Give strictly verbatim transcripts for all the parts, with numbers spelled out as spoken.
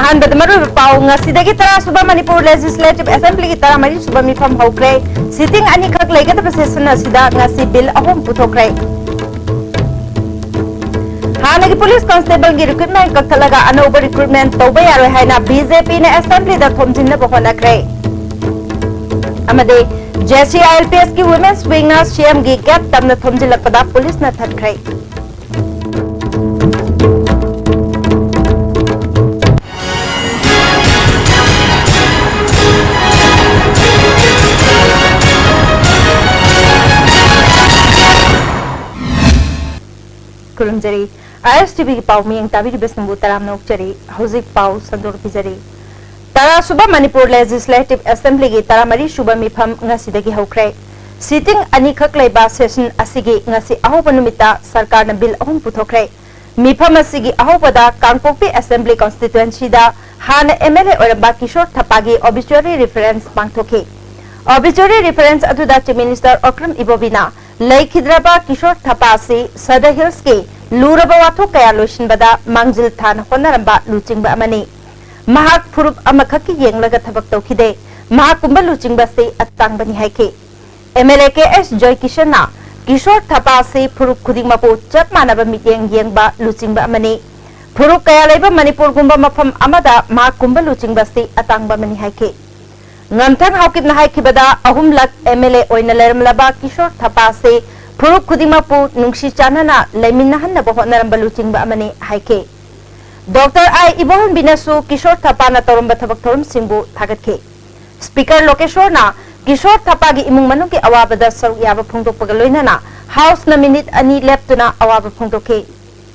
ꯑꯍꯥꯟꯕꯗ ꯃꯔꯨꯑꯣꯏꯕ ꯄꯥꯎ, ꯉꯁꯤꯗꯒꯤ ꯇꯔꯥ ꯁꯨꯕ ꯃꯅꯤꯄꯨꯔ ꯂꯦꯖꯤꯁꯂꯦꯇꯤꯚ ꯑꯦꯁꯦꯝꯕ꯭ꯂꯤꯒꯤ ꯇꯔꯥꯃꯔꯤ ꯁꯨꯕ ꯃꯤꯐꯝ ꯍꯧꯈ꯭ꯔꯦ꯫ ꯁꯤꯇꯤꯡ ꯑꯅꯤꯈꯛ ꯂꯩꯒꯗꯕ ꯁꯦꯁꯟ ꯑꯁꯤꯗ ꯉꯁꯤ ꯕꯤꯜ ꯑꯍꯨꯝ ꯄꯨꯊꯣꯛꯈ꯭ꯔꯦ꯫ ꯍꯥꯟꯅꯒꯤ ꯄꯨꯂꯤꯁ ꯀꯟꯁꯇꯦꯕꯜꯒꯤ ꯔꯤꯀ꯭ꯔꯨꯠꯃꯦꯟ ꯀꯛꯊꯠꯂꯒ ꯑꯅꯧꯕ ꯔꯤꯀ꯭ꯔꯨꯠꯃꯦꯟ ꯇꯧꯕ ꯌꯥꯔꯣꯏ ꯍꯥꯏꯅ ꯕꯤ ꯖꯦ ꯄꯤꯅ ꯑꯦꯁꯦꯝꯕ꯭ꯂꯤꯗ ꯊꯣꯝꯖꯤꯟꯅꯕ ꯍꯣꯠꯅꯈ꯭ꯔꯦ꯫ ꯑꯃꯗꯤ J C I L P ꯑꯦꯁꯀꯤ women's ꯋꯤꯡꯅ ꯁꯤ ꯑꯦꯝꯒꯤ ꯒꯦꯠ ꯇꯝꯅ ꯊꯣꯝꯖꯤꯜꯂꯛꯄꯗ ꯄꯨꯂꯤꯁꯅ ꯊꯠꯈ꯭ꯔꯦ꯫ ꯈꯨꯔꯨꯝꯖꯔꯤ꯫ ꯑꯥꯏ ꯑꯦꯁ ꯇꯤ ꯚꯤꯒꯤ ꯄꯥꯎ ꯃꯤꯠꯌꯦꯡ ꯇꯥꯕꯤꯔꯤꯕꯁꯤꯡꯕꯨ ꯇꯔꯥꯝꯅ ꯑꯣꯛꯆꯔꯤ꯫ ꯍꯧꯖꯤꯛ ꯄꯥꯎ ꯁꯟꯗꯣꯛꯄꯤꯖꯔꯤ꯫ ꯇꯔꯥ ꯁꯨꯕ ꯃꯅꯤꯄꯨꯔ ꯂꯦꯖꯤꯁꯂꯦꯇꯤꯚ ꯑꯦꯁꯦꯝꯕ꯭ꯂꯤꯒꯤ ꯇꯔꯥꯃꯔꯤ ꯁꯨꯕ ꯃꯤꯐꯝ ꯉꯁꯤꯗꯒꯤ ꯍꯧꯈ꯭ꯔꯦ꯫ ꯁꯤꯇꯤꯡ ꯑꯅꯤꯈꯛ ꯂꯩꯕ ꯁꯦꯁꯟ ꯑꯁꯤꯒꯤ ꯉꯁꯤ ꯑꯍꯧꯕ ꯅꯨꯃꯤꯠꯇ ꯁꯔꯀꯥꯔꯅ ꯕꯤꯜ ꯑꯍꯨꯝ ꯄꯨꯊꯣꯛꯈ꯭ꯔꯦ꯫ ꯃꯤꯐꯝ ꯑꯁꯤꯒꯤ ꯑꯍꯧꯕꯗ ꯀꯥꯡꯄꯣꯛꯄꯤ ꯑꯦꯁꯦꯝꯕ꯭ꯂꯤ ꯀꯣꯟꯁꯇꯤꯇ꯭ꯋꯦꯟꯁꯤꯗ ꯍꯥꯟꯅ ꯑꯦꯝ ꯑꯦꯜ ꯑꯦ ꯑꯣꯏꯔꯝꯕ ꯀꯤꯁꯣꯔ ꯊꯄꯥꯒꯤ ꯑꯣꯕꯤꯆꯨꯋꯔꯤ ꯔꯤꯐꯔꯦꯟꯁ ꯄꯥꯡꯊꯣꯛꯈꯤ꯫ ꯑꯣꯕꯤꯆꯨꯋꯔꯤ ꯔꯤꯐꯔꯦꯟꯁ ꯑꯗꯨꯗ ꯆꯤꯐ ꯃꯤꯅꯤꯁꯇꯔ ꯑꯣꯀ꯭ꯔꯝ ꯏꯕꯣꯕꯤꯅ ꯂꯩꯈꯤꯗ꯭ꯔꯕ ꯀꯤꯁꯣꯔ ꯊꯄꯥ ꯑꯁꯤ ꯁꯗꯔ ꯍꯤꯜꯁꯀꯤ ꯂꯨꯔꯕ ꯋꯥꯊꯣꯛ ꯀꯌꯥ ꯂꯣꯏꯁꯤꯟꯕꯗ ꯃꯥꯡꯖꯤꯜ ꯊꯥꯅ ꯍꯣꯠꯅꯔꯝꯕ ꯂꯨꯆꯤꯡꯕ ꯑꯃꯅꯤ꯫ ꯃꯍꯥꯛ ꯐꯨꯔꯨꯞ ꯑꯃꯈꯛꯀꯤ ꯌꯦꯡꯂꯒ ꯊꯕꯛ ꯇꯧꯈꯤꯗꯦ꯫ ꯃꯍꯥꯛꯀꯨꯝꯕ ꯂꯨꯆꯤꯡꯕ ꯑꯁꯤ ꯑꯇꯥꯡꯕꯅꯤ ꯍꯥꯏꯈꯤ꯫ ꯑꯦꯝ ꯑꯦꯜ ꯑꯦ ꯀꯦ ꯑꯦꯁ ꯖꯣꯏꯀꯤꯁꯟꯅ ꯀꯤꯁꯣꯔ ꯊꯄꯥ ꯑꯁꯤ ꯐꯨꯔꯨꯞ ꯈꯨꯗꯤꯡꯃꯛꯄꯨ ꯆꯞ ꯃꯥꯟꯅꯕ ꯃꯤꯠꯌꯦꯡ ꯌꯦꯡꯕ ꯂꯨꯆꯤꯡꯕ ꯑꯃꯅꯤ꯫ ꯐꯨꯔꯨꯞ ꯀꯌꯥ ꯂꯩꯕ ꯃꯅꯤꯄꯨꯔꯒꯨꯝꯕ ꯃꯐꯝ ꯑꯃꯗ ꯃꯍꯥꯛꯀꯨꯝꯕ ꯂꯨꯆꯤꯡꯕ ꯑꯁꯤ ꯑꯇꯥꯡꯕ ꯑꯃꯅꯤ ꯍꯥꯏꯈꯤ꯫ ꯉꯝꯊꯪ ꯍꯥꯎꯀꯤꯞꯅ ꯍꯥꯏꯈꯤꯕꯗ, ꯑꯍꯨꯝꯂꯛ ꯑꯦꯝ ꯑꯦꯜ ꯑꯦ ꯑꯣꯏꯅ ꯂꯩꯔꯝꯂꯕ ꯀꯤꯁꯣꯔ ꯊꯄꯥ ꯑꯁꯤ ꯐꯨꯔꯨꯞ ꯈꯨꯗꯤꯡꯃꯛꯄꯨ ꯅꯨꯡꯁꯤ ꯆꯥꯟꯅꯅ ꯂꯩꯃꯤꯟꯅꯍꯟꯅꯕ ꯍꯣꯠꯅꯔꯝꯕ ꯂꯨꯆꯤꯡꯕ ꯑꯃꯅꯤ ꯍꯥꯏꯈꯤ꯫ ꯗꯣꯛꯇꯔ ꯑꯥꯏ ꯏꯕꯣꯍꯟꯕꯤꯅꯁꯨ ꯀꯤꯁꯣꯔ ꯊꯄꯥꯅ ꯇꯧꯔꯝꯕ ꯊꯕꯛ ꯊꯧꯔꯝꯁꯤꯡꯕꯨ ꯊꯥꯒꯠꯈꯤ꯫ ꯁ꯭ꯄꯤꯀꯔ ꯂꯣꯀꯦꯁꯣꯔꯅ ꯀꯤꯁꯣꯔ ꯊꯄꯥꯒꯤ ꯏꯃꯨꯡ ꯃꯅꯨꯡꯒꯤ ꯑꯋꯥꯕꯗ ꯁꯔꯨꯛ ꯌꯥꯕ ꯐꯣꯡꯗꯣꯛꯄꯒ ꯂꯣꯏꯅꯅ ꯍꯥꯎꯁꯅ ꯃꯤꯅꯤꯠ ꯑꯅꯤ ꯂꯦꯞꯇꯨꯅ ꯑꯋꯥꯕ ꯐꯣꯡꯗꯣꯛꯈꯤ꯫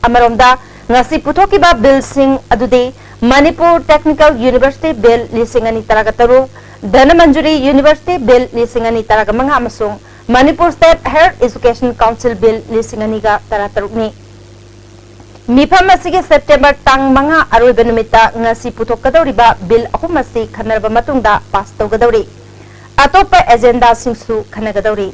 ꯑꯃꯔꯣꯝꯗ, ꯉꯁꯤ ꯄꯨꯊꯣꯛꯈꯤꯕ ꯕꯤꯜꯁꯤꯡ ꯑꯗꯨꯗꯤ ꯃꯅꯤꯄꯨꯔ ꯇꯦꯛꯅꯤꯀꯦꯜ ꯌꯨꯅꯤꯚꯔꯁꯤꯇꯤ ꯕꯤꯜ ꯂꯤꯁꯤꯡ ꯑꯅꯤ ꯇꯔꯥꯒ ꯇꯔꯨꯛ, ꯙꯅꯃꯟꯖꯨꯔꯤ ꯌꯨꯅꯤꯚꯔꯁꯤꯇꯤ ꯕꯤꯜ ꯂꯤꯁꯤꯡ ꯑꯅꯤ ꯇꯔꯥꯒ ꯃꯉꯥ ꯑꯃꯁꯨꯡ Manipur state higher education council bill ꯂꯤꯁꯤꯡ ꯑꯅꯤꯒ ꯇꯔꯥꯇꯔꯨꯛꯅꯤ꯫ ꯃꯤꯐꯝ ꯑꯁꯤꯒꯤ ꯁꯦꯞꯇꯦꯝꯕꯔ ꯇꯥꯡ ꯃꯉꯥ ꯑꯔꯣꯏꯕ ꯅꯨꯃꯤꯠꯇ ꯉꯁꯤ ꯄꯨꯊꯣꯛꯀꯗꯧꯔꯤꯕ ꯕꯤꯜ ꯑꯍꯨꯝ ꯑꯁꯤ ꯈꯟꯅꯔꯕ ꯃꯇꯨꯡꯗ ꯄꯥꯁ ꯇꯧꯒꯗꯧꯔꯤ꯫ ꯑꯇꯣꯞꯄ ꯑꯦꯖꯦꯟꯗꯥꯁꯤꯡꯁꯨ ꯈꯟꯅꯒꯗꯧꯔꯤ꯫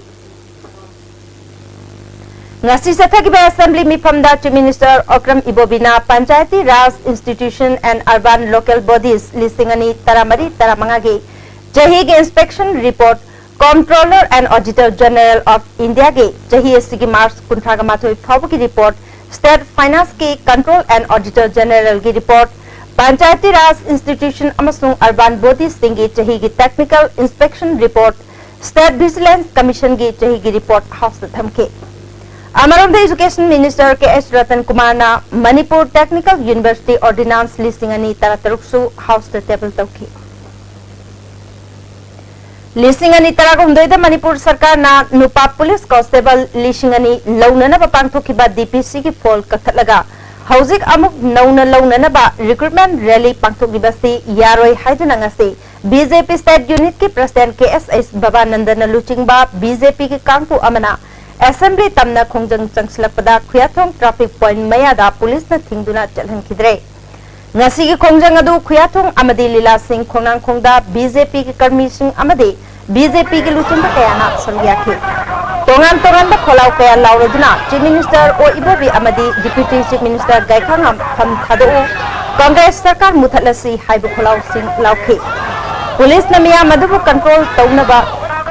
ꯉꯁꯤ ꯆꯠꯊꯈꯤꯕ assembly ꯃꯤꯐꯝꯗ Chief Minister Okram Ibobi ꯅ Panchayati Raj Institution and Urban Local Bodies ꯂꯤꯁꯤꯡ ꯑꯅꯤ ꯇꯔꯥꯃꯔꯤ ꯇꯔꯥꯃꯉꯥꯒꯤ ꯆꯍꯤꯒꯤ inspection report, Comptroller and Auditor General of India ꯒꯤ ꯆꯍꯤ ꯑꯁꯤꯒꯤ March ꯀꯨꯟꯊ꯭ꯔꯥꯒ ꯃꯥꯊꯣꯏ ꯐꯥꯎꯕꯒꯤ report, State Finance ꯀꯤ Controller and Auditor General ꯒꯤ report, Panchayati Raj Institution ꯑꯃꯁꯨꯡ Urban Bodies ꯁꯤꯡꯒꯤ ꯆꯍꯤꯒꯤ technical inspection report, State Vigilance Commission ꯒꯤ ꯆꯍꯤꯒꯤ report House ꯇ ꯊꯝꯈꯤ꯫ ꯑꯃꯔꯣꯝꯗ Education Minister ꯀꯦ ꯑꯦꯁ ꯔꯇꯟ ꯀꯨꯃꯥꯔꯅ Manipur Technical University Ordinance ꯂꯤꯁꯤꯡ ꯑꯅꯤ ꯇꯔꯥꯇꯔꯨꯛꯁꯨ House ꯇ table ꯇꯧꯈꯤ꯫ ꯂꯤꯁꯤꯡ ꯑꯅꯤ ꯇꯔꯥꯍꯨꯝꯗꯣꯏꯗ ꯃꯅꯤꯄꯨꯔ ꯁꯔꯀꯥꯔꯅ ꯅꯨꯄꯥ police constable ꯂꯤꯁꯤꯡ ꯑꯅꯤ ꯂꯧꯅꯅꯕ ꯄꯥꯡꯊꯣꯛꯈꯤꯕ D P C ꯒꯤ poll ꯀꯛꯊꯠꯂꯒ ꯍꯧꯖꯤꯛ ꯑꯃꯨꯛ ꯅꯧꯅ ꯂꯧꯅꯅꯕ recruitment rally ꯄꯥꯡꯊꯣꯛꯂꯤꯕꯁꯤ ꯌꯥꯔꯣꯏ ꯍꯥꯏꯗꯨꯅ ꯉꯁꯤ B J P State Unit ꯀꯤ President ꯀꯦ ꯑꯦꯁ ꯑꯩꯆ ꯕꯕꯥꯅꯟꯗꯅ ꯂꯨꯆꯤꯡꯕ B J P ꯒꯤ ꯀꯥꯡꯕꯨ ꯑꯃꯅ Assembly ꯇꯝꯅ ꯈꯣꯡꯖꯪ ꯆꯪꯁꯤꯜꯂꯛꯄꯗ ꯈꯨꯌꯥꯊꯣꯡ traffic point ꯃꯌꯥꯗ police ꯅ ꯊꯤꯡꯗꯨꯅ ꯆꯠꯍꯟꯈꯤꯗ꯭ꯔꯦ꯫ ꯉꯁꯤꯒꯤ ꯈꯣꯡꯖꯪ ꯑꯗꯨ ꯈꯨꯌꯥꯊꯣꯡ ꯑꯃꯗꯤ ꯂꯤꯂꯥꯁꯤꯡ ꯈꯣꯡꯅꯥꯡꯈꯣꯡꯗ B J P ꯒꯤ ꯀꯔꯃꯤꯁꯤꯡ ꯑꯃꯗꯤ B J P ꯒꯤ ꯂꯨꯆꯤꯡꯕ ꯀꯌꯥꯅ ꯁꯔꯨꯛ ꯌꯥꯈꯤ꯫ ꯇꯣꯉꯥꯟ ꯇꯣꯉꯥꯟꯕ ꯈꯣꯜꯂꯥꯎ ꯀꯌꯥ ꯂꯥꯎꯔꯗꯨꯅ Chief Minister ꯑꯣ ꯏꯕꯣꯕꯤ ꯑꯃꯗꯤ Deputy Chief Minister ꯒꯥꯏꯈꯥꯉꯝ ꯐꯝ ꯊꯥꯗꯣꯛꯎ, ꯀꯪꯒ꯭ꯔꯦꯁ ꯁꯔꯀꯥꯔ ꯃꯨꯊꯠꯂꯁꯤ ꯍꯥꯏꯕ ꯈꯣꯜꯂꯥꯎꯁꯤꯡ ꯂꯥꯎꯈꯤ꯫ Police ꯅ ꯃꯤꯌꯥꯝ ꯑꯗꯨꯕꯨ control ꯇꯧꯅꯕ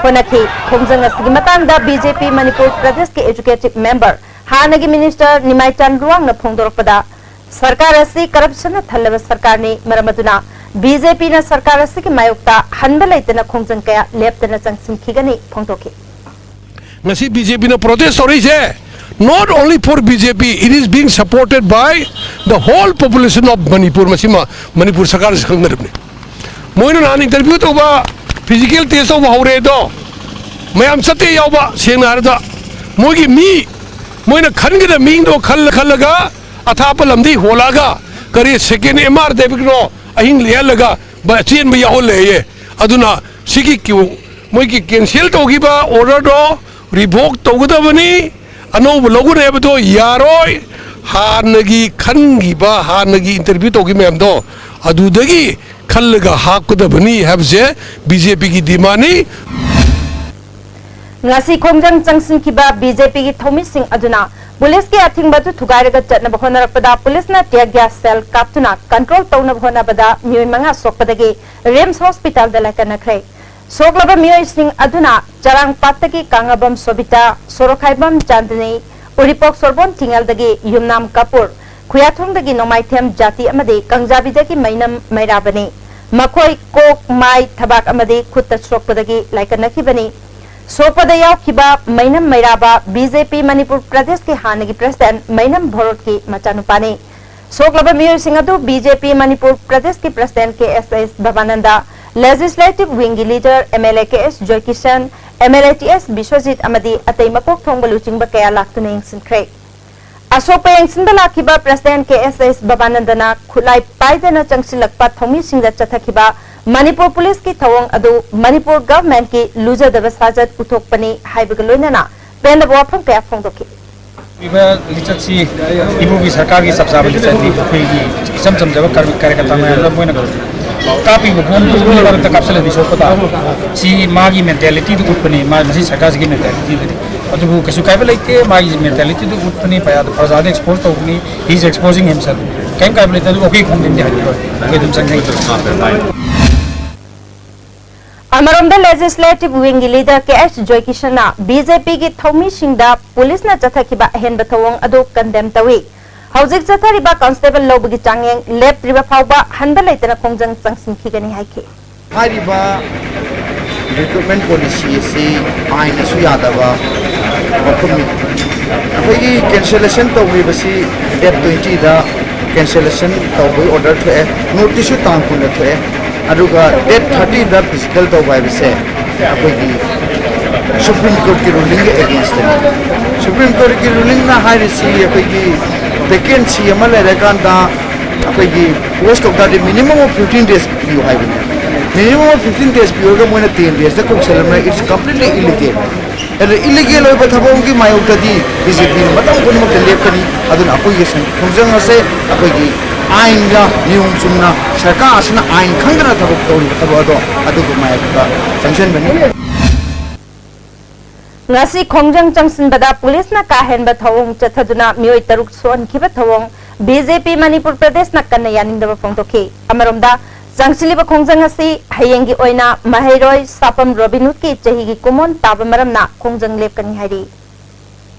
ꯍꯣꯠꯅꯈꯤ꯫ ꯈꯣꯡꯖꯪ ꯑꯁꯤꯒꯤ ꯃꯇꯥꯡꯗ B J P ꯃꯅꯤꯄꯨꯔ ꯄ꯭ꯔꯗꯦꯁꯀꯤ Executive Member, ꯍꯥꯟꯅꯒꯤ Minister ꯅꯤꯃꯥꯏꯆꯥꯟ ꯂꯨꯋꯥꯡꯅ ꯐꯣꯡꯗꯣꯔꯛꯄꯗ, ꯁꯔꯀꯥꯔ ꯑꯁꯤ corruption ꯅ ꯊꯜꯂꯕ ꯁꯔꯀꯥꯔꯅꯤ, ꯃꯔꯝ ꯑꯗꯨꯅ B J P ꯅ ꯁꯔꯀꯥꯔ ꯑꯁꯤꯒꯤ ꯃꯥꯌꯣꯛꯇ ꯍꯟꯕ ꯂꯩꯇꯅ ꯈꯣꯡꯖꯪ ꯀꯌꯥ ꯂꯦꯞꯇꯅ ꯆꯪꯁꯤꯟꯈꯤꯒꯅꯤ ꯐꯣꯡꯗꯣꯛꯈꯤ꯫ ꯉꯁꯤ B J P ꯅ protest ꯇꯧꯔꯛꯏꯁꯦ, not only for B J P, it is being supported by the whole population of Manipur꯫ ꯃꯁꯤꯃ Manipur ꯁꯔꯀꯥꯔꯁꯤ ꯈꯪꯒꯗꯕꯅꯤ꯫ ꯃꯣꯏꯅ ꯅꯍꯥꯟ interview ꯇꯧꯕ, physical test ꯇꯧꯕ ꯍꯧꯔꯦ ꯑꯗꯣ, ꯃꯌꯥꯝ ꯆꯠꯇꯦ ꯌꯥꯎꯕ, ꯁꯦꯡꯅ ꯍꯥꯏꯔꯕꯗ ꯃꯣꯏꯒꯤ ꯃꯤ, ꯃꯣꯏꯅ ꯈꯟꯒꯗꯕ ꯃꯤꯗꯣ ꯈꯜꯂ ꯈꯜꯂꯒ ꯑꯊꯥꯞꯄ ꯂꯝꯗꯒꯤ ꯍꯣꯜꯂꯛꯑꯒ ꯀꯔꯤ second M R ꯗꯦꯕꯤꯠꯅꯣ ꯑꯍꯤꯡ ꯂꯦꯛꯍꯜꯂꯒ ꯕ-, ꯆꯦꯟꯕ ꯌꯥꯎꯍꯜꯂꯦꯌꯦ꯫ ꯑꯗꯨꯅ ꯁꯤꯒꯤ ꯀ꯭ꯌꯨ-, ꯃꯣꯏꯒꯤ cancel ꯇꯧꯈꯤꯕ order ꯗꯣ revoke ꯇꯧꯒꯗꯕꯅꯤ, ꯑꯅꯧꯕ ꯂꯧꯒꯅꯤ ꯍꯥꯏꯕꯗꯣ ꯌꯥꯔꯣꯏ꯫ ꯍꯥꯟꯅꯒꯤ ꯈꯟꯈꯤꯕ, ꯍꯥꯟꯅꯒꯤ interview ꯇꯧꯈꯤꯕ ꯃꯌꯥꯝꯗꯣ ꯑꯗꯨꯗꯒꯤ ꯈꯜꯂꯒ ꯍꯥꯞꯀꯗꯕꯅꯤ ꯍꯥꯏꯕꯁꯦ B J P ꯒꯤ demand ꯅꯤ꯫ ꯉꯁꯤ ꯈꯣꯡꯖꯪ ꯆꯪꯁꯤꯟꯈꯤꯕ ꯕꯤ ꯖꯦ ꯄꯤꯒꯤ ꯊꯧꯃꯤꯁꯤꯡ ꯑꯗꯨꯅ ꯄꯨꯂꯤꯁꯀꯤ ꯑꯊꯤꯡꯕ ꯑꯗꯨ ꯊꯨꯒꯥꯏꯔꯒ ꯆꯠꯅꯕ ꯍꯣꯠꯅꯔꯛꯄꯗ ꯄꯨꯂꯤꯁꯅ tear gas shell ꯀꯥꯞꯇꯨꯅ control ꯇꯧꯅꯕ ꯍꯣꯠꯅꯕꯗ ꯃꯤꯑꯣꯏ ꯃꯉꯥ ꯁꯣꯛꯄꯗꯒꯤ ꯔꯤꯝꯁ ꯍꯣꯁꯄꯤꯇꯥꯜꯗ ꯂꯥꯏꯀꯠꯅꯈ꯭ꯔꯦ꯫ ꯁꯣꯛꯂꯕ ꯃꯤꯑꯣꯏꯁꯤꯡ ꯑꯗꯨꯅ ꯆꯔꯥꯡꯄꯥꯠꯇꯒꯤ ꯀꯥꯡꯉꯕꯝ ꯁꯣꯕꯤꯇꯥ, ꯁꯣꯔꯣꯛꯈꯥꯏꯕꯝ ꯆꯥꯟꯗꯅꯤ, ꯎꯔꯤꯄꯣꯛ ꯁꯣꯔꯕꯣꯟ ꯊꯤꯉꯦꯜꯗꯒꯤ ꯌꯨꯝꯅꯥꯝ ꯀꯥꯄꯨꯔ, ꯈꯨꯌꯥꯊꯣꯡꯗꯒꯤ ꯅꯣꯡꯃꯥꯏꯊꯦꯝ ꯖꯥꯇꯤ ꯑꯃꯗꯤ ꯀꯥꯡꯖꯥꯕꯤꯗꯒꯤ ꯃꯩꯅꯝ ꯃꯩꯔꯥꯕꯅꯤ꯫ ꯃꯈꯣꯏ ꯀꯣꯛ, ꯃꯥꯏ, ꯊꯕꯥꯛ ꯑꯃꯗꯤ ꯈꯨꯠꯇ ꯁꯣꯛꯄꯗꯒꯤ ꯂꯥꯏꯀꯠꯅꯈꯤꯕꯅꯤ꯫ ꯁꯣꯛꯄꯗ ꯌꯥꯎꯈꯤꯕ ꯃꯩꯅꯝ ꯃꯩꯔꯥꯕ ꯕꯤ ꯖꯦ ꯄꯤ ꯃꯅꯤꯄꯨꯔ ꯄ꯭ꯔꯗꯦꯁꯀꯤ ꯍꯥꯟꯅꯒꯤ president ꯃꯩꯅꯝ ꯚꯣꯔꯣꯠꯀꯤ ꯃꯆꯥꯅꯨꯄꯥꯅꯤ꯫ ꯁꯣꯛꯂꯕ ꯃꯤꯑꯣꯏꯁꯤꯡ ꯑꯗꯨ ꯕꯤ ꯖꯦ ꯄꯤ ꯃꯅꯤꯄꯨꯔ ꯄ꯭ꯔꯗꯦꯁꯀꯤ president K S S Bhabananda, legislative wing ꯒꯤ leader M L A K S Joykishan, M L A T S Biswajit ꯑꯃꯗꯤ ꯑꯇꯩ ꯃꯀꯣꯛ ꯊꯣꯡꯕ ꯂꯨꯆꯤꯡꯕ ꯀꯌꯥ ꯂꯥꯛꯇꯨꯅ ꯌꯦꯡꯁꯤꯟꯈ꯭ꯔꯦ꯫ ꯑꯁꯣꯛꯄ ꯌꯦꯡꯁꯤꯟꯕ ꯂꯥꯛꯈꯤꯕ president ꯀꯦ ꯑꯦꯁ ꯑꯦꯁ ꯚꯕꯥꯅꯟꯗꯅ ꯈꯨꯠꯂꯥꯏ ꯄꯥꯏꯗꯅ ꯆꯪꯁꯤꯜꯂꯛꯄ ꯊꯧꯃꯤꯁꯤꯡꯗ ꯆꯠꯊꯈꯤꯕ ꯃꯅꯤꯄꯨꯔ ꯄꯨꯂꯤꯁꯀꯤ ꯊꯧꯑꯣꯡ ꯑꯗꯨ ꯃꯅꯤꯄꯨꯔ government ꯀꯤ ꯂꯨꯖꯗꯕ ꯁꯥꯖꯠ ꯎꯊꯣꯛꯄꯅꯤ ꯍꯥꯏꯕꯒ ꯂꯣꯏꯅꯅ ꯄꯦꯟꯗꯕ ꯋꯥꯐꯝ ꯀꯌꯥ ꯐꯣꯡꯗꯣꯛꯈꯤ꯫ ꯄꯤꯕ ꯂꯤꯆꯠꯁꯤ ꯏꯕꯨꯒꯤ ꯁꯔꯀꯥꯔꯒꯤ ꯆꯞ ꯆꯥꯕ ꯂꯤꯆꯠꯅꯤ꯫ ꯑꯩꯈꯣꯏꯒꯤ ꯏꯆꯝ ꯆꯝꯖꯕ ꯀꯥꯔ-, ꯀꯥꯔꯌꯀꯔꯇꯥ ꯃꯌꯥꯝꯗ ꯃꯣꯏꯅ ꯀꯥꯞꯄꯤꯕ ꯕꯣꯝꯗꯨ ꯃꯤ ꯃꯔꯛꯇ ꯀꯥꯞꯁꯤꯜꯂꯗꯤ ꯁꯣꯛꯄ ꯇꯥꯕ꯫ ꯁꯤ ꯃꯥꯒꯤ mentality ꯗꯨ ꯎꯠꯄꯅꯤ, ꯃꯥ ꯃꯁꯤ ꯁꯔꯀꯥꯔꯁꯤꯒꯤ mentality ꯗꯨꯗꯤ꯫ ꯑꯗꯨꯕꯨ ꯀꯩꯁꯨ ꯀꯥꯏꯕ ꯂꯩꯇꯦ, ꯃꯥꯒꯤ mentality ꯗꯨ ꯎꯠꯄꯅꯤ, ꯄ꯭ꯔꯖꯥ-, ꯄ꯭ꯔꯖꯥꯗ expose ꯇꯧꯕꯅꯤ, he is exposing himself꯫ ꯀꯩꯝ ꯀꯥꯏꯕ ꯂꯩꯇꯦ, ꯑꯗꯨꯕꯨ ꯑꯩꯈꯣꯏ ꯈꯣꯡꯖꯪꯗꯤ ꯍꯥꯏꯕꯤꯔꯣꯏ, ꯑꯩꯈꯣꯏ ꯑꯗꯨꯝ ꯆꯪꯖꯒꯦ꯫ ꯑꯃꯔꯣꯝꯗ legislative wing ꯒꯤ leader ꯀꯦ ꯑꯦꯁ ꯖꯣꯏꯀꯤꯁꯟꯅ ꯕꯤ ꯖꯦ ꯄꯤꯒꯤ ꯊꯧꯃꯤꯁꯤꯡꯗ ꯄꯨꯂꯤꯁꯅ ꯆꯠꯊꯈꯤꯕ ꯑꯍꯦꯟꯕ ꯊꯧꯑꯣꯡ ꯑꯗꯨ condemn ꯇꯧꯏ꯫ ꯍꯧꯖꯤꯛ ꯆꯠꯊꯔꯤꯕ constable ꯂꯧꯕꯒꯤ ꯆꯥꯡꯌꯦꯡ ꯂꯦꯞꯇ꯭ꯔꯤꯕ ꯐꯥꯎꯕ ꯍꯟꯕ ꯂꯩꯇꯅ ꯈꯣꯡꯖꯪ ꯆꯪꯁꯤꯟꯈꯤꯒꯅꯤ ꯍꯥꯏꯈꯤ꯫ ꯍꯥꯏꯔꯤꯕ recruitment policy ꯑꯁꯤ ꯑꯥꯏꯟꯅꯁꯨ ꯌꯥꯗꯕ ꯋꯥꯐꯝꯅꯤ꯫ ꯑꯩꯈꯣꯏꯒꯤ cancellation ꯇꯧꯈꯤꯕꯁꯤ date twenty ꯗ cancellation ꯇꯧꯕꯒꯤ order ꯊꯣꯛꯑꯦ, notice ꯁꯨ ꯇꯥꯡ ꯀꯨꯟꯗ ꯊꯣꯛꯑꯦ, ꯑꯗꯨꯒ date thirty ꯗ physical ꯇꯧꯕ ꯍꯥꯏꯕꯁꯦ ꯑꯩꯈꯣꯏꯒꯤ Supreme Court ꯀꯤ ruling ꯒꯤ against ꯅꯤ꯫ Supreme Court ꯀꯤ ruling ꯅ ꯍꯥꯏꯔꯤꯁꯤ ꯑꯩꯈꯣꯏꯒꯤ vacancy ꯑꯃ ꯂꯩꯔꯀꯥꯟꯗ ꯑꯩꯈꯣꯏꯒꯤ post ꯀꯧ ꯇꯥꯔꯗꯤ minimum of fifteen days ꯄꯤꯌꯨ ꯍꯥꯏꯕꯅꯦ꯫ Minimum of fifteen days ꯄꯤꯔꯒ ꯃꯣꯏꯅ ten days the ꯀꯧꯁꯜꯂꯝꯃꯦ, it's completely illegal꯫ ꯑꯗꯨ illegal ꯑꯣꯏꯕ ꯊꯕꯛ ꯑꯃꯒꯤ ꯃꯥꯌꯣꯛꯇꯗꯤ ꯕꯤ ꯖꯦ ꯄꯤꯅ ꯃꯇꯝ ꯄꯨꯝꯅꯃꯛꯇ ꯂꯦꯞꯀꯅꯤ꯫ ꯑꯗꯨꯅ ꯑꯩꯈꯣꯏꯒꯤ ꯁꯪ-, ꯈꯣꯡꯖꯪ ꯑꯁꯦ ꯑꯩꯈꯣꯏꯒꯤ ꯑꯥꯏꯟꯒ ꯅꯤꯌꯣꯝ ꯆꯨꯝꯅ ꯁꯔꯀꯥꯔ ꯑꯁꯤꯅ ꯑꯥꯏꯟ ꯈꯪꯗꯅ ꯊꯕꯛ ꯇꯧꯔꯤꯕ ꯊꯕꯛ ꯑꯗꯣ ꯑꯗꯨꯒꯤ ꯃꯥꯌꯣꯛꯇ ꯆꯪꯁꯤꯟꯕꯅꯤ꯫ ꯉꯁꯤ ꯈꯣꯡꯖꯪ ꯆꯪꯁꯤꯟꯕꯗ ꯄꯨꯂꯤꯁꯅ ꯀꯥ ꯍꯦꯟꯕ ꯊꯧꯑꯣꯡ ꯆꯠꯊꯗꯨꯅ ꯃꯤꯑꯣꯏ ꯇꯔꯨꯛ ꯁꯣꯛꯍꯟꯈꯤꯕ ꯊꯧꯑꯣꯡ ꯕꯤ ꯖꯦ ꯄꯤ ꯃꯅꯤꯄꯨꯔ ꯄ꯭ꯔꯗꯦꯁꯅ ꯀꯟꯅ ꯌꯥꯅꯤꯡꯗꯕ ꯐꯣꯡꯗꯣꯛꯈꯤ꯫ ꯑꯃꯔꯣꯝꯗ, ꯆꯪꯁꯤꯜꯂꯤꯕ ꯈꯣꯡꯖꯪ ꯑꯁꯤ ꯍꯌꯦꯡꯒꯤ ꯑꯣꯏꯅ ꯃꯍꯩꯔꯣꯏ ꯁꯥꯄꯝ ꯔꯣꯕꯤꯟ ꯍꯨꯗꯀꯤ ꯆꯍꯤꯒꯤ ꯀꯨꯝꯑꯣꯟ ꯇꯥꯕ ꯃꯔꯝꯅ ꯈꯣꯡꯖꯪ ꯂꯦꯞꯀꯅꯤ ꯍꯥꯏꯔꯤ꯫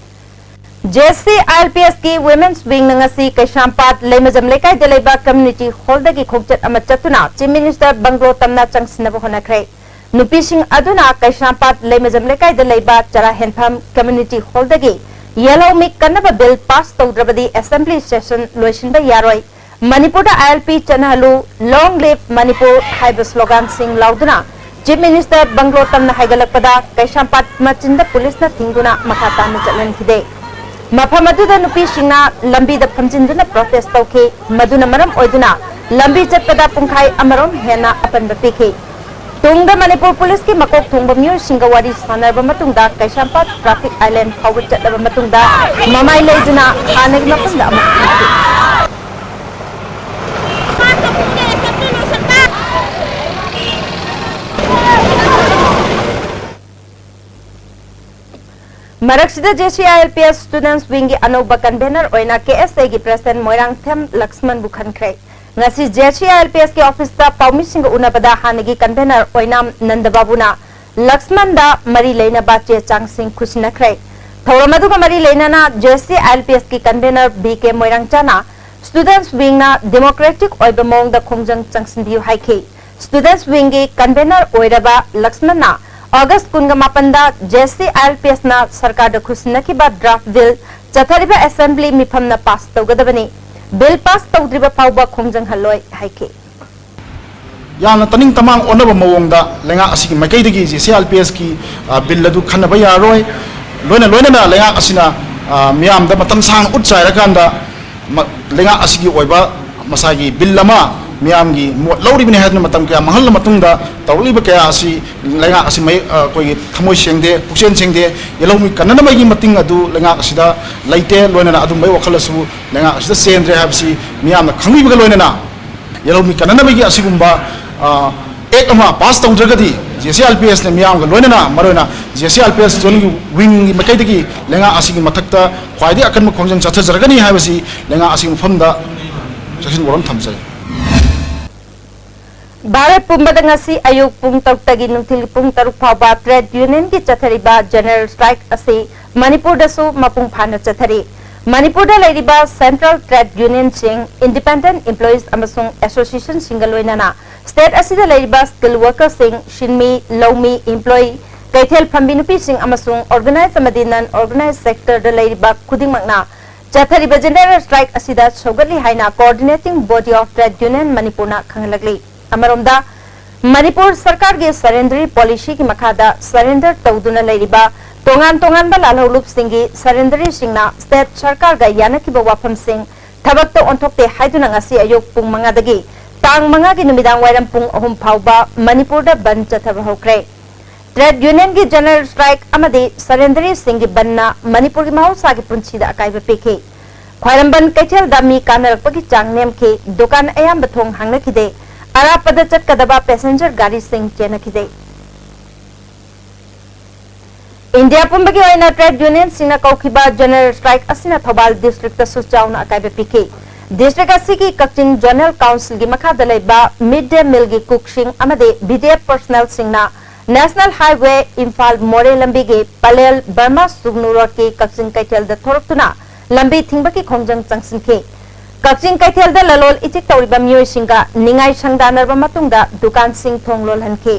J C I L P ꯑꯦꯁꯀꯤ Women's Wingꯅ ꯉꯁꯤ ꯀꯩꯁꯥꯝꯄꯥꯠ ꯂꯩꯃꯖꯝ ꯂꯩꯀꯥꯏꯗ ꯂꯩꯕ ꯀꯝꯌꯨꯅꯤꯇꯤ ꯍꯣꯜꯗꯒꯤ ꯈꯣꯡꯆꯠ ꯑꯃ ꯆꯠꯇꯨꯅ ꯆꯤꯐ ꯃꯤꯅꯤꯁꯇꯔ ꯕꯪꯒ꯭ꯂꯣ ꯇꯝꯅ ꯆꯪꯁꯤꯟꯅꯕ ꯍꯣꯠꯅꯈ꯭ꯔꯦ꯫ ꯅꯨꯄꯤꯁꯤꯡ ꯑꯗꯨꯅ ꯀꯩꯁꯥꯝꯄꯥꯠ ꯂꯩꯃꯖꯝ ꯂꯩꯀꯥꯏꯗ ꯂꯩꯕ ꯆꯔꯥ ꯍꯦꯟꯐꯝ ꯀꯝꯌꯨꯅꯤꯇꯤ ꯍꯣꯜꯗꯒꯤ ꯌꯦꯜꯍꯧꯃꯤ ꯀꯟꯅꯕ ꯕꯤꯜ ꯄꯥꯁ ꯇꯧꯗ꯭ꯔꯕꯗꯤ ꯑꯦꯁꯦꯝꯕ꯭ꯂꯤ ꯁꯦꯁꯟ ꯂꯣꯏꯁꯤꯟꯕ ꯌꯥꯔꯣꯏ, ꯃꯅꯤꯄꯨꯔꯗ ꯑꯥꯏ ꯑꯦꯜ ꯄꯤ ꯆꯠꯅꯍꯜꯂꯨ, Long Live Manipur ꯍꯥꯏꯕ ꯁ꯭ꯂꯣꯒꯥꯟꯁꯤꯡ ꯂꯥꯎꯗꯨꯅ ꯆꯤꯐ ꯃꯤꯅꯤꯁꯇꯔ ꯕꯪꯒ꯭ꯂꯣ ꯇꯝꯅ ꯍꯥꯏꯒꯠꯂꯛꯄꯗ ꯀꯩꯁꯥꯝꯄꯥꯠ ꯃꯆꯤꯟꯗ ꯄꯨꯂꯤꯁꯅ ꯊꯤꯡꯗꯨꯅ ꯃꯈꯥ ꯇꯥꯅ ꯆꯠꯍꯟꯈꯤꯗꯦ꯫ ꯃꯐꯝ ꯑꯗꯨꯗ ꯅꯨꯄꯤꯁꯤꯡꯅ ꯂꯝꯕꯤꯗ ꯐꯝꯖꯤꯟꯗꯨꯅ ꯄ꯭ꯔꯣꯇꯦꯁ ꯇꯧꯈꯤ꯫ ꯃꯗꯨꯅ ꯃꯔꯝ ꯑꯣꯏꯗꯨꯅ ꯂꯝꯕꯤ ꯆꯠꯄꯗ ꯄꯨꯡꯈꯥꯏ ꯑꯃꯔꯣꯝ ꯍꯦꯟꯅ ꯑꯄꯟꯕ ꯄꯤꯈꯤ꯫ ꯇꯨꯡꯗ ꯃꯅꯤꯄꯨꯔ ꯄꯨꯂꯤꯁꯀꯤ ꯃꯀꯣꯛ ꯊꯣꯡꯕ ꯃꯤꯑꯣꯏꯁꯤꯡꯒ ꯋꯥꯔꯤ ꯁꯥꯟꯅꯔꯕ ꯃꯇꯨꯡꯗ ꯀꯩꯁꯥꯝꯄꯥꯠ ꯇ꯭ꯔꯥꯐꯤꯛ ꯑꯥꯏꯂꯦꯟ ꯐꯥꯎꯕ ꯆꯠꯂꯕ ꯃꯇꯨꯡꯗ ꯃꯃꯥꯏ ꯂꯩꯗꯨꯅ ꯍꯥꯟꯅꯒꯤ ꯃꯐꯝꯗ ꯑꯃꯨꯛ ꯍꯟꯈꯤ꯫ ꯃꯔꯛꯁꯤꯗ, J C I L P S Students Wingꯒꯤ ꯑꯅꯧꯕ ꯀꯟꯚꯦꯅꯔ ꯑꯣꯏꯅ ꯀꯦ ꯑꯦꯁ ꯑꯦꯒꯤ ꯄ꯭ꯔꯦꯁꯤꯗꯦꯟꯠ ꯃꯣꯏꯔꯥꯡꯊꯦꯝ ꯂꯛꯁꯃꯟꯕꯨ ꯈꯟꯈ꯭ꯔꯦ꯫ ꯉꯁꯤ J C I L P ꯑꯦꯁꯀꯤ ꯑꯣꯐꯤꯁꯇ ꯄꯥꯎꯃꯤꯁꯤꯡꯒ ꯎꯅꯕꯗ ꯍꯥꯟꯅꯒꯤ ꯀꯟꯚꯦꯅꯔ ꯑꯣꯏꯅꯥꯝ ꯅꯟꯗꯕꯥꯕꯨꯅ ꯂꯛꯁꯃꯟꯗ ꯃꯔꯤ ꯂꯩꯅꯕ ꯆꯦ ꯆꯥꯡꯁꯤꯡ ꯈꯨꯠꯁꯤꯟꯅꯈ꯭ꯔꯦ꯫ ꯊꯧꯔꯝ ꯑꯗꯨꯒ ꯃꯔꯤ ꯂꯩꯅꯅ J C I L P ꯑꯦꯁꯀꯤ ꯀꯟꯚꯦꯅꯔ ꯕꯤ ꯀꯦ ꯃꯣꯏꯔꯥꯡꯆꯥꯅ Students Wingꯅ democratic ꯑꯣꯏꯕ ꯃꯑꯣꯡꯗ ꯈꯣꯡꯖꯪ ꯆꯪꯁꯤꯟꯕꯤꯌꯨ ꯍꯥꯏꯈꯤ꯫ Students Wingꯒꯤ ꯀꯟꯚꯦꯅꯔ ꯑꯣꯏꯔꯕ ꯂꯛꯁꯃꯟꯅ ꯑꯣꯒꯁ ꯀꯨꯟꯒ ꯃꯥꯄꯟꯗ J C I L P ꯑꯦꯁꯅ ꯁꯔꯀꯥꯔꯗ ꯈꯨꯠꯁꯤꯟꯅꯈꯤꯕ ꯗ꯭ꯔꯥꯐ ꯕꯤꯜ ꯆꯠꯊꯔꯤꯕ ꯑꯦꯁꯦꯝꯕ꯭ꯂꯤ ꯃꯤꯐꯝꯅ ꯄꯥꯁ ꯇꯧꯒꯗꯕꯅꯤ, ꯕꯤꯜ ꯄꯥꯁ ꯇꯧꯗ꯭ꯔꯤꯕ ꯐꯥꯎꯕ ꯈꯣꯡꯖꯪ ꯍꯜꯂꯣꯏ ꯍꯥꯏꯈꯤ꯫ ꯌꯥꯝꯅ ꯇꯅꯤꯡ ꯇꯃꯥꯡ ꯑꯣꯟꯅꯕ ꯃꯑꯣꯡꯗ ꯂꯩꯉꯥꯛ ꯑꯁꯤꯒꯤ ꯃꯥꯏꯀꯩꯗꯒꯤ J C I L P ꯑꯦꯁꯀꯤ, ꯑ, ꯕꯤꯜ ꯑꯗꯨ ꯈꯟꯅꯕ ꯌꯥꯔꯣꯏ꯫ ꯂꯣꯏꯅ ꯂꯣꯏꯅꯅ ꯂꯩꯉꯥꯛ ꯑꯁꯤꯅ, ꯑ, ꯃꯤꯌꯥꯝꯗ ꯃꯇꯝ ꯁꯥꯡꯅ ꯎꯠ ꯆꯥꯏꯔꯀꯥꯟꯗ ꯃ-, ꯂꯩꯉꯥꯛ ꯑꯁꯤꯒꯤ ꯑꯣꯏꯕ ꯃꯁꯥꯒꯤ ꯕꯤꯜ ꯑꯃ ꯃꯤꯌꯥꯝꯒꯤ ꯃꯣꯠ ꯂꯧꯔꯤꯕꯅꯤ ꯍꯥꯏꯗꯨꯅ ꯃꯇꯝ ꯀꯌꯥ ꯃꯥꯡꯍꯜꯂ ꯃꯇꯨꯡꯗ ꯇꯧꯔꯛꯂꯤꯕ ꯀꯌꯥ ꯑꯁꯤ ꯂꯩꯉꯥꯛ ꯑꯁꯤ ꯃꯩ-, ꯑ, ꯑꯩꯈꯣꯏꯒꯤ ꯊꯃꯣꯏ ꯁꯦꯡꯗꯦ, ꯄꯨꯛꯆꯦꯜ ꯁꯦꯡꯗꯦ, ꯌꯦꯜꯍꯧꯃꯤ ꯀꯟꯅꯅꯕꯒꯤ ꯃꯇꯤꯡ ꯑꯗꯨ ꯂꯩꯉꯥꯛ ꯑꯁꯤꯗ ꯂꯩꯇꯦ꯫ ꯂꯣꯏꯅꯅ ꯑꯗꯨꯝꯕꯒꯤ ꯋꯥꯈꯜ ꯑꯁꯨ ꯂꯩꯉꯥꯛ ꯑꯁꯤꯗ ꯆꯦꯟꯗ꯭ꯔꯦ ꯍꯥꯏꯕꯁꯤ ꯃꯤꯌꯥꯝꯅ ꯈꯪꯕꯤꯕꯒ ꯂꯣꯏꯅꯅ ꯌꯦꯜꯍꯧꯃꯤ ꯀꯟꯅꯅꯕꯒꯤ ꯑꯁꯤꯒꯨꯝꯕ, ꯑ, ꯑꯦꯛ ꯑꯃ ꯄꯥꯁ ꯇꯧꯗ꯭ꯔꯒꯗꯤ ꯖꯦ ꯁꯤ ꯑꯥꯔ ꯄꯤ ꯑꯦꯁꯅ ꯃꯤꯌꯥꯝꯒ ꯂꯣꯏꯅꯅ, ꯃꯔꯨꯑꯣꯏꯅ J C R P S ꯖꯣꯟꯒꯤ ꯋꯤꯡꯒꯤ ꯃꯥꯏꯀꯩꯗꯒꯤ ꯂꯩꯉꯥꯛ ꯑꯁꯤꯒꯤ ꯃꯊꯛꯇ ꯈ꯭ꯋꯥꯏꯗꯒꯤ ꯑꯀꯟꯕ ꯈꯣꯡꯖꯪ ꯆꯠꯊꯖꯔꯒꯅꯤ ꯍꯥꯏꯕꯁꯤ ꯂꯩꯉꯥꯛ ꯑꯁꯤꯒꯤ ꯃꯐꯝꯗ ꯆꯦꯛꯁꯤꯟ ꯋꯥꯔꯣꯜ ꯊꯝꯖꯔꯤ꯫ ꯚꯥꯔꯠ ꯄꯨꯝꯕꯗ ꯉꯁꯤ ꯑꯌꯨꯛ ꯄꯨꯡ ꯇꯔꯨꯛꯇꯒꯤ ꯅꯨꯡꯊꯤꯜ ꯄꯨꯡ ꯇꯔꯨꯛ ꯐꯥꯎꯕ ꯇ꯭ꯔꯦꯗ ꯌꯨꯅꯤꯌꯟꯒꯤ ꯆꯠꯊꯔꯤꯕ ꯖꯦꯅꯔꯦꯜ ꯁ꯭ꯇ꯭ꯔꯥꯏꯛ ꯑꯁꯤ ꯃꯅꯤꯄꯨꯔꯗꯁꯨ ꯃꯄꯨꯡ ꯐꯥꯅ ꯆꯠꯊꯔꯤ꯫ ꯃꯅꯤꯄꯨꯔꯗ ꯂꯩꯔꯤꯕ ꯁꯦꯟꯇ꯭ꯔꯦꯜ ꯇ꯭ꯔꯦꯗ ꯌꯨꯅꯤꯌꯟꯁꯤꯡ, ꯏꯟꯗꯤꯄꯦꯟꯗꯦꯟꯠ ꯏꯝꯄ꯭ꯂꯣꯌꯤꯁ ꯑꯃꯁꯨꯡ ꯑꯦꯁꯣꯁꯤꯌꯦꯁꯟꯁꯤꯡꯒ ꯂꯣꯏꯅꯅ ꯁ꯭ꯇꯦꯠ ꯑꯁꯤꯗ ꯂꯩꯔꯤꯕ ꯁ꯭ꯀꯤꯜ ꯋꯥꯔꯀꯔꯁꯤꯡ, ꯁꯤꯟꯃꯤ, ꯂꯧꯃꯤ, ꯏꯝꯄ꯭ꯂꯣꯌꯤ, ꯀꯩꯊꯦꯜ ꯐꯝꯕꯤ ꯅꯨꯄꯤꯁꯤꯡ ꯑꯃꯁꯨꯡ ꯑꯣꯔꯒꯅꯥꯏꯖ ꯑꯃꯗꯤ ꯅꯟ ꯑꯣꯔꯒꯅꯥꯏꯖ ꯁꯦꯛꯇꯔꯗ ꯂꯩꯔꯤꯕ ꯈꯨꯗꯤꯡꯃꯛꯅ ꯆꯠꯊꯔꯤꯕ ꯖꯦꯅꯔꯦꯜ ꯁ꯭ꯇ꯭ꯔꯥꯏꯛ ꯑꯁꯤꯗ ꯁꯧꯒꯠꯂꯤ ꯍꯥꯏꯅ Coordinating Body of Trade Union ꯃꯅꯤꯄꯨꯔꯅ ꯈꯪꯍꯜꯂꯛꯂꯤ꯫ ꯑꯃꯔꯣꯝꯗ, ꯃꯅꯤꯄꯨꯔ ꯁꯔꯀꯥꯔꯒꯤ ꯁꯔꯦꯟꯗꯔꯤ ꯄꯣꯂꯤꯁꯤꯒꯤ ꯃꯈꯥꯗ ꯁꯔꯦꯟꯗꯔ ꯇꯧꯗꯨꯅ ꯂꯩꯔꯤꯕ ꯇꯣꯉꯥꯟ ꯇꯣꯉꯥꯟꯕ ꯂꯥꯜꯍꯧ ꯂꯨꯞꯁꯤꯡꯒꯤ ꯁꯔꯦꯟꯗꯔꯤꯁꯤꯡꯅ ꯁ꯭ꯇꯦꯠ ꯁꯔꯀꯥꯔꯒ ꯌꯥꯅꯈꯤꯕ ꯋꯥꯐꯝꯁꯤꯡ ꯊꯕꯛꯇ ꯑꯣꯟꯊꯣꯛꯇꯦ ꯍꯥꯏꯗꯨꯅ ꯉꯁꯤ ꯑꯌꯨꯛ ꯄꯨꯡ ꯃꯉꯥꯗꯒꯤ ꯇꯥꯡ ꯃꯉꯥꯒꯤ ꯅꯨꯃꯤꯗꯥꯡ ꯋꯥꯏꯔꯝ ꯄꯨꯡ ꯑꯍꯨꯝ ꯐꯥꯎꯕ ꯃꯅꯤꯄꯨꯔꯗ ꯕꯟꯗ ꯆꯠꯊꯕ ꯍꯧꯈ꯭ꯔꯦ꯫ ꯇ꯭ꯔꯦꯗ ꯌꯨꯅꯤꯌꯟꯒꯤ ꯖꯦꯅꯔꯦꯜ ꯁ꯭ꯇ꯭ꯔꯥꯏꯛ ꯑꯃꯗꯤ ꯁꯔꯦꯟꯗꯔꯤꯁꯤꯡꯒꯤ ꯕꯟꯗꯅ ꯃꯅꯤꯄꯨꯔꯒꯤ ꯃꯍꯧꯁꯥꯒꯤ ꯄꯨꯟꯁꯤꯗ ꯑꯀꯥꯏꯕ ꯄꯤꯈꯤ꯫ ꯈ꯭ꯋꯥꯏꯔꯝꯕꯟ ꯀꯩꯊꯦꯜꯗ ꯃꯤ ꯀꯥꯅꯔꯛꯄꯒꯤ ꯆꯥꯡ ꯅꯦꯝꯈꯤ꯫ ꯗꯨꯀꯥꯟ ꯑꯌꯥꯝꯕ ꯊꯣꯡ ꯍꯥꯡꯅꯈꯤꯗꯦ꯫ ꯑꯔꯥꯞꯄꯗ ꯆꯠꯀꯗꯕ ꯄꯦꯁꯦꯟꯖꯔ ꯒꯥꯔꯤꯁꯤꯡ ꯆꯦꯟꯅꯈꯤꯗꯦ꯫ ꯏꯟꯗꯤꯌꯥ ꯄꯨꯝꯕꯒꯤ ꯑꯣꯏꯅ ꯇ꯭ꯔꯦꯗ ꯌꯨꯅꯤꯌꯟꯁꯤꯡꯅ ꯀꯧꯈꯤꯕ ꯖꯦꯅꯔꯦꯜ ꯁ꯭ꯇ꯭ꯔꯥꯏꯛ ꯑꯁꯤꯅ ꯊꯧꯕꯥꯜ ꯗꯤꯁꯇ꯭ꯔꯤꯛꯇꯁꯨ ꯆꯥꯎꯅ ꯑꯀꯥꯏꯕ ꯄꯤꯈꯤ꯫ ꯗꯤꯁꯇ꯭ꯔꯤꯛ ꯑꯁꯤꯒꯤ ꯀꯛꯆꯤꯡ ꯖꯣꯅꯦꯜ ꯀꯥꯎꯟꯁꯤꯜꯒꯤ ꯃꯈꯥꯗ ꯂꯩꯕ ꯃꯤꯗ ꯗꯦ ꯃꯤꯜꯒꯤ ꯀꯨꯛꯁꯤꯡ ꯑꯃꯗꯤ ꯕꯤ ꯗꯤ ꯑꯦꯐ ꯄꯔꯁꯅꯦꯜꯁꯤꯡꯅ ꯅꯦꯁꯅꯦꯜ ꯍꯥꯏꯋꯦ ꯏꯝꯐꯥꯜ ꯃꯣꯔꯦ ꯂꯝꯕꯤꯒꯤ ꯄꯂꯦꯜ ꯕꯔꯃꯥ ꯁꯨꯒꯅꯨ ꯔꯣꯗꯀꯤ ꯀꯛꯆꯤꯡ ꯀꯩꯊꯦꯜꯗ ꯊꯣꯔꯛꯇꯨꯅ ꯂꯝꯕꯤ ꯊꯤꯡꯕꯒꯤ ꯈꯣꯡꯖꯪ ꯆꯪꯁꯤꯟꯈꯤ꯫ ꯀꯛꯆꯤꯡ ꯀꯩꯊꯦꯜꯗ ꯂꯂꯣꯜ ꯏꯇꯤꯛ ꯇꯧꯔꯤꯕ ꯃꯤꯑꯣꯏꯁꯤꯡꯒ ꯅꯤꯡꯉꯥꯏ ꯁꯪꯗꯥꯅꯔꯕ ꯃꯇꯨꯡꯗ ꯗꯨꯀꯥꯟꯁꯤꯡ ꯊꯣꯡ ꯂꯣꯜꯍꯟꯈꯤ꯫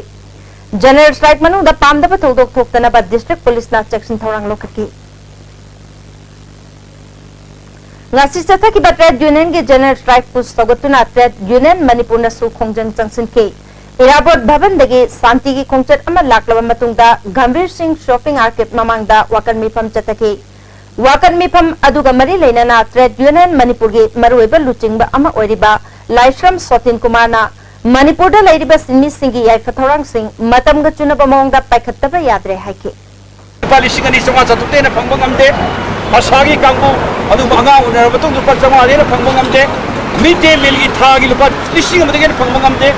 ꯖꯦꯅꯔꯦꯜ ꯁ꯭ꯇ꯭ꯔꯥꯏꯛ ꯃꯅꯨꯡꯗ ꯄꯥꯝꯗꯕ ꯊꯧꯗꯣꯛ ꯊꯣꯛꯇꯅꯕ ꯗꯤꯁꯇ꯭ꯔꯤꯛ ꯄꯨꯂꯤꯁꯅ ꯆꯦꯛꯁꯤꯟ ꯊꯧꯔꯥꯡ ꯂꯧꯈꯠꯈꯤ꯫ ꯉꯁꯤ ꯆꯠꯊꯈꯤꯕ ꯇ꯭ꯔꯦꯗ ꯌꯨꯅꯤꯌꯟꯒꯤ ꯖꯦꯅꯔꯦꯜ ꯁ꯭ꯇ꯭ꯔꯥꯏꯛꯄꯨ ꯁꯧꯒꯠꯇꯨꯅ ꯇ꯭ꯔꯦꯗ ꯌꯨꯅꯤꯌꯟ ꯃꯅꯤꯄꯨꯔꯅꯁꯨ ꯈꯣꯡꯖꯪ ꯆꯪꯁꯤꯟꯈꯤ꯫ ꯏꯔꯥꯕꯣꯠ ꯚꯕꯟꯗꯒꯤ ꯁꯥꯟꯇꯤꯒꯤ ꯈꯣꯡꯆꯠ ꯑꯃ ꯂꯥꯛꯂꯕ ꯃꯇꯨꯡꯗ ꯒꯝꯚꯤꯔ ꯁꯤꯡ ꯁꯣꯄꯤꯡ ꯑꯥꯔꯀꯦꯗ ꯃꯃꯥꯡꯗ ꯋꯥꯀꯠ ꯃꯤꯐꯝ ꯆꯠꯊꯈꯤ꯫ ꯋꯥꯀꯠ ꯃꯤꯐꯝ ꯑꯗꯨꯒ ꯃꯔꯤ ꯂꯩꯅꯅ ꯇ꯭ꯔꯦꯗ ꯌꯨꯅꯤꯌꯟ ꯃꯅꯤꯄꯨꯔꯒꯤ ꯃꯔꯨꯑꯣꯏꯕ ꯂꯨꯆꯤꯡꯕ ꯑꯃ ꯑꯣꯏꯔꯤꯕ ꯂꯥꯏꯁ꯭ꯔꯝ ꯁꯣꯇꯤꯟ ꯀꯨꯃꯥꯔꯅ ꯃꯅꯤꯄꯨꯔꯗ ꯂꯩꯔꯤꯕ ꯁꯤꯟꯃꯤꯁꯤꯡꯒꯤ ꯌꯥꯏꯐ ꯊꯧꯔꯥꯡꯁꯤꯡ ꯃꯇꯝꯒ ꯆꯨꯅꯕ ꯃꯑꯣꯡꯗ ꯄꯥꯏꯈꯠꯇꯕ ꯌꯥꯗ꯭ꯔꯦ ꯍꯥꯏꯈꯤ꯫ ꯂꯨꯄꯥ ꯂꯤꯁꯤꯡ ꯑꯅꯤ ꯆꯥꯝꯃꯉꯥ ꯆꯥꯇ꯭ꯔꯨꯛꯇꯩ ꯍꯦꯟꯅ ꯐꯪꯕ ꯉꯝꯗꯦ꯫ ꯑꯁꯥꯒꯤ ꯀꯥꯡꯕꯨ, ꯑꯗꯨꯒꯨꯝꯕ ꯑꯉꯥꯡ ꯎꯅꯔꯕ ꯃꯇꯨꯡꯗ ꯂꯨꯄꯥ ꯆꯥꯝꯃꯉꯥꯗꯩ ꯍꯦꯟꯅ ꯐꯪꯕ ꯉꯝꯗꯦ꯫ ꯃꯤꯗ ꯗꯦ ꯃꯤꯜꯒꯤ ꯊꯥꯒꯤ ꯂꯨꯄꯥ ꯂꯤꯁꯤꯡ ꯑꯃꯗꯒꯤ ꯍꯦꯟꯅ ꯐꯪꯕ ꯉꯝꯗꯦ꯫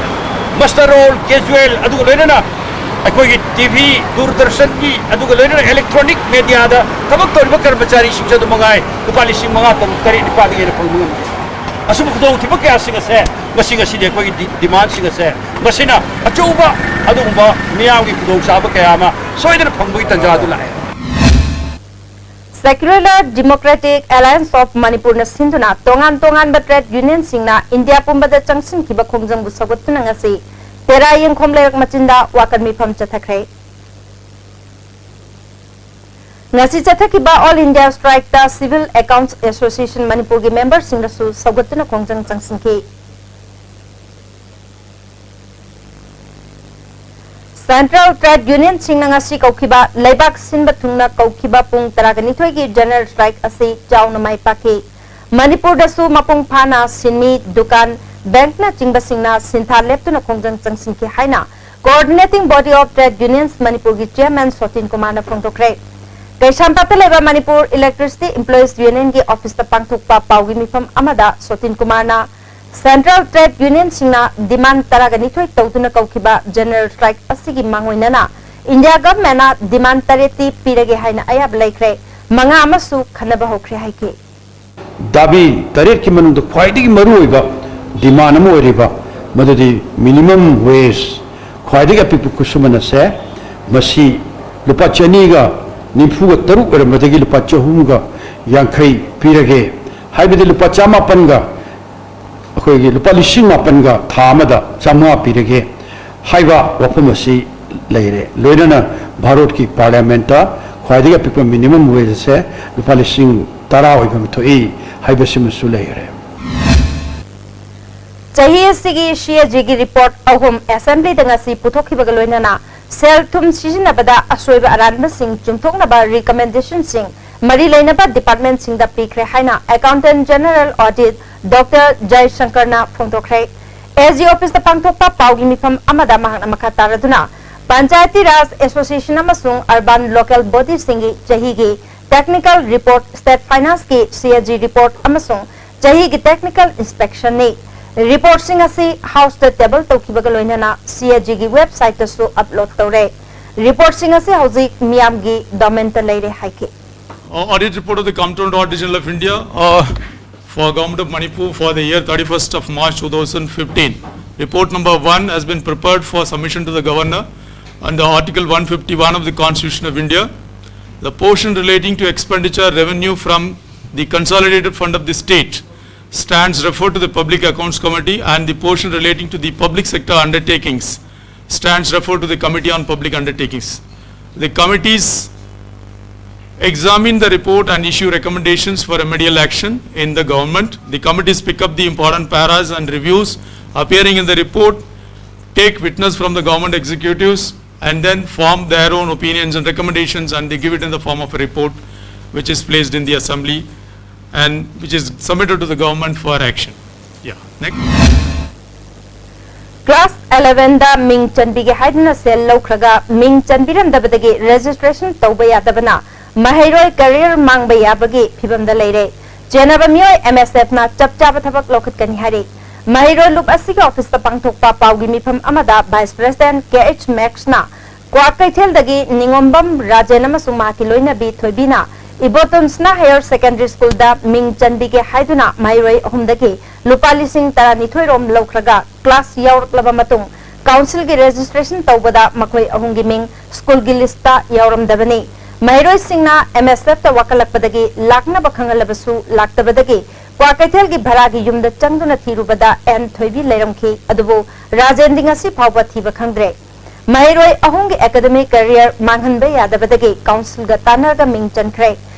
ꯃꯁꯇꯔ ꯔꯣꯜ, ꯀꯦꯖꯨꯋꯦꯜ, ꯑꯗꯨꯒ ꯂꯣꯏꯅꯅ ꯑꯩꯈꯣꯏꯒꯤ ꯇꯤ ꯚꯤ, ꯗꯨꯔꯗꯔꯁꯟꯒꯤ, ꯑꯗꯨꯒ ꯂꯣꯏꯅꯅ ꯏꯂꯦꯛꯇ꯭ꯔꯣꯅꯤꯛ ꯃꯦꯗꯤꯌꯥꯗ ꯊꯕꯛ ꯇꯧꯔꯤꯕ ꯀꯔꯃꯆꯥꯔꯤꯁꯤꯡꯁꯨ ꯑꯗꯨ ꯃꯉꯥꯏ, ꯂꯨꯄꯥ ꯂꯤꯁꯤꯡ ꯃꯉꯥ, ꯇꯔꯨꯛ, ꯇꯔꯦꯠ, ꯅꯤꯄꯥꯜꯗꯒꯤ ꯍꯦꯟꯅ ꯐꯪꯕ ꯉꯝꯗꯦ꯫ ꯑꯁꯨꯝꯕ ꯈꯨꯗꯣꯡꯊꯤꯕ ꯀꯌꯥꯁꯤꯡ ꯑꯁꯦ ꯉꯁꯤ ꯉꯁꯤꯗꯤ ꯑꯩꯈꯣꯏꯒꯤ ꯗꯤ-, ꯗꯤꯃꯥꯟꯁꯤꯡ ꯑꯁꯦ, ꯃꯁꯤꯅ ꯑꯆꯧꯕ ꯑꯗꯨꯒꯨꯝꯕ ꯃꯤꯌꯥꯝꯒꯤ ꯈꯨꯗꯣꯡꯆꯥꯕ ꯀꯌꯥ ꯑꯃ ꯁꯣꯏꯗꯅ ꯐꯪꯕꯒꯤ ꯇꯥꯟꯖꯥ ꯑꯗꯨ ꯂꯥꯛꯑꯦ꯫ Secular Democratic Alliance of ꯃꯅꯤꯄꯨꯔꯅ ꯁꯤꯟꯗꯨꯅ ꯇꯣꯉꯥꯟ ꯇꯣꯉꯥꯟꯕ ꯇ꯭ꯔꯦꯗ ꯌꯨꯅꯤꯌꯟꯁꯤꯡꯅ ꯏꯟꯗꯤꯌꯥ ꯄꯨꯝꯕꯗ ꯆꯪꯁꯤꯟꯈꯤꯕ ꯈꯣꯡꯖꯪꯕꯨ ꯁꯧꯒꯠꯇꯨꯅ ꯉꯁꯤ ꯇꯦꯔꯥ ꯌꯦꯡꯈꯣꯝ ꯂꯩꯔꯛ ꯃꯆꯤꯟꯗ ꯋꯥꯀꯠ ꯃꯤꯐꯝ ꯆꯠꯊꯈ꯭ꯔꯦ꯫ ꯉꯁꯤ ꯆꯠꯊꯈꯤꯕ All India Strikeꯇ Civil Accounts Association ꯃꯅꯤꯄꯨꯔꯒꯤ ꯃꯦꯝꯕꯔꯁꯤꯡꯅꯁꯨ ꯁꯧꯒꯠꯇꯨꯅ ꯈꯣꯡꯖꯪ ꯆꯪꯁꯤꯟꯈꯤ꯫ ꯁꯦꯟꯇ꯭ꯔꯦꯜ ꯇ꯭ꯔꯦꯗ ꯌꯨꯅꯤꯌꯟꯁꯤꯡꯅ ꯉꯁꯤ ꯀꯧꯈꯤꯕ ꯂꯩꯕꯥꯛ ꯁꯤꯟꯕ ꯊꯨꯡꯅ ꯀꯧꯈꯤꯕ ꯄꯨꯡ ꯇꯔꯥꯒꯅꯤꯊꯣꯏꯒꯤ ꯖꯦꯅꯔꯦꯜ ꯁ꯭ꯇ꯭ꯔꯥꯏꯛ ꯑꯁꯤ ꯆꯥꯎꯅ ꯃꯥꯏ ꯄꯥꯛꯈꯤ꯫ ꯃꯅꯤꯄꯨꯔꯗꯁꯨ ꯃꯄꯨꯡ ꯐꯥꯅ ꯁꯤꯟꯃꯤ, ꯗꯨꯀꯥꯟ, ꯕꯦꯡꯛꯅꯆꯤꯡꯕꯁꯤꯡꯅ ꯁꯤꯟꯊꯥ ꯂꯦꯞꯇꯨꯅ ꯈꯣꯡꯖꯪ ꯆꯪꯁꯤꯟꯈꯤ ꯍꯥꯏꯅ Coordinating Body of Trade Unions ꯃꯅꯤꯄꯨꯔꯒꯤ ꯆꯤꯌꯔꯃꯦꯟ ꯁꯣꯇꯤꯟ ꯀꯨꯃꯥꯔꯅ ꯐꯣꯡꯗꯣꯛꯈ꯭ꯔꯦ꯫ ꯀꯩꯁꯥꯝꯄꯥꯠꯇ ꯂꯩꯕ ꯃꯅꯤꯄꯨꯔ ꯏꯂꯦꯛꯇ꯭ꯔꯤꯁꯤꯇꯤ ꯏꯝꯄ꯭ꯂꯣꯌꯤꯁ ꯌꯨꯅꯤꯌꯟꯒꯤ ꯑꯣꯐꯤꯁꯇ ꯄꯥꯡꯊꯣꯛꯄ ꯄꯥꯎꯒꯤ ꯃꯤꯐꯝ ꯑꯃꯗ ꯁꯣꯇꯤꯟ ꯀꯨꯃꯥꯔꯅ ꯁꯦꯟꯇ꯭ꯔꯦꯜ ꯇ꯭ꯔꯦꯗ ꯌꯨꯅꯤꯌꯟꯁꯤꯡꯅ ꯗꯤꯃꯥꯟ ꯇꯔꯥꯒꯅꯤꯊꯣꯏ ꯇꯧꯗꯨꯅ ꯀꯧꯈꯤꯕ ꯖꯦꯅꯔꯦꯜ ꯁ꯭ꯇ꯭ꯔꯥꯏꯛ ꯑꯁꯤꯒꯤ ꯃꯥꯡꯑꯣꯏꯅꯅ ꯏꯟꯗꯤꯌꯥ ꯒꯚꯔꯟꯃꯦꯟꯠꯅ ꯗꯤꯃꯥꯟ ꯇꯔꯦꯠꯇꯤ ꯄꯤꯔꯒꯦ ꯍꯥꯏꯅ ꯑꯌꯥꯕ ꯂꯩꯈ꯭ꯔꯦ, ꯃꯉꯥ ꯑꯃꯁꯨ ꯈꯟꯅꯕ ꯍꯧꯈ꯭ꯔꯦ ꯍꯥꯏꯈꯤ꯫ ꯗꯥꯕꯤ ꯇꯔꯦꯠꯀꯤ ꯃꯅꯨꯡꯗ ꯈ꯭ꯋꯥꯏꯗꯒꯤ ꯃꯔꯨꯑꯣꯏꯕ ꯗꯤꯃꯥꯟ ꯑꯃ ꯑꯣꯏꯔꯤꯕ, ꯃꯗꯨꯗꯤ ꯃꯤꯅꯤꯃꯝ ꯋꯦꯖ, ꯈ꯭ꯋꯥꯏꯗꯒꯤ ꯑꯄꯤꯛꯄ ꯈꯨꯠꯁꯨꯃꯟ ꯑꯁꯦ, ꯃꯁꯤ ꯂꯨꯄꯥ ꯆꯅꯤꯒ ꯅꯤꯐꯨꯒ ꯇꯔꯨꯛ ꯑꯣꯏꯔꯝꯕꯗꯒꯤ ꯂꯨꯄꯥ ꯆꯍꯨꯝꯒ ꯌꯥꯡꯈꯩ ꯄꯤꯔꯒꯦ, ꯍꯥꯏꯕꯗꯤ ꯂꯨꯄꯥ ꯆꯃꯥꯄꯟꯒ, ꯑꯩꯈꯣꯏꯒꯤ ꯂꯨꯄꯥ ꯂꯤꯁꯤꯡ ꯃꯥꯄꯟꯒ ꯊꯥ ꯑꯃꯗ ꯆꯥꯝꯃꯉꯥ ꯄꯤꯔꯒꯦ ꯍꯥꯏꯕ ꯋꯥꯐꯝ ꯑꯁꯤ ꯂꯩꯔꯦ꯫ ꯂꯣꯏꯅꯅ ꯚꯥꯔꯠꯀꯤ ꯄꯥꯔꯂꯤꯌꯥꯃꯦꯟꯠꯇ ꯈ꯭ꯋꯥꯏꯗꯒꯤ ꯑꯄꯤꯛꯄ ꯃꯤꯅꯤꯃꯝ ꯋꯦꯖ ꯑꯁꯦ ꯂꯨꯄꯥ ꯂꯤꯁꯤꯡ ꯇꯔꯥ ꯑꯣꯏꯐꯝ ꯊꯣꯛꯏ ꯍꯥꯏꯕꯁꯤꯃꯁꯨ ꯂꯩꯈ꯭ꯔꯦ꯫ ꯆꯍꯤ ꯑꯁꯤꯒꯤ ꯁꯤ ꯑꯦ ꯖꯤꯒꯤ ꯔꯤꯄꯣꯔꯠ ꯑꯍꯨꯝ ꯑꯦꯁꯦꯝꯕ꯭ꯂꯤꯗ ꯉꯁꯤ ꯄꯨꯊꯣꯛꯈꯤꯕꯒ ꯂꯣꯏꯅꯅ ꯁꯦꯜ ꯊꯨꯝ ꯁꯤꯖꯤꯟꯅꯕꯗ ꯑꯁꯣꯏꯕ ꯑꯔꯥꯟꯕꯁꯤꯡ ꯆꯨꯝꯊꯣꯛꯅꯕ ꯔꯤꯀꯃꯦꯟꯗꯦꯁꯟꯁꯤꯡ ꯃꯔꯤ ꯂꯩꯅꯕ ꯗꯤꯄꯥꯔꯠꯃꯦꯟꯠꯁꯤꯡꯗ ꯄꯤꯈ꯭ꯔꯦ ꯍꯥꯏꯅ ꯑꯦꯀꯥꯎꯟꯇꯦꯟꯠ ꯖꯦꯅꯔꯦꯜ ꯑꯣꯗꯤꯠ ꯗꯣꯛꯇꯔ ꯖꯌꯁꯪꯀꯔꯅ ꯐꯣꯡꯗꯣꯛꯈ꯭ꯔꯦ꯫ ꯑꯦ ꯖꯤ ꯑꯣꯐꯤꯁꯇ ꯄꯥꯡꯊꯣꯛꯄ ꯄꯥꯎꯒꯤ ꯃꯤꯐꯝ ꯑꯃꯗ ꯃꯍꯥꯛꯅ ꯃꯈꯥ ꯇꯥꯔꯗꯨꯅ ꯄꯟꯆꯥꯌꯇꯤ ꯔꯥꯖ ꯑꯦꯁꯣꯁꯤꯌꯦꯁꯟ ꯑꯃꯁꯨꯡ ꯑꯔꯕꯥꯟ ꯂꯣꯀꯦꯜ ꯕꯣꯗꯤꯁꯤꯡꯒꯤ ꯆꯍꯤꯒꯤ ꯇꯦꯛꯅꯤꯀꯦꯜ ꯔꯤꯄꯣꯔꯠ, ꯁ꯭ꯇꯦꯠ ꯐꯥꯏꯅꯥꯟꯁꯀꯤ ꯁꯤ ꯑꯦ ꯖꯤ ꯔꯤꯄꯣꯔꯠ ꯑꯃꯁꯨꯡ ꯆꯍꯤꯒꯤ ꯇꯦꯛꯅꯤꯀꯦꯜ ꯏꯟꯁꯄꯦꯛꯁꯟꯅꯤ꯫ ꯔꯤꯄꯣꯔꯠꯁꯤꯡ ꯑꯁꯤ ꯍꯥꯎꯁꯇ ꯇꯦꯕꯜ ꯇꯧꯈꯤꯕꯒ ꯂꯣꯏꯅꯅ ꯁꯤ ꯑꯦ ꯖꯤꯒꯤ ꯋꯦꯕꯁꯥꯏꯠꯇꯁꯨ ꯑꯞꯂꯣꯗ ꯇꯧꯔꯦ꯫ ꯔꯤꯄꯣꯔꯠꯁꯤꯡ ꯑꯁꯤ ꯍꯧꯖꯤꯛ ꯃꯤꯌꯥꯝꯒꯤ ꯗꯣꯃꯦꯟꯇ ꯂꯩꯔꯦ ꯍꯥꯏꯈꯤ꯫ Uh, audit report of the Comptroller of Auditor General of India uh, for Government of Manipur for the year thirty-first of March two thousand fifteen. Report number one has been prepared for submission to the Governor under Article one fifty-one of the Constitution of India. The portion relating to expenditure revenue from the consolidated fund of the state stands referred to the Public Accounts Committee, and the portion relating to the public sector undertakings stands referred to the Committee on Public Undertakings. The committees examine the report and issue recommendations for remedial action in the government. The committees pick up the important paras and reviews appearing in the report, take witness from the government executives, and then form their own opinions and recommendations, and they give it in the form of a report which is placed in the assembly and which is submitted to the government for action. Yeah. Next. Class ꯑꯦꯂꯦꯚꯦꯟꯗ ꯃꯤꯡ ꯆꯟꯕꯤꯒꯦ ꯍꯥꯏꯗꯨꯅ ꯁꯦꯜ ꯂꯧꯈ꯭ꯔꯒ ꯃꯤꯡ ꯆꯟꯕꯤꯔꯝꯗꯕꯗꯒꯤ registration ꯇꯧꯕ ꯌꯥꯗꯕꯅ ꯃꯍꯩꯔꯣꯏ career ꯃꯥꯡꯕ ꯌꯥꯕꯒꯤ ꯐꯤꯚꯝꯗ ꯂꯩꯔꯦ꯫ ꯆꯦꯟꯅꯕ ꯃꯤꯑꯣꯏ ꯑꯦꯝ ꯑꯦꯁ ꯑꯦꯐꯅ ꯆꯞ ꯆꯥꯕ ꯊꯕꯛ ꯂꯧꯈꯠꯀꯅꯤ ꯍꯥꯏꯔꯤ꯫ ꯃꯍꯩꯔꯣꯏ ꯂꯨꯞ ꯑꯁꯤꯒꯤ ꯑꯣꯐꯤꯁꯇ ꯄꯥꯡꯊꯣꯛꯄ ꯄꯥꯎꯒꯤ ꯃꯤꯐꯝ ꯑꯃꯗ ꯚꯥꯏꯁ ꯄ꯭ꯔꯦꯁꯤꯗꯦꯟꯠ ꯀꯦ ꯑꯩꯆ ꯃꯦꯛꯁꯅ ꯀ꯭ꯋꯥꯀꯩꯊꯦꯜꯗꯒꯤ ꯅꯤꯉꯣꯝꯕꯝ ꯔꯥꯖꯦꯟ ꯑꯃꯁꯨꯡ ꯃꯍꯥꯛꯀꯤ ꯂꯣꯏꯅꯕꯤ ꯊꯣꯏꯕꯤꯅ ꯏꯕꯣꯇꯣꯟꯁꯅꯥ ꯍꯥꯌꯔ ꯁꯦꯀꯦꯟꯗꯔꯤ ꯁ꯭ꯀꯨꯜꯗ ꯃꯤꯡ ꯆꯟꯕꯤꯒꯦ ꯍꯥꯏꯗꯨꯅ ꯃꯍꯩꯔꯣꯏ ꯑꯍꯨꯝꯗꯒꯤ ꯂꯨꯄꯥ ꯂꯤꯁꯤꯡ ꯇꯔꯥꯅꯤꯊꯣꯏ ꯔꯣꯝ ꯂꯧꯈ꯭ꯔꯒ ꯀ꯭ꯂꯥꯁ ꯌꯥꯎꯔꯛꯂꯕ ꯃꯇꯨꯡ ꯀꯥꯎꯟꯁꯤꯜꯒꯤ ꯔꯦꯖꯤꯁꯇ꯭ꯔꯦꯁꯟ ꯇꯧꯕꯗ ꯃꯈꯣꯏ ꯑꯍꯨꯝꯒꯤ ꯃꯤꯡ ꯁ꯭ꯀꯨꯜꯒꯤ ꯂꯤꯁꯇ ꯌꯥꯎꯔꯝꯗꯕꯅꯤ꯫ ꯃꯍꯩꯔꯣꯏꯁꯤꯡꯅ ꯑꯦꯝ ꯑꯦꯁ ꯑꯦꯐꯇ ꯋꯥꯀꯠꯂꯛꯄꯗꯒꯤ ꯂꯥꯛꯅꯕ ꯈꯪꯍꯜꯂꯕꯁꯨ ꯂꯥꯛꯇꯕꯗꯒꯤ ꯀ꯭ꯋꯥꯀꯩꯊꯦꯜꯒꯤ ꯚꯔꯥꯒꯤ ꯌꯨꯝꯗ ꯆꯪꯗꯨꯅ ꯊꯤꯔꯨꯕꯗ ꯑꯦꯟ ꯊꯣꯏꯕꯤ ꯂꯩꯔꯝꯈꯤ꯫ ꯑꯗꯨꯕꯨ ꯔꯥꯖꯦꯟꯗꯤ ꯉꯁꯤ ꯐꯥꯎꯕ ꯊꯤꯕ ꯈꯪꯗ꯭ꯔꯦ꯫ ꯃꯍꯩꯔꯣꯏ ꯑꯍꯨꯝꯒꯤ ꯑꯦꯀꯥꯗꯦꯃꯤꯛ ꯀꯦꯔꯤꯌꯔ ꯃꯥꯡꯍꯟꯕ ꯌꯥꯗꯕꯗꯒꯤ ꯀꯥꯎꯟꯁꯤꯜꯒ ꯇꯥꯟꯅꯔꯒ ꯃꯤꯡ ꯆꯟꯈ꯭ꯔꯦ꯫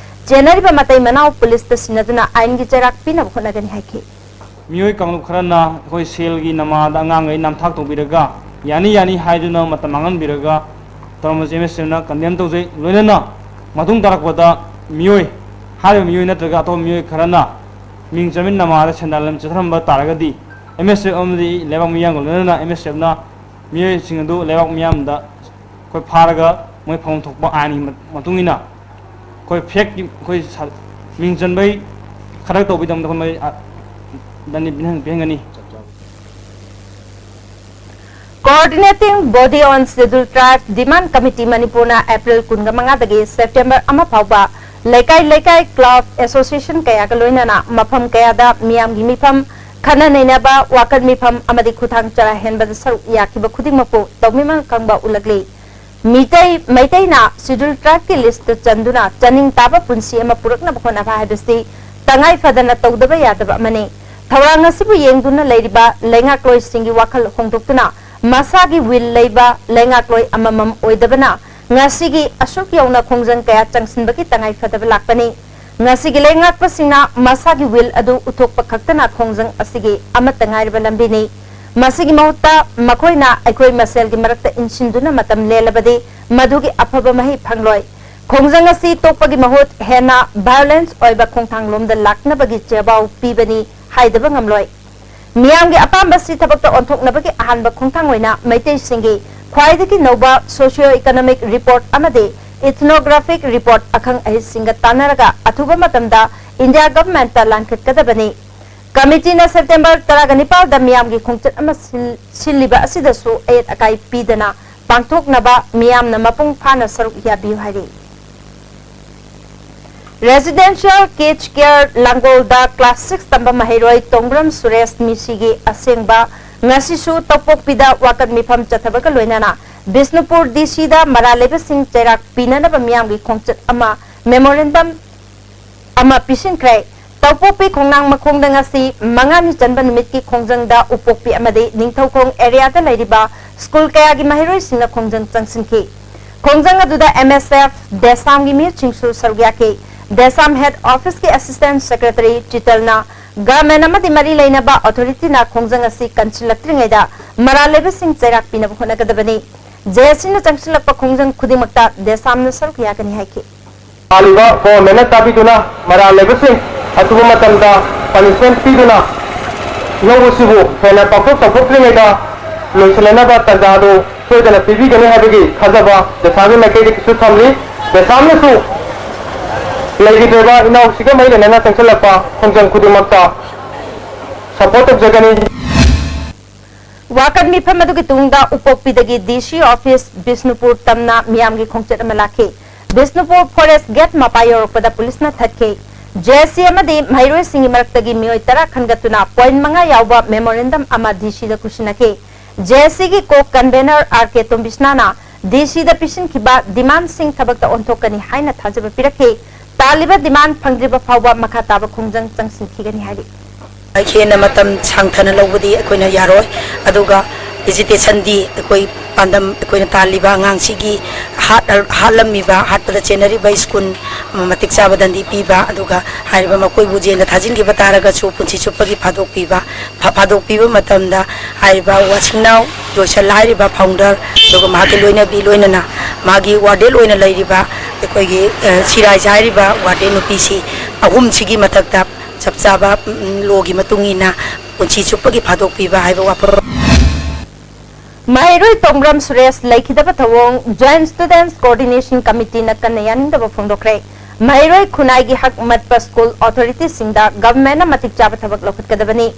ꯆꯦꯟꯅꯔꯤꯕ ꯃꯇꯩ ꯃꯅꯥꯎ ꯄꯨꯂꯤꯁꯇ ꯁꯤꯟꯅꯗꯨꯅ ꯑꯥꯏꯟꯒꯤ ꯆꯩꯔꯥꯛ ꯄꯤꯅꯕ ꯍꯣꯠꯅꯒꯅꯤ ꯍꯥꯏꯈꯤ꯫ ꯃꯤꯑꯣꯏ ꯀꯥꯡꯂꯨꯞ ꯈꯔꯅ ꯑꯩꯈꯣꯏ ꯁꯦꯜꯒꯤ ꯅꯃꯥꯗ ꯑꯉꯥꯡꯈꯩ ꯅꯝꯊꯥꯛ ꯇꯧꯕꯤꯔꯒ ꯌꯥꯅꯤ ꯌꯥꯅꯤ ꯍꯥꯏꯗꯨꯅ ꯃꯇꯝ ꯃꯥꯡꯍꯟꯕꯤꯔꯒ ꯇꯧꯔꯝꯕꯁꯤ ꯑꯦꯝ ꯑꯦꯁ ꯑꯦꯐꯅ ꯀꯟꯗꯦꯝ ꯇꯧꯖꯩ꯫ ꯂꯣꯏꯅꯅ ꯃꯇꯨꯡ ꯇꯥꯔꯛꯄꯗ ꯃꯤꯑꯣꯏ ꯍꯥꯏꯔꯤꯕ ꯃꯤꯑꯣꯏ ꯅꯠꯇ꯭ꯔꯒ ꯑꯇꯣꯞꯄ ꯃꯤꯑꯣꯏ ꯈꯔꯅ ꯃꯤꯡ ꯆꯟꯕꯒꯤ ꯅꯃꯥꯗ ꯁꯦꯟꯗꯥꯟ ꯂꯝꯕꯤ ꯆꯠꯊꯔꯝꯕ ꯇꯥꯔꯒꯗꯤ ꯑꯦꯝ ꯑꯦꯁ ꯑꯦꯐ ꯑꯃꯗꯤ ꯂꯩꯕꯥꯛ ꯃꯤꯌꯥꯝꯒ ꯂꯣꯏꯅꯅ ꯑꯦꯝ ꯑꯦꯁ ꯑꯦꯐꯅ ꯃꯤꯑꯣꯏꯁꯤꯡ ꯑꯗꯨ ꯂꯩꯕꯥꯛ ꯃꯤꯌꯥꯝꯗ ꯑꯩꯈꯣꯏ ꯐꯥꯔꯒ ꯃꯣꯏ ꯐꯪꯐꯝ ꯊꯣꯛꯄ ꯑꯥꯏꯟꯒꯤ ꯃ- ꯃꯇꯨꯡ ꯏꯟꯅ ꯑꯩꯈꯣꯏ ꯐꯦꯛꯀꯤ ꯑꯩꯈꯣꯏ ꯁ- ꯃꯤꯡ ꯆꯟꯕꯒꯤ ꯈꯔ ꯇꯧꯕꯒꯤꯗꯃꯛꯇ ꯑꯩꯈꯣꯏ ꯃꯣꯏ ꯑ- ꯗꯟꯗꯤ ꯄꯤꯍꯟ- ꯄꯤꯍꯟꯒꯅꯤ꯫ Coordinating Body on Scheduled Tribe Demand Committee ꯃꯅꯤꯄꯨꯔꯅ ꯑꯦꯄ꯭ꯔꯤꯜ ꯀꯨꯟꯃꯉꯥꯗꯒꯤ ꯁꯦꯞꯇꯦꯝꯕꯔ ꯑꯃ ꯐꯥꯎꯕ ꯂꯩꯀꯥꯏ ꯂꯩꯀꯥꯏ, ꯀ꯭ꯂꯕ, ꯑꯦꯁꯣꯁꯤꯌꯦꯁꯟ ꯀꯌꯥꯒ ꯂꯣꯏꯅꯅ ꯃꯐꯝ ꯀꯌꯥꯗ ꯃꯤꯌꯥꯝꯒꯤ ꯃꯤꯐꯝ, ꯈꯟꯅ ꯅꯩꯅꯕ, ꯋꯥꯀꯠ ꯃꯤꯐꯝ ꯑꯃꯗꯤ ꯈꯨꯠꯊꯥꯡ ꯆꯔꯥ ꯍꯦꯟꯕꯗ ꯁꯔꯨꯛ ꯌꯥꯈꯤꯕ ꯈꯨꯗꯤꯡꯃꯛꯄꯨ ꯇꯧꯃꯤꯃꯜ ꯈꯪꯕ ꯎꯠꯂꯛꯂꯤ꯫ ꯃꯤꯇꯩ ꯃꯩꯇꯩꯅ ꯁꯤꯗꯨꯜ ꯇ꯭ꯔꯥꯏꯕꯀꯤ ꯂꯤꯁꯇ ꯆꯟꯗꯨꯅ ꯆꯥꯅꯤꯡ ꯇꯥꯕ ꯄꯨꯟꯁꯤ ꯑꯃ ꯄꯨꯔꯛꯅꯕ ꯍꯣꯠꯅꯕ ꯍꯥꯏꯕꯁꯤ ꯇꯉꯥꯏ ꯐꯗꯅ ꯇꯧꯗꯕ ꯌꯥꯗꯕ ꯑꯃꯅꯤ꯫ ꯊꯧꯔꯥꯡ ꯑꯁꯤꯕꯨ ꯌꯦꯡꯗꯨꯅ ꯂꯩꯔꯤꯕ ꯂꯩꯉꯥꯛꯂꯣꯏꯁꯤꯡꯒꯤ ꯋꯥꯈꯜ ꯍꯣꯡꯗꯣꯛꯇꯨꯅ ꯃꯁꯥꯒꯤ ꯋꯤꯜ ꯂꯩꯕ ꯂꯩꯉꯥꯛꯂꯣꯏ ꯑꯃꯃꯝ ꯑꯣꯏꯗꯕꯅ ꯉꯁꯤꯒꯤ ꯑꯁꯨꯛ ꯌꯧꯅ ꯈꯣꯡꯖꯪ ꯀꯌꯥ ꯆꯪꯁꯤꯟꯕꯒꯤ ꯇꯉꯥꯏ ꯐꯗꯕ ꯂꯥꯛꯄꯅꯤ꯫ ꯉꯁꯤꯒꯤ ꯂꯩꯉꯥꯛꯄꯁꯤꯡꯅ ꯃꯁꯥꯒꯤ ꯋꯤꯜ ꯑꯗꯨ ꯎꯠꯊꯣꯛꯄ ꯈꯛꯇꯅ ꯈꯣꯡꯖꯪ ꯑꯁꯤꯒꯤ ꯑꯃꯠꯇ ꯉꯥꯏꯔꯕ ꯂꯝꯕꯤꯅꯤ꯫ ꯃꯁꯤꯒꯤ ꯃꯍꯨꯠꯇ ꯃꯈꯣꯏꯅ ꯑꯩꯈꯣꯏ ꯃꯁꯦꯜꯒꯤ ꯃꯔꯛꯇ ꯏꯟꯁꯤꯟꯗꯨꯅ ꯃꯇꯝ ꯂꯦꯜꯂꯕꯗꯤ ꯃꯗꯨꯒꯤ ꯑꯐꯕ ꯃꯍꯩ ꯐꯪꯂꯣꯏ꯫ ꯈꯣꯡꯖꯪ ꯑꯁꯤ ꯇꯣꯛꯄꯒꯤ ꯃꯍꯨꯠ ꯍꯦꯟꯅ ꯚꯥꯏꯑꯣꯂꯦꯟꯁ ꯑꯣꯏꯕ ꯈꯣꯡꯊꯥꯡꯂꯣꯝꯗ ꯂꯥꯛꯅꯕꯒꯤ ꯆꯦꯕꯥꯎ ꯄꯤꯕꯅꯤ ꯍꯥꯏꯗꯕ ꯉꯝꯂꯣꯏ꯫ ꯃꯤꯌꯥꯝꯒꯤ ꯑꯄꯥꯝꯕꯁꯤ ꯊꯕꯛꯇ ꯑꯣꯟꯊꯣꯛꯅꯕꯒꯤ ꯑꯍꯥꯟꯕ ꯈꯣꯡꯊꯥꯡ ꯑꯣꯏꯅ ꯃꯩꯇꯩꯁꯤꯡꯒꯤ ꯈ꯭ꯋꯥꯏꯗꯒꯤ ꯅꯧꯕ socio economic report ꯑꯃꯗꯤ ethnographic report ꯑꯈꯪ ꯑꯍꯩꯁꯤꯡꯒ ꯇꯥꯟꯅꯔꯒ ꯑꯊꯨꯕ ꯃꯇꯝꯗ ꯏꯟꯗꯤꯌꯥ ꯒꯚꯔꯟꯃꯦꯟꯠꯇ ꯂꯥꯟꯈꯠꯀꯗꯕꯅꯤ꯫ ꯀꯃꯤꯇꯤꯅ ꯁꯦꯞꯇꯦꯝꯕꯔ ꯇꯔꯥꯒ ꯅꯤꯄꯥꯜꯗ ꯃꯤꯌꯥꯝꯒꯤ ꯈꯣꯡꯆꯠ ꯑꯃ ꯁꯤꯜ-, ꯁꯤꯜꯂꯤꯕ ꯑꯁꯤꯗꯁꯨ ꯑꯌꯦꯠ ꯑꯀꯥꯏ ꯄꯤꯗꯅ ꯄꯥꯡꯊꯣꯛꯅꯕ ꯃꯤꯌꯥꯝꯅ ꯃꯄꯨꯡ ꯐꯥꯅ ꯁꯔꯨꯛ ꯌꯥꯕꯤꯌꯨ ꯍꯥꯏꯔꯤ꯫ Residential Kids Care ꯂꯥꯡꯒꯣꯜꯗ class six ꯇꯝꯕ ꯃꯍꯩꯔꯣꯏ ꯇꯣꯡꯕ꯭ꯔꯝ ꯁꯨꯔꯦꯁ ꯃꯤꯁꯤꯒꯤ ꯑꯁꯦꯡꯕ ꯉꯁꯤꯁꯨ ꯇꯧꯄꯣꯛꯄꯤꯗ ꯋꯥꯀꯠ ꯃꯤꯐꯝ ꯆꯠꯊꯕꯒ ꯂꯣꯏꯅꯅ ꯕꯤꯁꯅꯨꯄꯨꯔ D Cꯗ ꯃꯔꯥꯜ ꯂꯩꯕꯁꯤꯡ ꯆꯩꯔꯥꯛ ꯄꯤꯅꯅꯕ ꯃꯤꯌꯥꯝꯒꯤ ꯈꯣꯡꯆꯠ ꯑꯃ memorandum ꯑꯃ ꯄꯤꯁꯤꯟꯈ꯭ꯔꯦ꯫ ꯇꯧꯄꯣꯛꯄꯤ ꯈꯣꯡꯅꯥꯡ ꯃꯈꯣꯡꯗ ꯉꯁꯤ ꯃꯉꯥꯅꯤ ꯆꯟꯕ ꯅꯨꯃꯤꯠꯀꯤ ꯈꯣꯡꯖꯪꯗ ꯎꯄꯣꯛꯄꯤ ꯑꯃꯗꯤ ꯅꯤꯡꯊꯧꯈꯣꯡ areaꯗ ꯂꯩꯔꯤꯕ school ꯀꯌꯥꯒꯤ ꯃꯍꯩꯔꯣꯏꯁꯤꯡꯅ ꯈꯣꯡꯖꯪ ꯆꯪꯁꯤꯟꯈꯤ꯫ ꯈꯣꯡꯖꯪ ꯑꯗꯨꯗ M S F ꯗꯦꯁꯥꯝꯒꯤ ꯃꯤꯍꯨꯠꯁꯤꯡꯁꯨ ꯁꯔꯨꯛ ꯌꯥꯈꯤ꯫ ꯗꯦꯁꯥꯝ head officeꯀꯤ assistant secretary ꯆꯤꯇꯜꯅ government ꯑꯃꯗꯤ ꯃꯔꯤ ꯂꯩꯅꯕ authorityꯅ ꯈꯣꯡꯖꯪ ꯑꯁꯤ ꯀꯟꯁꯤꯜꯂꯛꯇ꯭ꯔꯤꯉꯩꯗ ꯃꯔꯥꯜ ꯂꯩꯕꯁꯤꯡ ꯆꯩꯔꯥꯛ ꯄꯤꯅꯕ ꯍꯣꯠꯅꯒꯗꯕꯅꯤ꯫ J S Cꯅ ꯆꯪꯁꯤꯜꯂꯛꯄ ꯈꯣꯡꯖꯪ ꯈꯨꯗꯤꯡꯃꯛꯇ ꯗꯦꯁꯥꯝꯅ ꯁꯔꯨꯛ ꯌꯥꯒꯅꯤ ꯍꯥꯏꯈꯤ꯫ ꯂꯥꯛꯂꯤꯕ governmentꯅ ꯇꯥꯕꯤꯗꯨꯅ ꯃꯔꯥꯜ ꯂꯩꯕꯁꯤꯡ ꯑꯊꯨꯕ ꯃꯇꯝꯗ punishment ꯄꯤꯗꯨꯅ ꯏꯍꯧ ꯑꯁꯤꯕꯨ ꯍꯦꯟꯅ ꯄꯥꯛꯊꯣꯛ ꯆꯥꯎꯊꯣꯛꯇ꯭ꯔꯤꯉꯩꯗ ꯂꯣꯏꯁꯤꯜꯂꯅꯕ ꯇꯥꯟꯖꯥ ꯑꯗꯨ ꯁꯣꯏꯗꯅ ꯄꯤꯕꯤꯒꯅꯤ ꯍꯥꯏꯕꯒꯤ ꯊꯥꯖꯕ ꯗꯦꯁꯥꯝꯒꯤ ꯃꯥꯏꯀꯩꯗꯒꯤꯁꯨ ꯊꯝꯂꯤ꯫ ꯗꯦꯁꯥꯝꯅꯁꯨ ꯂꯩꯈꯤꯗ꯭ꯔꯕ ꯏꯅꯥꯎꯁꯤꯒ ꯃꯔꯤ ꯂꯩꯅꯅ ꯆꯪꯁꯤꯜꯂꯛꯄ ꯈꯣꯡꯖꯪ ꯈꯨꯗꯤꯡꯃꯛꯇ support ꯇꯧꯖꯒꯅꯤ꯫ ꯋꯥꯀꯠ ꯃꯤꯐꯝ ꯑꯗꯨꯒꯤ ꯇꯨꯡꯗ ꯎꯄꯣꯛꯄꯤꯗꯒꯤ ꯗꯤ ꯁꯤ ꯑꯣꯐꯤꯁ ꯕꯤꯁꯅꯨꯄꯨꯔ ꯇꯝꯅ ꯃꯤꯌꯥꯝꯒꯤ ꯈꯣꯡꯆꯠ ꯑꯃ ꯂꯥꯛꯈꯤ꯫ ꯕꯤꯁꯅꯨꯄꯨꯔ ꯐꯣꯔꯦꯁ ꯒꯦꯠ ꯃꯄꯥ ꯌꯧꯔꯛꯄꯗ ꯄꯨꯂꯤꯁꯅ ꯊꯠꯈꯤ꯫ ꯖꯦ ꯑꯦꯁ ꯁꯤ ꯑꯃꯗꯤ ꯃꯍꯩꯔꯣꯏꯁꯤꯡꯒꯤ ꯃꯔꯛꯇꯒꯤ ꯃꯤꯑꯣꯏ ꯇꯔꯥ ꯈꯟꯒꯠꯇꯨꯅ ꯄꯣꯏꯟꯠ ꯃꯉꯥ ꯌꯥꯎꯕ ꯃꯦꯃꯣꯔꯦꯟꯗꯝ ꯑꯃ ꯗꯤ ꯁꯤꯗ ꯈꯨꯠꯁꯤꯟꯅꯈꯤ꯫ ꯖꯦ ꯑꯦꯁ ꯁꯤꯒꯤ ꯀꯣ ꯀꯟꯚꯦꯅꯔ ꯑꯥꯔ ꯀꯦ ꯇꯣꯝꯕꯤꯁꯅꯥꯅ ꯗꯤ ꯁꯤꯗ ꯄꯤꯁꯤꯟꯈꯤꯕ ꯗꯤꯃꯥꯟꯁꯤꯡ ꯊꯕꯛꯇ ꯑꯣꯟꯊꯣꯛꯀꯅꯤ ꯍꯥꯏꯅ ꯊꯥꯖꯕ ꯄꯤꯔꯛꯈꯤ꯫ ꯇꯥꯜꯂꯤꯕ ꯗꯤꯃꯥꯟ ꯐꯪꯗ꯭ꯔꯤꯕ ꯐꯥꯎꯕ ꯃꯈꯥ ꯇꯥꯕ ꯈꯣꯡꯖꯪ ꯆꯪꯁꯤꯟꯈꯤꯒꯅꯤ ꯍꯥꯏꯔꯤ꯫ ꯍꯦꯟꯅ ꯃꯇꯝ ꯁꯥꯡꯊꯅ ꯂꯧꯕꯗꯤ ꯑꯩꯈꯣꯏꯅ ꯌꯥꯔꯣꯏ꯫ ꯑꯗꯨꯒ ꯚꯤꯖꯤꯇꯦꯁꯟꯗꯤ ꯑꯩꯈꯣꯏ ꯄꯥꯟꯗꯝ, ꯑꯩꯈꯣꯏꯅ ꯇꯥꯜꯂꯤꯕ ꯑꯉꯥꯡꯁꯤꯒꯤ ꯍꯥꯠ-, ꯍꯥꯠꯂꯝꯃꯤꯕ, ꯍꯥꯠꯄꯗ ꯆꯦꯟꯅꯔꯤꯕ ꯁ꯭ꯀꯨꯜ ꯃꯇꯤꯛ ꯆꯥꯕ ꯗꯟꯗꯤ ꯄꯤꯕ, ꯑꯗꯨꯒ ꯍꯥꯏꯔꯤꯕ ꯃꯈꯣꯏꯕꯨ ꯖꯦꯜꯗ ꯊꯥꯖꯤꯟꯈꯤꯕ ꯇꯥꯔꯒꯁꯨ ꯄꯨꯟꯁꯤ ꯆꯨꯞꯄꯒꯤ ꯐꯥꯗꯣꯛꯄꯤꯕ, ꯐꯥ-, ꯐꯥꯗꯣꯛꯄꯤꯕ ꯃꯇꯝꯗ ꯍꯥꯏꯔꯤꯕ ꯋꯥꯁꯤꯡꯅꯥꯎ ꯖꯣꯏꯁꯟ ꯍꯥꯏꯔꯤꯕ ꯐꯥꯎꯟꯗꯔ ꯑꯗꯨꯒ ꯃꯍꯥꯛꯀꯤ ꯂꯣꯏꯅꯕꯤ ꯂꯣꯏꯅꯅ ꯃꯥꯒꯤ ꯋꯥꯔꯗꯦꯟ ꯑꯣꯏꯅ ꯂꯩꯔꯤꯕ ꯑꯩꯈꯣꯏꯒꯤ, ꯑ, ꯁꯤꯔꯥꯏꯖ ꯍꯥꯏꯔꯤꯕ ꯋꯥꯔꯗꯦꯟ ꯅꯨꯄꯤꯁꯤ ꯑꯍꯨꯝꯁꯤꯒꯤ ꯃꯊꯛꯇ ꯆꯞ ꯆꯥꯕ, ꯎꯝ, ꯂꯣꯒꯤ ꯃꯇꯨꯡ ꯏꯟꯅ ꯄꯨꯟꯁꯤ ꯆꯨꯞꯄꯒꯤ ꯐꯥꯗꯣꯛꯄꯤꯕ ꯍꯥꯏꯕ ꯋꯥꯐꯝ꯫ ꯃꯍꯩꯔꯣꯏ ꯇꯣꯡꯕ꯭ꯔꯝ ꯁꯨꯔꯦꯁ ꯂꯩꯈꯤꯗꯕ ꯊꯧꯑꯣꯡ Joint Students Coordination Committeeꯅ ꯀꯟꯅ ꯌꯥꯅꯤꯡꯗꯕ ꯐꯣꯡꯗꯣꯛꯈ꯭ꯔꯦ꯫ ꯃꯍꯩꯔꯣꯏ ꯈꯨꯟꯅꯥꯏꯒꯤ ꯍꯛ ꯃꯠꯄ ꯁ꯭ꯀꯨꯜ ꯑꯣꯊꯣꯔꯤꯇꯤꯁꯤꯡꯗ ꯒꯚꯔꯟꯃꯦꯟꯠꯅ ꯃꯇꯤꯛ ꯆꯥꯕ ꯊꯕꯛ ꯂꯧꯈꯠꯀꯗꯕꯅꯤ꯫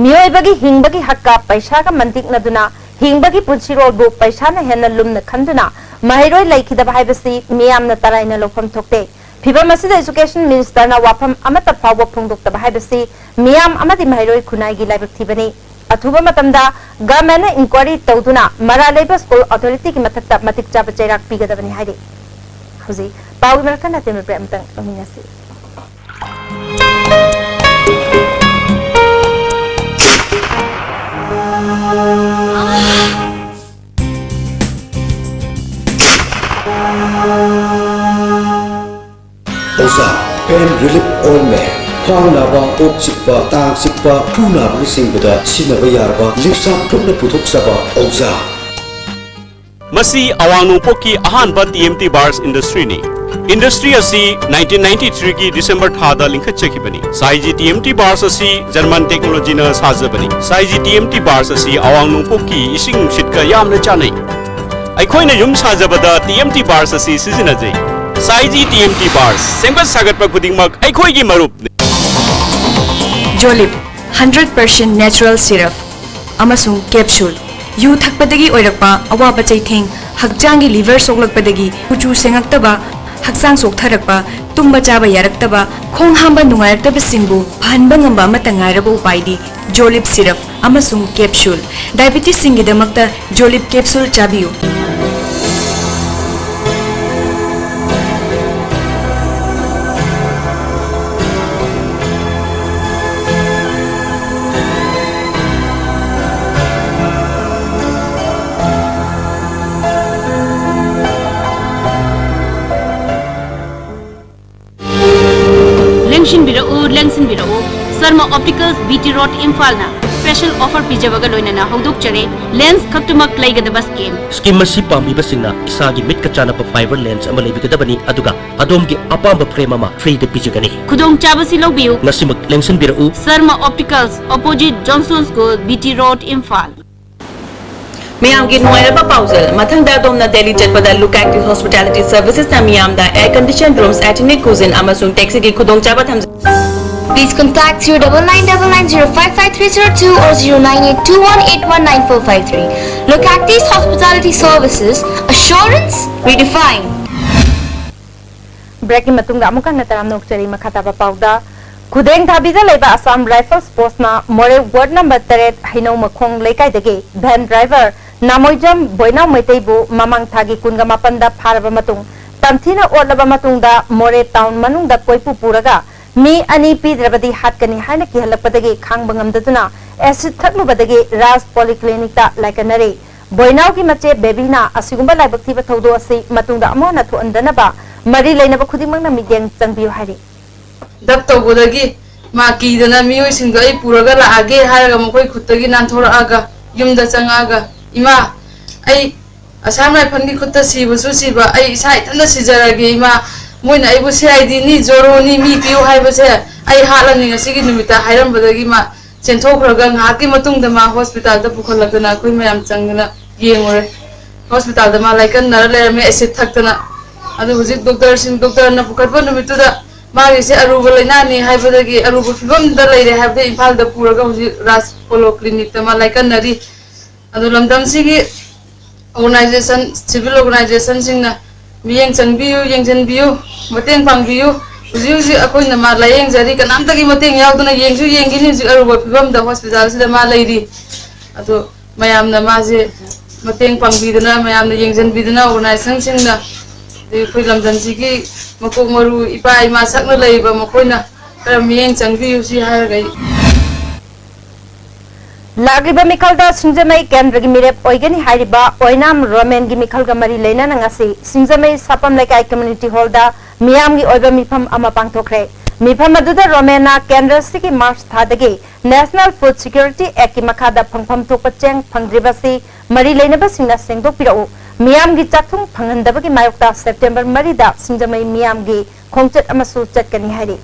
ꯃꯤꯑꯣꯏꯕꯒꯤ ꯍꯤꯡꯕꯒꯤ ꯍꯛꯀ ꯄꯩꯁꯥꯒ ꯃꯟꯇꯤꯛꯅꯗꯨꯅ ꯍꯤꯡꯕꯒꯤ ꯄꯨꯟꯁꯤꯔꯣꯜꯕꯨ ꯄꯩꯁꯥꯅ ꯍꯦꯟꯅ ꯂꯨꯝꯅ ꯈꯟꯗꯨꯅ ꯃꯍꯩꯔꯣꯏ ꯂꯩꯈꯤꯗꯕ ꯍꯥꯏꯕꯁꯤ ꯃꯤꯌꯥꯝꯅ ꯇꯔꯥꯏꯅ ꯂꯧꯐꯝ ꯊꯣꯛꯇꯦ꯫ ꯐꯤꯚꯝ ꯑꯁꯤꯗ Education Ministerꯅ ꯋꯥꯐꯝ ꯑꯃꯠꯇ ꯐꯥꯎꯕ ꯐꯣꯡꯗꯣꯛꯇꯕ ꯍꯥꯏꯕꯁꯤ ꯃꯤꯌꯥꯝ ꯑꯃꯗꯤ ꯃꯍꯩꯔꯣꯏ ꯈꯨꯟꯅꯥꯏꯒꯤ ꯂꯥꯏꯕꯛ ꯊꯤꯕꯅꯤ꯫ ꯑꯊꯨꯕ ꯃꯇꯝꯗ ꯒꯚꯔꯟꯃꯦꯟꯠꯅ ꯏꯟꯀ꯭ꯋꯥꯏꯔꯤ ꯇꯧꯗꯨꯅ ꯃꯔꯥꯜ ꯂꯩꯕ ꯁ꯭ꯀꯨꯜ ꯑꯣꯊꯣꯔꯤꯇꯤꯒꯤ ꯃꯊꯛꯇ ꯃꯇꯤꯛ ꯆꯥꯕ ꯆꯩꯔꯥꯛ ꯄꯤꯒꯗꯕꯅꯤ ꯍꯥꯏꯔꯤ꯫ ꯍꯧꯖꯤꯛ ꯄꯥꯎꯒꯤ ꯃꯔꯛ ꯊꯟꯅ ꯇꯦꯟꯕ ꯕ꯭ꯔꯦꯛ ꯑꯃꯇꯪ ꯂꯧꯃꯤꯟꯅꯁꯤ꯫ ꯑꯣꯖꯥ, pain relief ointment, ꯈ꯭ꯋꯥꯡ ꯅꯥꯕ, ꯀꯣꯛ ꯆꯤꯛꯄ, ꯇꯥꯡ ꯆꯤꯛꯄ, ꯈꯨ ꯅꯥꯕꯅꯆꯤꯡꯕꯗ ꯁꯤꯖꯤꯟꯅꯕ ꯌꯥꯔꯕ ꯂꯤꯞꯁꯥꯞ ꯒ꯭ꯔꯨꯞꯅ ꯄꯨꯊꯣꯛꯆꯕ ꯑꯣꯖꯥ꯫ ꯃꯁꯤ ꯑꯋꯥꯡ ꯅꯣꯡꯄꯣꯛꯀꯤ ꯑꯍꯥꯟꯕ ꯇꯤ ꯑꯦꯝ ꯇꯤ ꯕꯥꯔꯁ ꯏꯟꯗꯁꯇ꯭ꯔꯤꯅꯤ꯫ ꯏꯟꯗꯁꯇ꯭ꯔꯤ ꯑꯁꯤ ꯅꯥꯏꯟꯇꯤꯟ ꯅꯥꯏꯟꯇꯤ ꯊ꯭ꯔꯤꯒꯤ ꯗꯤꯁꯦꯝꯕꯔ ꯊꯥꯗ ꯂꯤꯡꯈꯠꯆꯈꯤꯕꯅꯤ꯫ ꯁꯥꯏꯖꯤ ꯇꯤ ꯑꯦꯝ ꯇꯤ ꯕꯥꯔꯁ ꯑꯁꯤ ꯖꯔꯃꯟ ꯇꯦꯛꯅꯣꯂꯣꯖꯤꯅ ꯁꯥꯖꯕꯅꯤ꯫ ꯁꯥꯏꯖꯤ ꯇꯤ ꯑꯦꯝ ꯇꯤ ꯕꯥꯔꯁ ꯑꯁꯤ ꯑꯋꯥꯡ ꯅꯣꯡꯄꯣꯛꯀꯤ ꯏꯁꯤꯡ ꯅꯨꯡꯁꯤꯠꯀ ꯌꯥꯝꯅ ꯆꯥꯟꯅꯩ꯫ ꯑꯩꯈꯣꯏꯅ ꯌꯨꯝ ꯁꯥꯖꯕꯗ ꯇꯤ ꯑꯦꯝ ꯇꯤ ꯕꯥꯔꯁ ꯑꯁꯤ ꯁꯤꯖꯤꯟꯅꯖꯩ꯫ ꯁꯥꯏꯖꯤ ꯇꯤ ꯑꯦꯝ ꯇꯤ ꯕꯥꯔꯁ, ꯁꯦꯝꯒꯠ ꯁꯥꯒꯠꯄ ꯈꯨꯗꯤꯡꯃꯛ ꯑꯩꯈꯣꯏꯒꯤ ꯃꯔꯨꯞꯅꯤ꯫ Jolib, hundred percent natural syrup. ꯑꯃꯁꯨꯡ capsule꯫ ꯌꯨ ꯊꯛꯄꯗꯒꯤ ꯑꯣꯏꯔꯛꯄ ꯑꯋꯥꯕ ꯆꯩꯊꯦꯡ, ꯍꯛꯆꯥꯡꯒꯤ liver ꯁꯣꯛꯂꯛꯄꯗꯒꯤ ꯀꯨꯆꯨ ꯁꯦꯡꯉꯛꯇꯕ, ꯍꯛꯆꯥꯡ ꯆꯣꯛꯊꯔꯛꯄ, ꯇꯨꯝꯕ ꯆꯥꯕ ꯌꯥꯔꯛꯇꯕ, ꯈꯣꯡ ꯍꯥꯝꯕ ꯅꯨꯡꯉꯥꯏꯔꯛꯇꯕꯁꯤꯡꯕꯨ ꯐꯍꯟꯕ ꯉꯝꯕ ꯑꯃꯠꯇ ꯉꯥꯏꯔꯕ ꯎꯄꯥꯏꯗꯤ Jolib syrup ꯑꯃꯁꯨꯡ capsule꯫ Diabetesꯁꯤꯡꯒꯤꯗꯃꯛꯇ Jolib capsule ꯆꯥꯕꯤꯌꯨ꯫ ꯂꯦꯡꯁꯤꯟꯕꯤꯔꯛꯎ, ꯂꯦꯡꯁꯤꯟꯕꯤꯔꯛꯎ꯫ Sharma optical, B T road, ꯏꯝꯐꯥꯜꯅ special offer ꯄꯤꯖꯕꯒ ꯂꯣꯏꯅꯅ ꯍꯧꯗꯣꯛꯆꯔꯤ꯫ Lens ꯈꯛꯇꯃꯛ ꯂꯩꯒꯗꯕ scheme꯫ Scheme ꯑꯁꯤ ꯄꯥꯝꯕꯤꯕꯁꯤꯡꯅ ꯏꯁꯥꯒꯤ ꯃꯤꯠꯀ ꯆꯥꯟꯅꯕ fiber lens ꯑꯃ ꯂꯩꯕꯤꯒꯗꯕꯅꯤ, ꯑꯗꯨꯒ ꯑꯗꯣꯝꯒꯤ ꯑꯄꯥꯝꯕ frame ꯑꯃ freeꯗ ꯄꯤꯖꯒꯅꯤ꯫ ꯈꯨꯗꯣꯡꯆꯥꯕꯁꯤ ꯂꯧꯕꯤꯌꯨ꯫ ꯉꯁꯤꯃꯛ ꯂꯦꯡꯁꯤꯟꯕꯤꯔꯛꯎ꯫ Sharma Opticals, opposite Johnson School, B T Road, Imphal. ꯃꯌꯥꯝꯒꯤ ꯅꯨꯡꯉꯥꯏꯔꯕ ꯄꯥꯎꯖꯦꯜ꯫ ꯃꯊꯪꯗ ꯑꯗꯣꯝꯅ ꯗꯦꯜꯂꯤ ꯆꯠꯄꯗ Look Active Hospitality Servicesꯅ ꯃꯤꯌꯥꯝꯗ air conditioned rooms, ethnic cuisine ꯑꯃꯁꯨꯡ taxiꯒꯤ ꯈꯨꯗꯣꯡꯆꯥꯕ ꯊꯝꯖꯩ꯫ Please contact zero double nine double nine zero five five three zero two or zero nine eight two one eight one nine four five three. Look Active Hospitality Services, assurance redefined. Breakꯀꯤ ꯃꯇꯨꯡꯗ ꯑꯃꯨꯛ ꯍꯟꯅ ꯇꯔꯥꯝꯅ ꯑꯣꯛꯆꯔꯤ꯫ ꯃꯈꯥ ꯇꯥꯕ ꯄꯥꯎꯗ, ꯈꯨꯗꯦꯡ ꯊꯥꯕꯤꯗ ꯂꯩꯕ Assam Rifles Postꯅ ꯃꯣꯔꯦ ward number ꯇꯔꯦꯠ ꯍꯩꯅꯧ ꯃꯈꯣꯡ ꯂꯩꯀꯥꯏꯗꯒꯤ van driver ꯅꯥꯃꯣꯏꯖꯝ ꯕꯣꯏꯅꯥꯎ ꯃꯩꯇꯩꯕꯨ ꯃꯃꯥꯡ ꯊꯥꯒꯤ ꯀꯨꯟꯒ ꯃꯥꯄꯟꯗ ꯐꯥꯔꯕ ꯃꯇꯨꯡ, ꯇꯝꯊꯤꯅ ꯑꯣꯠꯂꯕ ꯃꯇꯨꯡꯗ ꯃꯣꯔꯦ town ꯃꯅꯨꯡꯗ ꯀꯣꯏꯄꯨ ꯄꯨꯔꯒ ꯃꯤ ꯑꯅꯤ ꯄꯤꯗ꯭ꯔꯕꯗꯤ ꯍꯥꯠꯀꯅꯤ ꯍꯥꯏꯅ ꯀꯤꯍꯜꯂꯛꯄꯗꯒꯤ ꯈꯥꯡꯕ ꯉꯝꯗꯗꯨꯅ acid ꯊꯛꯂꯨꯕꯗꯒꯤ ꯔꯥꯖ Polyclinicꯇ ꯂꯥꯏꯀꯠꯅꯔꯤ꯫ ꯕꯣꯏꯅꯥꯎꯒꯤ ꯃꯆꯦ ꯕꯦꯕꯤꯅ ꯑꯁꯤꯒꯨꯝꯕ ꯂꯥꯏꯕꯛ ꯊꯤꯕ ꯊꯧꯗꯣꯛ ꯑꯁꯤ ꯃꯇꯨꯡꯗ ꯑꯃꯨꯛ ꯍꯟꯅ ꯊꯣꯛꯍꯟꯗꯅꯕ ꯃꯔꯤ ꯂꯩꯅꯕ ꯈꯨꯗꯤꯡꯃꯛꯅ ꯃꯤꯠꯌꯦꯡ ꯆꯪꯕꯤꯌꯨ ꯍꯥꯏꯔꯤ꯫ ꯗꯞ ꯇꯧꯕꯗꯒꯤ ꯃꯥ ꯀꯤꯗꯅ ꯃꯤꯑꯣꯏꯁꯤꯡꯗꯣ ꯑꯩ ꯄꯨꯔꯒ ꯂꯥꯛꯑꯒꯦ ꯍꯥꯏꯔꯒ ꯃꯈꯣꯏ ꯈꯨꯠꯇꯒꯤ ꯅꯥꯟꯊꯣꯔꯛꯑꯒ ꯌꯨꯝꯗ ꯆꯪꯉꯛꯑꯒ, "ꯏꯃꯥ, ꯑꯩ ꯑꯁꯥꯝ ꯔꯥꯏꯐꯜꯒꯤ ꯈꯨꯠꯇ ꯁꯤꯕꯁꯨ ꯁꯤꯕ, ꯑꯩ ꯏꯁꯥ ꯏꯊꯟꯇ ꯁꯤꯖꯔꯒꯦ ꯏꯃꯥ꯫ ꯃꯣꯏꯅ ꯑꯩꯕꯨ C I Dꯅꯤ, ꯖꯣꯔꯣꯅꯤ, ꯃꯤ ꯄꯤꯌꯨ ꯍꯥꯏꯕꯁꯦ ꯑꯩ ꯍꯥꯠꯂꯅꯤ ꯉꯁꯤꯒꯤ ꯅꯨꯃꯤꯠꯇ" ꯍꯥꯏꯔꯝꯕꯗꯒꯤ ꯃꯥ ꯆꯦꯟꯊꯣꯛꯈ꯭ꯔꯒ ꯉꯥꯏꯍꯥꯛꯀꯤ ꯃꯇꯨꯡꯗ ꯃꯥ ꯍꯣꯁꯄꯤꯇꯥꯜꯗ ꯄꯨꯈꯠꯂꯛꯇꯅ ꯑꯩꯈꯣꯏ ꯃꯌꯥꯝ ꯆꯪꯗꯅ ꯌꯦꯡꯉꯨꯔꯦ꯫ ꯍꯣꯁꯄꯤꯇꯥꯜꯗ ꯃꯥ ꯂꯥꯏꯀꯠꯅꯔ ꯂꯩꯔꯝꯃꯦ, acid ꯊꯛꯇꯅ꯫ ꯑꯗꯨ ꯍꯧꯖꯤꯛ ꯗꯣꯛꯇꯔꯁꯤꯡ, ꯗꯣꯛꯇꯔꯅ ꯄꯨꯈꯠꯄ ꯅꯨꯃꯤꯠꯇꯨꯗ ꯃꯥꯒꯤꯁꯦ ꯑꯔꯨꯕ ꯂꯥꯏꯅꯥꯅꯤ ꯍꯥꯏꯕꯗꯒꯤ, ꯑꯔꯨꯕ ꯐꯤꯕꯝꯗ ꯂꯩꯔꯦ ꯍꯥꯏꯕꯗꯒꯤ ꯏꯝꯐꯥꯜꯗ ꯄꯨꯔꯒ ꯍꯧꯖꯤꯛ ꯔꯥꯖ ꯄꯣꯂꯣ ꯀ꯭ꯂꯤꯅꯤꯛꯇ ꯃꯥ ꯂꯥꯏꯀꯠꯅꯔꯤ꯫ ꯑꯗꯣ ꯂꯝꯗꯝꯁꯤꯒꯤ ꯑꯣꯔꯒꯅꯥꯏꯖꯦꯁꯟ, ꯁꯤꯚꯤꯜ ꯑꯣꯔꯒꯅꯥꯏꯖꯦꯁꯟꯁꯤꯡꯅ ꯃꯤꯠꯌꯦꯡ ꯆꯪꯕꯤꯌꯨ, ꯌꯦꯡꯁꯤꯟꯕꯤꯌꯨ, ꯃꯇꯦꯡ ꯄꯥꯡꯕꯤꯌꯨ꯫ ꯍꯧꯖꯤꯛ ꯍꯧꯖꯤꯛ ꯑꯩꯈꯣꯏꯅ ꯃꯥ ꯂꯥꯏꯌꯦꯡꯖꯔꯤ, ꯀꯅꯥꯝꯇꯒꯤ ꯃꯇꯦꯡ ꯌꯥꯎꯗꯅ ꯌꯦꯡꯁꯨ ꯌꯦꯡꯈꯤꯅꯤ꯫ ꯍꯧꯖꯤꯛ ꯑꯔꯨꯕ ꯐꯤꯕꯝꯗ ꯍꯣꯁꯄꯤꯇꯥꯜꯁꯤꯗ ꯃꯥ ꯂꯩꯔꯤ꯫ ꯑꯗꯣ ꯃꯌꯥꯝꯅ ꯃꯥꯁꯦ ꯃꯇꯦꯡ ꯄꯥꯡꯕꯤꯗꯅ, ꯃꯌꯥꯝꯅ ꯌꯦꯡꯁꯤꯟꯕꯤꯗꯅ, ꯑꯣꯔꯒꯅꯥꯏꯖꯦꯁꯟꯁꯤꯡꯅ, ꯑꯗꯩ ꯑꯩꯈꯣꯏ ꯂꯝꯗꯝꯁꯤꯒꯤ ꯃꯀꯣꯛ ꯃꯔꯨ ꯏꯄꯥ ꯏꯃꯥ ꯁꯛꯅ ꯂꯩꯔꯤꯕ ꯃꯈꯣꯏꯅ ꯈꯔ ꯃꯤꯠꯌꯦꯡ ꯆꯪꯕꯤꯌꯨ, ꯁꯤ ꯍꯥꯏꯔꯒ ꯑꯩ ꯂꯥꯛꯂꯤꯕ ꯃꯤꯈꯜꯗ ꯁꯤꯡꯖꯃꯩ ꯀꯦꯟꯗ꯭ꯔꯒꯤ ꯃꯤꯔꯦꯞ ꯑꯣꯏꯒꯅꯤ ꯍꯥꯏꯔꯤꯕ ꯑꯣꯏꯅꯥꯝ ꯔꯣꯃꯦꯟꯒꯤ ꯃꯤꯈꯜꯒ ꯃꯔꯤ ꯂꯩꯅꯅ ꯉꯁꯤ ꯁꯤꯡꯖꯃꯩ ꯁꯥꯄꯝ ꯂꯩꯀꯥꯏ ꯀꯝꯃ꯭ꯌꯨꯅꯤꯇꯤ ꯍꯣꯜꯗ ꯃꯤꯌꯥꯝꯒꯤ ꯑꯣꯏꯕ ꯃꯤꯐꯝ ꯑꯃ ꯄꯥꯡꯊꯣꯛꯈ꯭ꯔꯦ꯫ ꯃꯤꯐꯝ ꯑꯗꯨꯗ ꯔꯣꯃꯦꯟꯅ ꯀꯦꯟꯗ꯭ꯔ ꯑꯁꯤꯒꯤ ꯃꯥꯔꯆ ꯊꯥꯗꯒꯤ ꯅꯦꯁꯅꯦꯜ ꯐꯨꯗ ꯁꯤꯀ꯭ꯌꯨꯔꯤꯇꯤ ꯑꯦꯛꯀꯤ ꯃꯈꯥꯗ ꯐꯪꯐꯝ ꯊꯣꯛꯄ ꯆꯦꯡ ꯐꯪꯗ꯭ꯔꯤꯕꯁꯤ ꯃꯔꯤ ꯂꯩꯅꯕꯁꯤꯡꯅ ꯁꯦꯡꯗꯣꯛꯄꯤꯔꯛꯎ, ꯃꯤꯌꯥꯝꯒꯤ ꯆꯥꯛꯊꯨꯡ ꯐꯪꯍꯟꯗꯕꯒꯤ ꯃꯥꯌꯣꯛꯇ ꯁꯦꯞꯇꯦꯝꯕꯔ ꯃꯔꯤꯗ ꯁꯤꯡꯖꯃꯩ ꯃꯤꯌꯥꯝꯒꯤ ꯈꯣꯡꯆꯠ ꯑꯃꯁꯨ ꯆꯠꯀꯅꯤ ꯍꯥꯏꯔꯤ꯫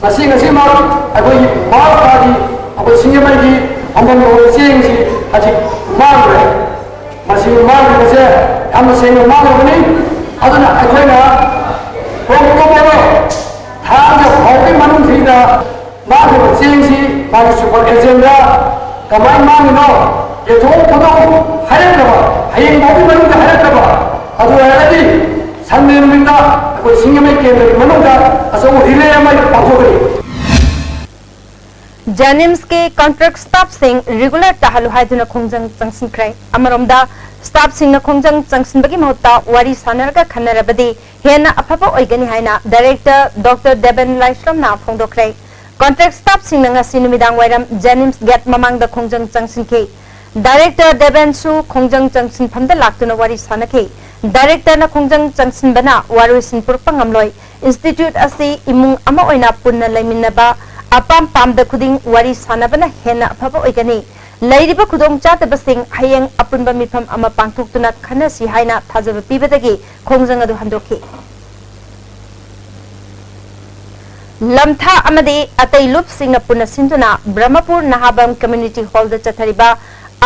ꯉꯁꯤ, ꯉꯁꯤꯃꯛ ꯑꯩꯈꯣꯏꯒꯤ ꯃꯥꯔꯆ ꯊꯥꯒꯤ ꯑꯩꯈꯣꯏ ꯁꯤꯡꯖꯃꯩꯒꯤ ꯐꯪꯐꯝ ꯊꯣꯛꯄ ꯆꯦꯡꯁꯤ ꯍꯧꯖꯤꯛ ꯃꯥꯡꯈ꯭ꯔꯦ꯫ ꯃꯁꯤ ꯃꯥꯡꯈ꯭ꯔꯤꯕꯁꯦ ꯌꯥꯝꯅ ꯁꯦꯡꯅ ꯃꯥꯡꯈ꯭ꯔꯕꯅꯤ꯫ ꯑꯗꯨꯅ ꯑꯩꯈꯣꯏꯅ ꯑꯣꯛꯇꯣꯕꯔ ꯊꯥꯒꯤ ꯐꯥꯎꯕꯒꯤ ꯃꯅꯨꯡꯁꯤꯗ ꯃꯥꯡꯈ꯭ꯔꯤꯕ ꯆꯦꯡꯁꯤ ꯃꯥꯒꯤ ꯁꯨꯄꯔ ꯑꯦꯖꯦꯟꯗ ꯀꯃꯥꯏꯅ ꯃꯥꯡꯉꯤꯅꯣ, ꯌꯦꯟꯊꯣꯛ ꯈꯣꯠꯇꯣꯛ ꯍꯥꯏꯔꯛꯇꯕ, ꯍꯌꯦꯡ ꯐꯥꯎꯒꯤ ꯃꯅꯨꯡꯗ ꯍꯥꯏꯔꯛꯇꯕ, ꯑꯗꯨ ꯑꯣꯏꯔꯒꯗꯤ ꯁꯟꯗꯦ ꯅꯨꯃꯤꯠꯇ ꯑꯩꯈꯣꯏ ꯁꯤꯡꯖꯃꯩ ꯀꯦꯟꯗ꯭ꯔꯒꯤ ꯃꯅꯨꯡꯗ ꯑꯆꯧꯕ ꯔꯤꯂꯦ ꯑꯃ ꯄꯥꯡꯊꯣꯛꯀꯅꯤ꯫ ꯖꯦꯅꯤꯝꯁꯀꯤ ꯀꯟꯇ꯭ꯔꯦꯛ ꯁ꯭ꯇꯥꯐꯁꯤꯡ ꯔꯤꯒꯨꯂꯔ ꯇꯥꯍꯜꯂꯨ ꯍꯥꯏꯗꯨꯅ ꯈꯣꯡꯖꯪ ꯆꯪꯁꯤꯟꯈ꯭ꯔꯦ꯫ ꯑꯃꯔꯣꯝꯗ, ꯁ꯭ꯇꯥꯐꯁꯤꯡꯅ ꯈꯣꯡꯖꯪ ꯆꯪꯁꯤꯟꯕꯒꯤ ꯃꯍꯨꯠꯇ ꯋꯥꯔꯤ ꯁꯥꯟꯅꯔꯒ ꯈꯟꯅꯔꯕꯗꯤ ꯍꯦꯟꯅ ꯑꯐꯕ ꯑꯣꯏꯒꯅꯤ ꯍꯥꯏꯅ ꯗꯥꯏꯔꯦꯛꯇꯔ ꯗꯣꯛꯇꯔ ꯗꯦꯕꯦꯟ ꯂꯥꯏꯁ꯭ꯔꯝꯅ ꯐꯣꯡꯗꯣꯛꯈ꯭ꯔꯦ꯫ ꯀꯟꯇ꯭ꯔꯦꯛ ꯁ꯭ꯇꯥꯐꯁꯤꯡꯅ ꯉꯁꯤ ꯅꯨꯃꯤꯗꯥꯡ ꯋꯥꯏꯔꯝ ꯖꯦꯅꯤꯝꯁ ꯒꯦꯠ ꯃꯃꯥꯡꯗ ꯈꯣꯡꯖꯪ ꯆꯪꯁꯤꯟꯈꯤ꯫ ꯗꯥꯏꯔꯦꯛꯇꯔ ꯗꯦꯕꯦꯟꯁꯨ ꯈꯣꯡꯖꯪ ꯆꯪꯁꯤꯟꯐꯝꯗ ꯂꯥꯛꯇꯨꯅ ꯋꯥꯔꯤ ꯁꯥꯟꯅꯈꯤ꯫ ꯗꯥꯏꯔꯦꯛꯇꯔꯅ ꯈꯣꯡꯖꯪ ꯆꯪꯁꯤꯟꯕꯅ ꯋꯥꯔꯣꯏꯁꯤꯟ ꯄꯨꯔꯛꯄ ꯉꯝꯂꯣꯏ꯫ ꯏꯟꯁꯇꯤꯇ꯭ꯌꯨꯠ ꯑꯁꯤ ꯏꯃꯨꯡ ꯑꯃ ꯑꯣꯏꯅ ꯄꯨꯟꯅ ꯂꯩꯃꯤꯟꯅꯕ, ꯑꯄꯥꯝ ꯄꯥꯝꯗ ꯈꯨꯗꯤꯡ ꯋꯥꯔꯤ ꯁꯥꯟꯅꯕꯅ ꯍꯦꯟꯅ ꯑꯐꯕ ꯑꯣꯏꯒꯅꯤ꯫ ꯂꯩꯔꯤꯕ ꯈꯨꯗꯣꯡꯆꯥꯗꯕꯁꯤꯡ ꯍꯌꯦꯡ ꯑꯄꯨꯟꯕ ꯃꯤꯐꯝ ꯑꯃ ꯄꯥꯡꯊꯣꯛꯇꯨꯅ ꯈꯟꯅꯁꯤ ꯍꯥꯏꯅ ꯊꯥꯖꯕ ꯄꯤꯕꯗꯒꯤ ꯈꯣꯡꯖꯪ ꯑꯗꯨ ꯍꯟꯗꯣꯛꯈꯤ꯫ ꯂꯝꯊꯥ ꯑꯃꯗꯤ ꯑꯇꯩ ꯂꯨꯞꯁꯤꯡꯅ ꯄꯨꯟꯅ ꯁꯤꯟꯗꯨꯅ ꯕ꯭ꯔꯍꯃꯄꯨꯔ ꯅꯍꯥꯕꯝ ꯀꯝꯃ꯭ꯌꯨꯅꯤꯇꯤ ꯍꯣꯜꯗ ꯆꯠꯊꯔꯤꯕ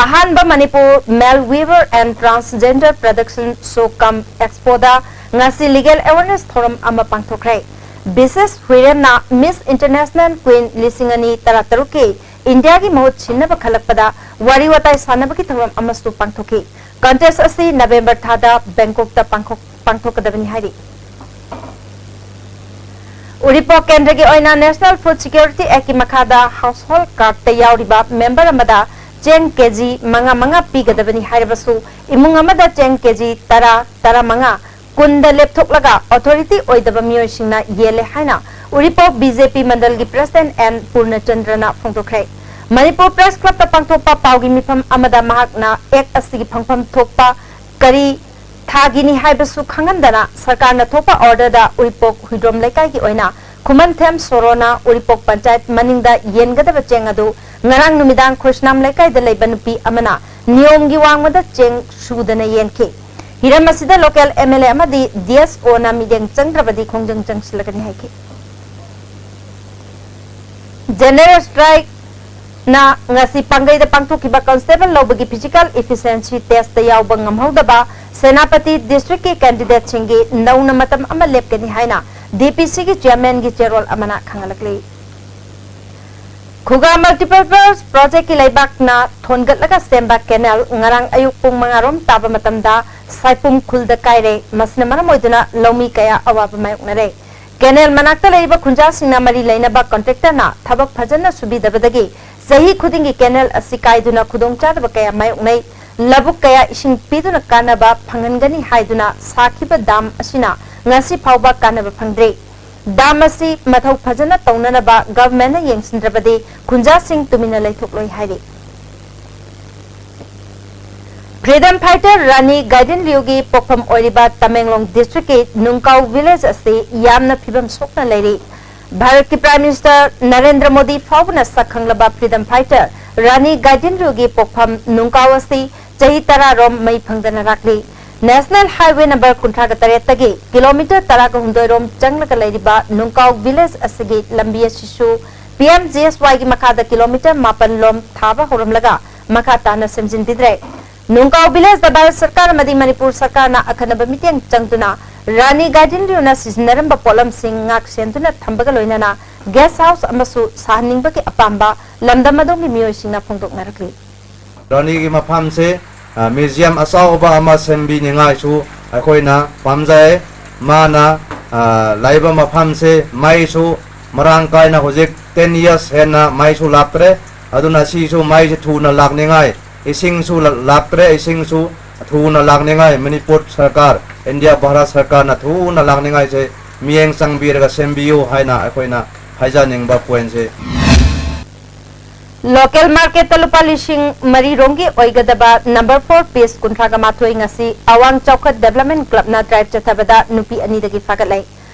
ꯑꯍꯥꯟꯕ Manipur Male Weaver and Transgender Production Show cum Expoꯗ ꯉꯁꯤ ꯂꯤꯒꯦꯜ ꯑꯦꯋꯦꯔꯅꯦꯁ ꯊꯧꯔꯝ ꯑꯃ ꯄꯥꯡꯊꯣꯛꯈ꯭ꯔꯦ꯫ ꯕꯤꯁꯦꯁ ꯍꯨꯏꯔꯦꯝꯅ Miss International Queen ꯂꯤꯁꯤꯡ ꯑꯅꯤ ꯇꯔꯥꯇꯔꯨꯛꯀꯤ ꯏꯟꯗꯤꯌꯥꯒꯤ ꯃꯍꯨꯠ ꯁꯤꯟꯅꯕ ꯈꯜꯂꯛꯄꯗ ꯋꯥꯔꯤ ꯋꯥꯇꯥꯏ ꯁꯥꯟꯅꯕꯒꯤ ꯊꯧꯔꯝ ꯑꯃꯁꯨ ꯄꯥꯡꯊꯣꯛꯈꯤ꯫ Contest ꯑꯁꯤ ꯅꯕꯦꯝꯕꯔ ꯊꯥꯗ ꯕꯦꯡꯀꯣꯛꯇ ꯄꯥꯡꯊꯣꯛ-, ꯄꯥꯡꯊꯣꯛꯀꯗꯕꯅꯤ ꯍꯥꯏꯔꯤ꯫ ꯎꯔꯤꯄꯣꯛ ꯀꯦꯟꯗ꯭ꯔꯒꯤ ꯑꯣꯏꯅ National Food Security Actꯀꯤ ꯃꯈꯥꯗ household cardꯇ ꯌꯥꯎꯔꯤꯕ member ꯑꯃꯗ ꯆꯦꯡ ꯀꯦꯖꯤ ꯃꯉꯥ ꯃꯉꯥ ꯄꯤꯒꯗꯕꯅꯤ ꯍꯥꯏꯔꯕꯁꯨ, ꯏꯃꯨꯡ ꯑꯃꯗ ꯆꯦꯡ ꯀꯦꯖꯤ ꯇꯔꯥ, ꯇꯔꯥꯃꯉꯥ, ꯀꯨꯟꯗ ꯂꯦꯞꯊꯣꯛꯂꯒ authority ꯑꯣꯏꯗꯕ ꯃꯤꯑꯣꯏꯁꯤꯡꯅ ꯌꯦꯜꯂꯦ ꯍꯥꯏꯅ ꯎꯔꯤꯄꯣꯛ BJP ꯃꯟꯗꯜꯒꯤ President ꯑꯦꯟ ꯄꯨꯔꯅꯆꯟꯗ꯭ꯔꯅ ꯐꯣꯡꯗꯣꯛꯈ꯭ꯔꯦ꯫ ꯃꯅꯤꯄꯨꯔ Press Clubꯇ ꯄꯥꯡꯊꯣꯛꯄ ꯄꯥꯎꯒꯤ ꯃꯤꯐꯝ ꯑꯃꯗ ꯃꯍꯥꯛꯅ Act ꯑꯁꯤꯒꯤ ꯐꯪꯐꯝ ꯊꯣꯛꯄ ꯀꯔꯤ ꯊꯥꯒꯤꯅꯤ ꯍꯥꯏꯕꯁꯨ ꯈꯪꯍꯟꯗꯅ ꯁꯔꯀꯥꯔꯅ ꯊꯣꯛꯄ orderꯗ ꯎꯔꯤꯄꯣꯛ ꯍꯨꯏꯗ꯭ꯔꯣꯝ ꯂꯩꯀꯥꯏꯒꯤ ꯑꯣꯏꯅ ꯈꯨꯃꯟꯊꯦꯝ ꯁꯣꯔꯣꯅ ꯎꯔꯤꯄꯣꯛ ꯄꯟꯆꯥꯌꯠ ꯃꯅꯤꯡꯗ ꯌꯦꯟꯒꯗꯕ ꯆꯦꯡ ꯑꯗꯨ ꯉꯔꯥꯡ ꯅꯨꯃꯤꯗꯥꯡ ꯈꯣꯏꯁꯅꯥꯝ ꯂꯩꯀꯥꯏꯗ ꯂꯩꯕ ꯅꯨꯄꯤ ꯑꯃꯅ ꯅꯤꯌꯣꯝꯒꯤ ꯋꯥꯡꯃꯗ ꯆꯦꯡ ꯁꯨꯗꯅ ꯌꯦꯟꯈꯤ꯫ ꯍꯤꯔꯝ ꯑꯁꯤꯗ local MLA ꯑꯃꯗꯤ DSOꯅ ꯃꯤꯠꯌꯦꯡ ꯆꯪꯗ꯭ꯔꯕꯗꯤ ꯈꯣꯡꯖꯪ ꯆꯪꯁꯤꯜꯂꯒꯅꯤ ꯍꯥꯏꯈꯤ꯫ General Strikeꯅ ꯉꯁꯤ ꯄꯥꯡꯒꯩꯗ ꯄꯥꯡꯊꯣꯛꯈꯤꯕ constable ꯂꯧꯕꯒꯤ physical efficiency testꯇ ꯌꯥꯎꯕ ꯉꯝꯍꯧꯗꯕ ꯁꯦꯅꯥꯄꯇꯤ districtꯀꯤ candidateꯁꯤꯡꯒꯤ ꯅꯧꯅ ꯃꯇꯝ ꯑꯃ ꯂꯦꯞꯀꯅꯤ ꯍꯥꯏꯅ DPCꯒꯤ chairmanꯒꯤ ꯆꯦꯔꯣꯜ ꯑꯃꯅ ꯈꯪꯍꯜꯂꯛꯂꯤ꯫ ꯈꯨꯒꯥ Multipurpose Projectꯀꯤ ꯂꯩꯕꯥꯛꯅ ꯊꯣꯟꯒꯠꯂꯒ ꯁꯦꯝꯕ canal ꯉꯔꯥꯡ ꯑꯌꯨꯛ ꯄꯨꯡ ꯃꯉꯥ ꯔꯣꯝ ꯇꯥꯕ ꯃꯇꯝꯗ ꯁꯥꯏꯄꯨꯝ ꯈꯨꯜꯗ ꯀꯥꯏꯔꯦ꯫ ꯃꯁꯤꯅ ꯃꯔꯝ ꯑꯣꯏꯗꯨꯅ ꯂꯧꯃꯤ ꯀꯌꯥ ꯑꯋꯥꯕ ꯃꯥꯌꯣꯛꯅꯔꯦ꯫ Canal ꯃꯅꯥꯛꯇ ꯂꯩꯔꯤꯕ ꯈꯨꯟꯖꯥꯁꯤꯡꯅ ꯃꯔꯤ ꯂꯩꯅꯕ contractorꯅ ꯊꯕꯛ ꯐꯖꯅ ꯁꯨꯕꯤꯗꯕꯗꯒꯤ ꯆꯍꯤ ꯈꯨꯗꯤꯡꯒꯤ canal ꯑꯁꯤ ꯀꯥꯏꯗꯨꯅ ꯈꯨꯗꯣꯡꯆꯥꯗꯕ ꯀꯌꯥ ꯃꯥꯌꯣꯛꯅꯩ꯫ ꯂꯧꯕꯨꯛ ꯀꯌꯥ ꯏꯁꯤꯡ ꯄꯤꯗꯨꯅ ꯀꯥꯟꯅꯕ ꯐꯪꯍꯟꯒꯅꯤ ꯍꯥꯏꯗꯨꯅ ꯁꯥꯈꯤꯕ dam ꯑꯁꯤꯅ ꯉꯁꯤ ꯐꯥꯎꯕ ꯀꯥꯟꯅꯕ ꯐꯪꯗ꯭ꯔꯤ꯫ Dam ꯑꯁꯤ ꯃꯊꯧ ꯐꯖꯅ ꯇꯧꯅꯅꯕ governmentꯅ ꯌꯦꯡꯁꯤꯟꯗ꯭ꯔꯕꯗꯤ ꯈꯨꯟꯖꯥꯁꯤꯡ ꯇꯨꯃꯤꯟꯅ ꯂꯩꯊꯣꯛꯂꯣꯏ ꯍꯥꯏꯔꯤ꯫ Freedom fighter ꯔꯥꯅꯤ ꯒꯥꯏꯗꯤꯟꯂꯤꯌꯨꯒꯤ ꯄꯣꯛꯐꯝ ꯑꯣꯏꯔꯤꯕ ꯇꯃꯦꯡꯂꯣꯡ districtꯀꯤ ꯅꯨꯡꯀꯥꯎ village ꯑꯁꯤ ꯌꯥꯝꯅ ꯐꯤꯕꯝ ꯁꯣꯛꯅ ꯂꯩꯔꯤ꯫ ꯚꯥꯔꯠꯀꯤ Prime Minister Narendra Modi ꯐꯥꯎꯕꯅ ꯁꯛꯈꯪꯂꯕ freedom fighter ꯔꯥꯅꯤ ꯒꯥꯏꯗꯤꯟꯂꯤꯌꯨꯒꯤ ꯄꯣꯛꯐꯝ ꯅꯨꯡꯀꯥꯎ ꯑꯁꯤ ꯆꯍꯤ ꯇꯔꯥ ꯔꯣꯝ ꯃꯩ ꯐꯪꯗꯅ ꯂꯥꯛꯂꯤ꯫ National Highway number ꯀꯨꯟꯊ꯭ꯔꯥꯒ ꯇꯔꯦꯠꯇꯒꯤ kilometre ꯇꯔꯥꯒ ꯍꯨꯝꯗꯣꯏ ꯔꯣꯝ ꯆꯪꯂꯒ ꯂꯩꯔꯤꯕ ꯅꯨꯡꯀꯥꯎ village ꯑꯁꯤꯒꯤ ꯂꯝꯕꯤ ꯑꯁꯤꯁꯨ PMGSYꯒꯤ ꯃꯈꯥꯗ kilometre ꯃꯥꯄꯟ ꯂꯣꯝ ꯊꯥꯕ ꯍꯧꯔꯝꯂꯒ ꯃꯈꯥ ꯇꯥꯅ ꯁꯦꯝꯖꯤꯟꯕꯤꯗ꯭ꯔꯦ꯫ ꯅꯨꯡꯀꯥꯎ ꯚꯤꯂꯦꯖꯇ ꯚꯥꯔꯠ ꯁꯔꯀꯥꯔ ꯑꯃꯗꯤ ꯃꯅꯤꯄꯨꯔ ꯁꯔꯀꯥꯔꯅ ꯑꯈꯟꯅꯕ ꯃꯤꯠꯌꯦꯡ ꯆꯪꯗꯨꯅ ꯔꯥꯅꯤ ꯒꯥꯏꯗꯤꯟꯂꯤꯌꯨꯅ ꯁꯤꯖꯤꯟꯅꯔꯝꯕ ꯄꯣꯠꯂꯝꯁꯤꯡ ꯉꯥꯛ ꯁꯦꯟꯗꯨꯅ ꯊꯝꯕꯒ ꯂꯣꯏꯅꯅ ꯒꯦꯁ ꯍꯥꯎꯁ ꯑꯃꯁꯨ ꯁꯥꯍꯟꯅꯤꯡꯕꯒꯤ ꯑꯄꯥꯝꯕ ꯂꯝꯗꯝ ꯑꯗꯣꯝꯒꯤ ꯃꯤꯑꯣꯏꯁꯤꯡꯅ ꯐꯣꯡꯗꯣꯛꯅꯔꯛꯂꯤ꯫ ꯔꯥꯅꯤꯒꯤ ꯃꯐꯝꯁꯦ, ꯑ, ꯃ꯭ꯌꯨꯖꯤꯌꯝ ꯑꯆꯧꯕ ꯑꯃ ꯁꯦꯝꯕꯤꯅꯤꯡꯉꯥꯏꯁꯨ ꯑꯩꯈꯣꯏꯅ ꯄꯥꯝꯖꯩ꯫ ꯃꯥꯅ, ꯑ, ꯂꯩꯕ ꯃꯐꯝꯁꯦ ꯃꯩꯁꯨ ꯃꯔꯥꯡ ꯀꯥꯏꯅ ꯍꯧꯖꯤꯛ ten years ꯍꯦꯟꯅ ꯃꯩꯁꯨ ꯂꯥꯛꯇ꯭ꯔꯦ꯫ ꯑꯗꯨꯅ ꯁꯤꯁꯨ ꯃꯩꯁꯤ ꯊꯨꯅ ꯂꯥꯛꯅꯤꯡꯉꯥꯏ, ꯏꯁꯤꯡꯁꯨ ꯂ-, ꯂꯥꯛꯇ꯭ꯔꯦ, ꯏꯁꯤꯡꯁꯨ ꯊꯨꯅ ꯂꯥꯛꯅꯤꯡꯉꯥꯏ ꯃꯅꯤꯄꯨꯔ ꯁꯔꯀꯥꯔ, ꯏꯟꯗꯤꯌꯥ ꯚꯥꯔꯠ ꯁꯔꯀꯥꯔꯅ ꯊꯨꯅ ꯂꯥꯛꯅꯤꯡꯉꯥꯏꯁꯦ ꯃꯤꯠꯌꯦꯡ ꯆꯪꯕꯤꯔꯒ ꯁꯦꯝꯕꯤꯌꯨ ꯍꯥꯏꯅ ꯑꯩꯈꯣꯏꯅ ꯍꯥꯏꯖꯅꯤꯡꯕ ꯄꯣꯏꯟꯁꯦ꯫ ꯂꯣꯀꯦꯜ ꯃꯥꯔꯀꯦꯠꯇ ꯂꯨꯄꯥ ꯂꯤꯁꯤꯡ ꯃꯔꯤ ꯔꯣꯝꯒꯤ ꯑꯣꯏꯒꯗꯕ ꯅꯝꯕꯔ four ꯄꯤꯁ ꯀꯨꯟꯊ꯭ꯔꯥꯒ ꯃꯥꯊꯣꯏ ꯉꯁꯤ ꯑꯋꯥꯡ ꯆꯥꯎꯈꯠ ꯗꯦꯕꯂꯞꯃꯦꯟ ꯀ꯭ꯂꯕꯅ ꯗ꯭ꯔꯥꯏꯚ ꯆꯠꯊꯕꯗ ꯅꯨꯄꯤ ꯑꯅꯤꯗꯒꯤ ꯐꯥꯒꯠꯂꯦ꯫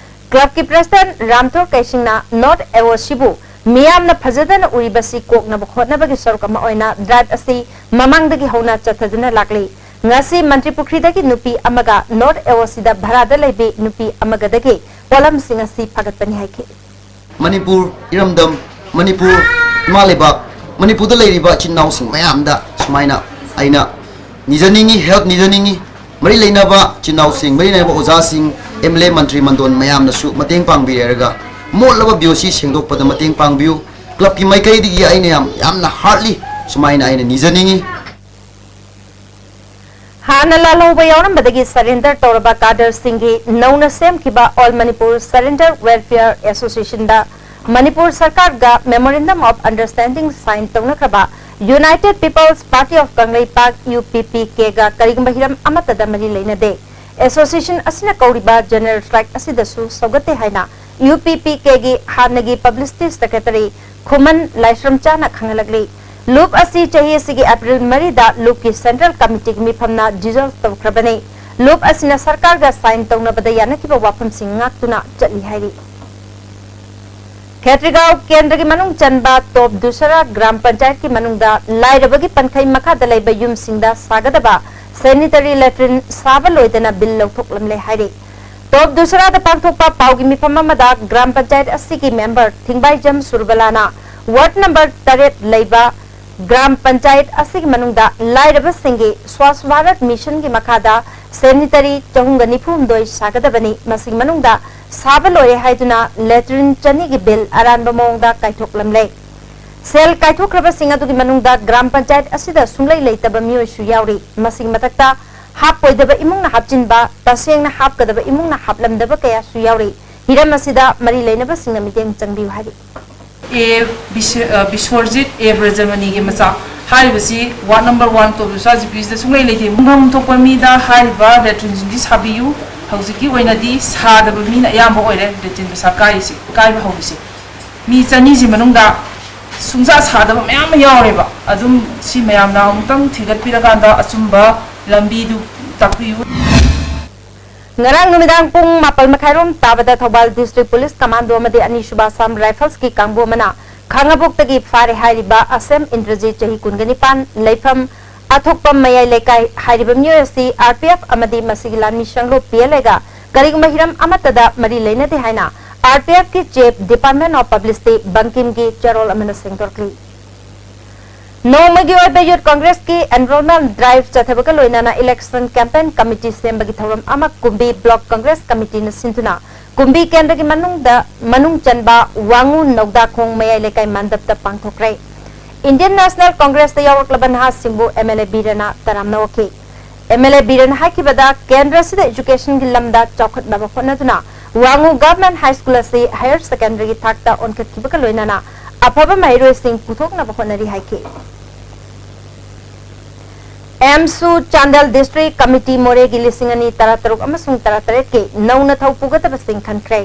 ꯀ꯭ꯂꯕꯀꯤ ꯄ꯭ꯔꯦꯁꯤꯗꯦꯟꯠ ꯔꯥꯝꯊꯣꯔ ꯀꯩꯁꯤꯡꯅ ꯅꯣꯔꯠ ꯑꯦꯑꯣꯁꯤꯕꯨ ꯃꯤꯌꯥꯝꯅ ꯐꯖꯗꯅ ꯎꯔꯤꯕꯁꯤ ꯀꯣꯛꯅꯕ ꯍꯣꯠꯅꯕꯒꯤ ꯁꯔꯨꯛ ꯑꯃ ꯑꯣꯏꯅ ꯗ꯭ꯔꯥꯏꯚ ꯑꯁꯤ ꯃꯃꯥꯡꯗꯒꯤ ꯍꯧꯅ ꯆꯠꯊꯗꯨꯅ ꯂꯥꯛꯂꯤ꯫ ꯉꯁꯤ ꯃꯟꯇ꯭ꯔꯤ ꯄꯨꯈ꯭ꯔꯤꯗꯒꯤ ꯅꯨꯄꯤ ꯑꯃꯒ ꯅꯣꯔꯠ ꯑꯦꯑꯣꯁꯤꯗ ꯚꯔꯥꯗ ꯂꯩꯕꯤ ꯅꯨꯄꯤ ꯑꯃꯒꯗꯒꯤ ꯄꯣꯠꯂꯝꯁꯤꯡ ꯑꯁꯤ ꯐꯥꯒꯠꯄꯅꯤ ꯍꯥꯏꯈꯤ꯫ ꯃꯅꯤꯄꯨꯔ ꯏꯔꯝꯗꯝ, ꯃꯅꯤꯄꯨꯔ ꯏꯃꯥ ꯂꯩꯕꯥꯛ, ꯃꯅꯤꯄꯨꯔꯗ ꯂꯩꯔꯤꯕ ꯏꯆꯤꯟ ꯏꯅꯥꯎꯁꯤꯡ ꯃꯌꯥꯝꯗ ꯁꯨꯃꯥꯏꯅ ꯑꯩꯅ ꯅꯤꯖꯅꯤꯡꯏ, help ꯅꯤꯖꯅꯤꯡꯏ꯫ ꯃꯔꯤ ꯂꯩꯅꯕ ꯏꯆꯤꯟ ꯏꯅꯥꯎꯁꯤꯡ, ꯃꯔꯤ ꯂꯩꯅꯕ ꯑꯣꯖꯥꯁꯤꯡ, MLA, ꯃꯟꯇ꯭ꯔꯤ ꯃꯟꯗꯣꯟ ꯃꯌꯥꯝꯅꯁꯨ ꯃꯇꯦꯡ ꯄꯥꯡꯕꯤꯔꯦꯔꯒ ꯃꯣꯠꯂꯕ ꯕꯤ ꯑꯣ ꯁꯤ ꯁꯦꯡꯗꯣꯛꯄꯗ ꯃꯇꯦꯡ ꯄꯥꯡꯕꯤꯌꯨ꯫ ꯀ꯭ꯂꯕꯀꯤ ꯃꯥꯏꯀꯩꯗꯒꯤ ꯑꯩꯅ ꯌꯥꯝ, ꯌꯥꯝꯅ heartily ꯁꯨꯃꯥꯏꯅ ꯑꯩꯅ ꯅꯤꯖꯅꯤꯡꯏ꯫ ꯍꯥꯟꯅ ꯂꯥꯜꯍꯧꯕ ꯌꯥꯎꯔꯝꯕꯗꯒꯤ ꯁꯔꯦꯟꯗꯔ ꯇꯧꯔꯕ ꯀꯥꯗꯔꯁꯤꯡꯒꯤ ꯅꯧꯅ ꯁꯦꯝꯈꯤꯕ All Manipur Surrender Welfare Association the Manipur ꯁꯔꯀꯥꯔꯒ Memorandum of Understanding sign ꯇꯧꯅꯈ꯭ꯔꯕ United People's Party of Kangleipak, UPPK ꯒ ꯀꯔꯤꯒꯨꯝꯕ ꯍꯤꯔꯝ ꯑꯃꯠꯇꯗ ꯃꯔꯤ ꯂꯩꯅꯗꯦ꯫ Association ꯑꯁꯤꯅ ꯀꯧꯔꯤꯕ general strike ꯑꯁꯤꯗꯁꯨ ꯁꯧꯒꯠꯇꯦ ꯍꯥꯏꯅ UPPK ꯒꯤ ꯍꯥꯟꯅꯒꯤ publicity secretary ꯈꯨꯃꯟ ꯂꯥꯏꯁ꯭ꯔꯝꯆꯥꯅ ꯈꯪꯍꯜꯂꯛꯂꯤ꯫ ꯂꯨꯞ ꯑꯁꯤ ꯆꯍꯤ ꯑꯁꯤꯒꯤ ꯑꯦꯄ꯭ꯔꯤꯜ ꯃꯔꯤꯗ ꯂꯨꯞꯀꯤ central committee ꯒꯤ ꯃꯤꯐꯝꯅ dissolve ꯇꯧꯈ꯭ꯔꯕꯅꯤ꯫ ꯂꯨꯞ ꯑꯁꯤꯅ ꯁꯔꯀꯥꯔꯒ sign ꯇꯧꯅꯕꯗ ꯌꯥꯅꯈꯤꯕ ꯋꯥꯐꯝꯁꯤꯡ ꯉꯥꯛꯇꯨꯅ ꯆꯠꯂꯤ ꯍꯥꯏꯔꯤ꯫ ꯈꯦꯇ꯭ꯔꯤꯒꯥꯎ ꯀꯦꯟꯗ꯭ꯔꯒꯤ ꯃꯅꯨꯡ ꯆꯟꯕ ꯇꯣꯞ ꯗꯨꯁꯔꯥ ꯒ꯭ꯔꯥꯝ ꯄꯟꯆꯥꯌꯠꯀꯤ ꯃꯅꯨꯡꯗ ꯂꯥꯏꯔꯕꯒꯤ ꯄꯟꯈꯩ ꯃꯈꯥꯗ ꯂꯩꯕ ꯌꯨꯝꯁꯤꯡꯗ ꯁꯥꯒꯗꯕ sanitary latrine ꯁꯥꯕ ꯂꯣꯏꯗꯅ ꯕꯤꯜ ꯂꯧꯊꯣꯛꯂꯝꯂꯦ ꯍꯥꯏꯔꯤ꯫ ꯇꯣꯞ ꯗꯨꯁꯔꯥꯗ ꯄꯥꯡꯊꯣꯛꯄ ꯄꯥꯎꯒꯤ ꯃꯤꯐꯝ ꯑꯃꯗ ꯒ꯭ꯔꯥꯝ ꯄꯟꯆꯥꯌꯠ ꯑꯁꯤꯒꯤ ꯃꯦꯝꯕꯔ ꯊꯤꯡꯕꯥꯏꯖꯝ ꯁꯨꯔꯕꯂꯥꯅ ꯋꯥꯔꯗ ꯅꯝꯕꯔ ꯇꯔꯦꯠ ꯂꯩꯕ ꯒ꯭ꯔꯥꯝ ꯄꯟꯆꯥꯌꯠ ꯑꯁꯤꯒꯤ ꯃꯅꯨꯡꯗ ꯂꯥꯏꯔꯕꯁꯤꯡꯒꯤ ꯁ꯭ꯋꯥꯁ ꯚꯥꯔꯠ ꯃꯤꯁꯟꯒꯤ ꯃꯈꯥꯗ ꯁꯦꯅꯤꯇꯔꯤ ꯆꯍꯨꯝꯒ ꯅꯤꯐꯨ ꯍꯨꯝꯗꯣꯏ ꯁꯥꯒꯗꯕꯅꯤ꯫ ꯃꯁꯤꯒꯤ ꯃꯅꯨꯡꯗ ꯁꯥꯕ ꯂꯣꯏꯔꯦ ꯍꯥꯏꯗꯨꯅ ꯂꯦꯇ꯭ꯔꯤꯟ ꯆꯅꯤꯒꯤ ꯕꯤꯜ ꯑꯔꯥꯟꯕ ꯃꯑꯣꯡꯗ ꯀꯥꯏꯊꯣꯛꯂꯝꯂꯦ꯫ ꯁꯦꯜ ꯀꯥꯏꯊꯣꯛꯈ꯭ꯔꯕꯁꯤꯡ ꯑꯗꯨꯒꯤ ꯃꯅꯨꯡꯗ ꯒ꯭ꯔꯥꯝ ꯄꯟꯆꯥꯌꯠ ꯑꯁꯤꯗ ꯁꯨꯡꯂꯩ ꯂꯩꯇꯕ ꯃꯤꯑꯣꯏꯁꯨ ꯌꯥꯎꯔꯤ꯫ ꯃꯁꯤꯒꯤ ꯃꯊꯛꯇ ꯍꯥꯞꯄꯣꯏꯗꯕ ꯏꯃꯨꯡꯅ ꯍꯥꯞꯆꯤꯟꯕ, ꯇꯁꯦꯡꯅ ꯍꯥꯞꯀꯗꯕ ꯏꯃꯨꯡꯅ ꯍꯥꯞꯂꯝꯗꯕ ꯀꯌꯥꯁꯨ ꯌꯥꯎꯔꯤ꯫ ꯍꯤꯔꯝ ꯑꯁꯤꯗ ꯃꯔꯤ ꯂꯩꯅꯕꯁꯤꯡꯅ ꯃꯤꯠꯌꯦꯡ ꯆꯪꯕꯤꯌꯨ ꯍꯥꯏꯔꯤ꯫ ꯑꯦ ꯕꯤꯁ-, ꯑ, ꯕꯤꯁ꯭ꯋꯔꯖꯤꯠ, ꯑꯦ ꯕ꯭ꯔꯖꯃꯅꯤꯒꯤ ꯃꯆꯥ꯫ ꯍꯥꯏꯔꯤꯕꯁꯤ ꯋꯥꯔꯗ ꯅꯝꯕꯔ ꯋꯥꯟ ꯇꯣꯞ ꯁ꯭ꯋꯥꯏ ꯖꯤ ꯄꯤꯁꯤꯗ ꯁꯨꯡꯂꯩ ꯂꯩꯇꯦ꯫ ꯃꯐꯝ ꯊꯣꯛꯄ ꯃꯤꯗ ꯍꯥꯏꯔꯤꯕ ꯂꯦꯇ꯭ꯔꯤꯟꯁꯤꯡꯁꯤ ꯁꯥꯕꯤꯌꯨ꯫ ꯍꯧꯖꯤꯛꯀꯤ ꯑꯣꯏꯅꯗꯤ ꯁꯥꯗꯕ ꯃꯤꯅ ꯑꯌꯥꯝꯕ ꯑꯣꯏꯔꯦ ꯂꯦꯇ꯭ꯔꯤꯟ ꯄꯩꯁꯥ ꯀꯥꯏꯔꯤꯁꯦ, ꯀꯥꯏꯕ ꯍꯧꯔꯤꯁꯦ꯫ ꯃꯤ ꯆꯅꯤꯁꯤ ꯃꯅꯨꯡꯗ ꯁꯨꯡꯁꯥ ꯁꯥꯗꯕ ꯃꯌꯥꯝ ꯑꯃ ꯌꯥꯎꯔꯦꯕ꯫ ꯑꯗꯨꯝ ꯁꯤ ꯃꯌꯥꯝꯅ ꯑꯃꯨꯛꯇꯪ ꯊꯤꯒꯠꯄꯤꯔꯀꯥꯟꯗ ꯑꯆꯨꯝꯕ ꯂꯝꯕꯤꯗꯨ ꯇꯥꯛꯄꯤꯌꯨ꯫ ꯉꯔꯥꯡ ꯅꯨꯃꯤꯗꯥꯡ ꯄꯨꯡ ꯃꯥꯄꯜ ꯃꯈꯥꯏꯔꯣꯝ ꯇꯥꯕꯗ ꯊꯧꯕꯥꯜ ꯗꯤꯁꯇ꯭ꯔꯤꯛ ꯄꯨꯂꯤꯁ ꯀꯃꯥꯟꯗꯣ ꯑꯃꯗꯤ ꯑꯅꯤꯁꯨꯕ ꯑꯁꯥꯝ ꯔꯥꯏꯐꯜꯁꯀꯤ ꯀꯥꯡꯕꯨ ꯑꯃꯅ ꯈꯥꯉꯕꯣꯛꯇꯒꯤ ꯐꯥꯔꯦ ꯍꯥꯏꯔꯤꯕ ꯑꯁꯦꯝ ꯏꯟꯗ꯭ꯔꯖꯤꯠ, ꯆꯍꯤ ꯀꯨꯟꯒ ꯅꯤꯄꯥꯟ, ꯂꯩꯐꯝ ꯑꯊꯣꯛꯄꯝ ꯃꯌꯥꯏ ꯂꯩꯀꯥꯏ ꯍꯥꯏꯔꯤꯕ ꯃꯤꯑꯣꯏ ꯑꯁꯤ ꯑꯥꯔ ꯄꯤ ꯑꯦꯐ ꯑꯃꯗꯤ ꯃꯁꯤꯒꯤ ꯂꯥꯟꯃꯤ ꯁꯪꯂꯣꯞ ꯄꯤ ꯑꯦꯜ ꯑꯦꯒ ꯀꯔꯤꯒꯨꯝꯕ ꯍꯤꯔꯝ ꯑꯃꯠꯇꯗ ꯃꯔꯤ ꯂꯩꯅꯗꯦ ꯍꯥꯏꯅ ꯑꯥꯔ ꯄꯤ ꯑꯦꯐꯀꯤ ꯆꯤꯐ ꯗꯤꯄꯥꯔꯠꯃꯦꯟ ꯑꯣꯐ ꯄꯕ꯭ꯂꯤꯁꯤꯇꯤ ꯕꯪꯀꯤꯝꯒꯤ ꯆꯦꯔꯣꯜ ꯑꯃꯅ ꯁꯦꯡꯗꯣꯛꯂꯤ꯫ ꯅꯣꯡꯃꯒꯤ ꯑꯣꯏꯕ ꯌꯨꯠ ꯀꯣꯡꯒ꯭ꯔꯦꯁꯀꯤ ꯑꯦꯟꯔꯣꯜꯃꯦꯟ ꯗ꯭ꯔꯥꯏꯚ ꯆꯠꯊꯕꯒ ꯂꯣꯏꯅꯅ ꯏꯂꯦꯛꯁꯟ ꯀꯦꯝꯄꯦꯟ ꯀꯃꯤꯇꯤ ꯁꯦꯝꯕꯒꯤ ꯊꯧꯔꯝ ꯑꯃ ꯀꯨꯝꯕꯤ ꯕ꯭ꯂꯣꯛ ꯀꯣꯡꯒ꯭ꯔꯦꯁ ꯀꯃꯤꯇꯤꯅ ꯁꯤꯟꯗꯨꯅ ꯀꯨꯝꯕꯤ ꯀꯦꯟꯗ꯭ꯔꯒꯤ ꯃꯅꯨꯡꯗ, ꯃꯅꯨꯡ ꯆꯟꯕ ꯋꯥꯉꯨ ꯅꯧꯗꯥꯈꯣꯡ ꯃꯌꯥꯏ ꯂꯩꯀꯥꯏ ꯃꯟꯗꯞꯇ ꯄꯥꯡꯊꯣꯛꯈ꯭ꯔꯦ꯫ ꯏꯟꯗꯤꯌꯟ ꯅꯦꯁꯅꯦꯜ ꯀꯣꯡꯒ꯭ꯔꯦꯁꯇ ꯌꯥꯎꯔꯛꯂꯕ ꯅꯍꯥꯁꯤꯡꯕꯨ ꯑꯦꯝ ꯑꯦꯜ ꯑꯦ ꯕꯤꯔꯦꯟꯅ ꯇꯔꯥꯝꯅ ꯑꯣꯛꯈꯤ꯫ ꯑꯦꯝ ꯑꯦꯜ ꯑꯦ ꯕꯤꯔꯦꯟꯅ ꯍꯥꯏꯈꯤꯕꯗ, ꯀꯦꯟꯗ꯭ꯔ ꯑꯁꯤꯗ ꯏꯖꯨꯀꯦꯁꯟꯒꯤ ꯂꯝꯗ ꯆꯥꯎꯈꯠꯅꯕ ꯍꯣꯠꯅꯗꯨꯅ ꯋꯥꯉꯨ ꯒꯚꯔꯟꯃꯦꯟꯠ ꯍꯥꯏ ꯁ꯭ꯀꯨꯜ ꯑꯁꯤ ꯍꯥꯌꯔ ꯁꯦꯀꯦꯟꯗꯔꯤꯒꯤ ꯊꯥꯛꯇ ꯑꯣꯟꯈꯠꯈꯤꯕꯒ ꯂꯣꯏꯅꯅ ꯑꯐꯕ ꯃꯍꯩꯔꯣꯏꯁꯤꯡ ꯄꯨꯊꯣꯛꯅꯕ ꯍꯣꯠꯅꯔꯤ ꯍꯥꯏꯈꯤ꯫ ꯑꯦꯝꯁꯨ ꯆꯥꯟꯗꯦꯜ ꯗꯤꯁꯇ꯭ꯔꯤꯛ ꯀꯃꯤꯇꯤ ꯃꯣꯔꯦꯒꯤ ꯂꯤꯁꯤꯡ ꯑꯅꯤ ꯇꯔꯥꯇꯔꯨꯛ ꯑꯃꯁꯨꯡ ꯇꯔꯥꯇꯔꯦꯠꯀꯤ ꯅꯧꯅ ꯊꯧ ꯄꯨꯒꯗꯕꯁꯤꯡ ꯈꯟꯈ꯭ꯔꯦ꯫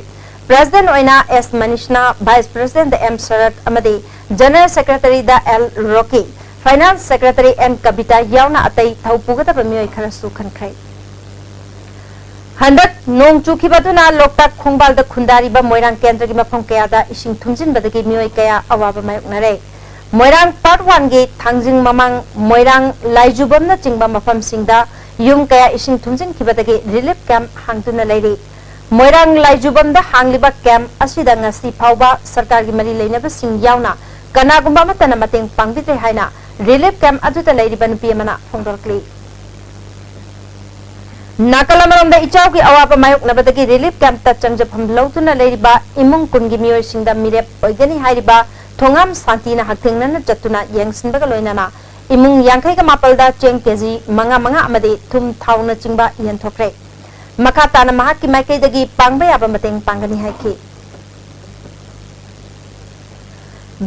ꯄ꯭ꯔꯦꯁꯤꯗꯦꯟꯠ ꯑꯣꯏꯅ S Manisana, vice president M Sarat ꯑꯃꯗꯤ ꯖꯦꯅꯔꯦꯜ ꯁꯦꯀ꯭ꯔꯦꯇꯔꯤꯗ L Roki, finance secretary N Kabita ꯌꯥꯎꯅ ꯑꯇꯩ ꯊꯧ ꯄꯨꯒꯗꯕ ꯃꯤꯑꯣꯏ ꯈꯔꯁꯨ ꯈꯟꯈ꯭ꯔꯦ꯫ ꯍꯟꯗꯛ ꯅꯣꯡ ꯆꯨꯈꯤꯕ ꯑꯗꯨꯅ ꯂꯣꯛꯇꯥꯛ ꯈꯣꯡꯕꯥꯜꯗ ꯈꯨꯟꯗꯥꯔꯤꯕ ꯃꯣꯏꯔꯥꯡ ꯀꯦꯟꯗ꯭ꯔꯒꯤ ꯃꯐꯝ ꯀꯌꯥꯗ ꯏꯁꯤꯡ ꯊꯨꯝꯖꯤꯟꯕꯗꯒꯤ ꯃꯤꯑꯣꯏ ꯀꯌꯥ ꯑꯋꯥꯕ ꯃꯥꯌꯣꯛꯅꯔꯦ꯫ ꯃꯣꯏꯔꯥꯡ ꯄꯥꯔꯠ ꯋꯥꯟꯒꯤ ꯊꯥꯡꯖꯤꯡ ꯃꯃꯥꯡ, ꯃꯣꯏꯔꯥꯡ ꯂꯥꯏꯖꯨꯕꯝꯅꯆꯤꯡꯕ ꯃꯐꯝꯁꯤꯡꯗ ꯌꯨꯝ ꯀꯌꯥ ꯏꯁꯤꯡ ꯊꯨꯝꯖꯤꯟꯈꯤꯕꯗꯒꯤ ꯔꯤꯂꯤꯐ ꯀꯦꯝꯞ ꯍꯥꯡꯗꯨꯅ ꯂꯩꯔꯤ꯫ ꯃꯣꯏꯔꯥꯡ ꯂꯥꯏꯖꯨꯕꯝꯗ ꯍꯥꯡꯂꯤꯕ ꯀꯦꯝꯞ ꯑꯁꯤꯗ ꯉꯁꯤ ꯐꯥꯎꯕ ꯁꯔꯀꯥꯔꯒꯤ ꯃꯔꯤ ꯂꯩꯅꯕꯁꯤꯡ ꯌꯥꯎꯅ ꯀꯅꯥꯒꯨꯝꯕ ꯑꯃꯠꯇꯅ ꯃꯇꯦꯡ ꯄꯥꯡꯕꯤꯗ꯭ꯔꯦ ꯍꯥꯏꯅ relief camp ꯑꯗꯨꯗ ꯂꯩꯔꯤꯕ ꯅꯨꯄꯤ ꯑꯃꯅ ꯐꯣꯡꯗꯣꯔꯛꯂꯤ꯫ ꯅꯥꯀꯜ ꯑꯃꯔꯣꯝꯗ ꯏꯆꯥꯎꯒꯤ ꯑꯋꯥꯕ ꯃꯥꯌꯣꯛꯅꯕꯗꯒꯤ relief campꯇ ꯆꯪꯖꯐꯝ ꯂꯧꯗꯨꯅ ꯂꯩꯔꯤꯕ ꯏꯃꯨꯡ ꯀꯨꯟꯒꯤ ꯃꯤꯑꯣꯏꯁꯤꯡꯗ ꯃꯤꯔꯦꯞ ꯑꯣꯏꯒꯅꯤ ꯍꯥꯏꯔꯤꯕ ꯊꯣꯉꯥꯝ ꯁꯥꯟꯇꯤꯅ ꯍꯛꯊꯦꯡꯅꯅ ꯆꯠꯇꯨꯅ ꯌꯦꯡꯁꯤꯟꯕꯒ ꯂꯣꯏꯅꯅ ꯏꯃꯨꯡ ꯌꯥꯡꯈꯩꯒ ꯃꯥꯄꯜꯗ ꯆꯦꯡ ꯀꯦꯖꯤ ꯃꯉꯥ ꯃꯉꯥ ꯑꯃꯗꯤ ꯊꯨꯝ ꯊꯥꯎꯅꯆꯤꯡꯕ ꯌꯦꯟꯊꯣꯛꯈ꯭ꯔꯦ꯫ ꯃꯈꯥ ꯇꯥꯅ ꯃꯍꯥꯛꯀꯤ ꯃꯥꯏꯀꯩꯗꯒꯤ ꯄꯥꯡꯕ ꯌꯥꯕ ꯃꯇꯦꯡ ꯄꯥꯡꯒꯅꯤ ꯍꯥꯏꯈꯤ꯫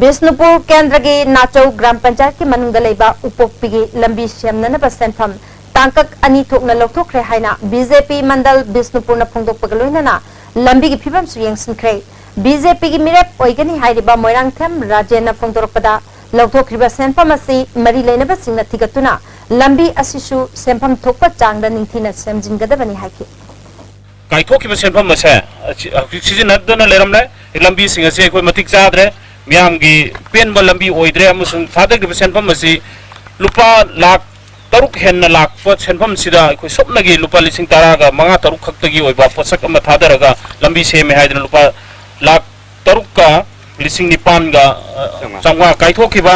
ꯕꯤꯁꯅꯨꯄꯨꯔ ꯀꯦꯟꯗ꯭ꯔꯒꯤ ꯅꯥꯆꯧ ꯒ꯭ꯔꯥꯝ ꯄꯟꯆꯥꯌꯠꯀꯤ ꯃꯅꯨꯡꯗ ꯂꯩꯕ ꯎꯄꯣꯛꯄꯤꯒꯤ ꯂꯝꯕꯤ ꯁꯦꯝꯅꯅꯕ ꯁꯦꯟꯐꯝ ꯇꯥꯡꯀꯛ ꯑꯅꯤ ꯊꯣꯛꯅ ꯂꯧꯊꯣꯛꯈ꯭ꯔꯦ ꯍꯥꯏꯅ ꯕꯤ ꯖꯦ ꯄꯤ ꯃꯟꯗꯜ ꯕꯤꯁꯅꯨꯄꯨꯔꯅ ꯐꯣꯡꯗꯣꯛꯄꯒ ꯂꯣꯏꯅꯅ ꯂꯝꯕꯤꯒꯤ ꯐꯤꯕꯝꯁꯨ ꯌꯦꯡꯁꯤꯟꯈ꯭ꯔꯦ꯫ ꯕꯤ ꯖꯦ ꯄꯤꯒꯤ ꯃꯤꯔꯦꯞ ꯑꯣꯏꯒꯅꯤ ꯍꯥꯏꯔꯤꯕ ꯃꯣꯏꯔꯥꯡꯊꯦꯝ ꯔꯥꯖꯦꯟꯅ ꯐꯣꯡꯗꯣꯔꯛꯄꯗ, ꯂꯧꯊꯣꯛꯈ꯭ꯔꯤꯕ ꯁꯦꯟꯐꯝ ꯑꯁꯤ ꯃꯔꯤ ꯂꯩꯅꯕꯁꯤꯡꯅ ꯊꯤꯒꯠꯇꯨꯅ ꯂꯝꯕꯤ ꯑꯁꯤꯁꯨ ꯁꯦꯟꯐꯝ ꯊꯣꯛꯄ ꯆꯥꯡꯗ ꯅꯤꯡꯊꯤꯅ ꯁꯦꯝꯖꯤꯟꯒꯗꯕꯅꯤ ꯍꯥꯏꯈꯤ꯫ ꯀꯥꯏꯊꯣꯛꯈꯤꯕ ꯁꯦꯟꯐꯝ ꯑꯁꯦ ꯑꯁꯤ ꯍꯧꯖꯤꯛ ꯁꯤꯖꯤꯟꯅꯗꯅ ꯂꯩꯔꯝꯂꯦ꯫ ꯂꯝꯕꯤꯁꯤꯡ ꯑꯁꯤ ꯑꯩꯈꯣꯏ ꯃꯇꯤꯛ ꯆꯥꯗ꯭ꯔꯦ꯫ ꯃꯤꯌꯥꯝꯒꯤ ꯄꯦꯟꯕ ꯂꯝꯕꯤ ꯑꯣꯏꯗ꯭ꯔꯦ ꯑꯃꯁꯨꯡ ꯊꯥꯗꯈꯤꯕ ꯁꯦꯟꯐꯝ ꯑꯁꯤ ꯂꯨꯄꯥ ꯂꯥꯈ ꯇꯔꯨꯛ ꯍꯦꯟꯅ ꯂꯥꯛꯄ ꯁꯦꯟꯐꯝꯁꯤꯗ ꯑꯩꯈꯣꯏ ꯁꯨꯞꯅꯒꯤ ꯂꯨꯄꯥ ꯂꯤꯁꯤꯡ ꯇꯔꯥꯒ ꯃꯉꯥ ꯇꯔꯨꯛ ꯈꯛꯇꯒꯤ ꯑꯣꯏꯕ ꯄꯣꯠꯁꯛ ꯑꯃ ꯊꯥꯗꯔꯒ ꯂꯝꯕꯤ ꯁꯦꯝꯃꯦ ꯍꯥꯏꯗꯅ ꯂꯨꯄꯥ ꯂꯥꯈ ꯇꯔꯨꯛꯀ ꯂꯤꯁꯤꯡ ꯅꯤꯄꯥꯟꯒ, ꯑ, ꯆꯥꯝꯃꯉꯥ꯫ ꯆꯥꯝꯃꯉꯥ ꯀꯥꯏꯊꯣꯛꯈꯤꯕ꯫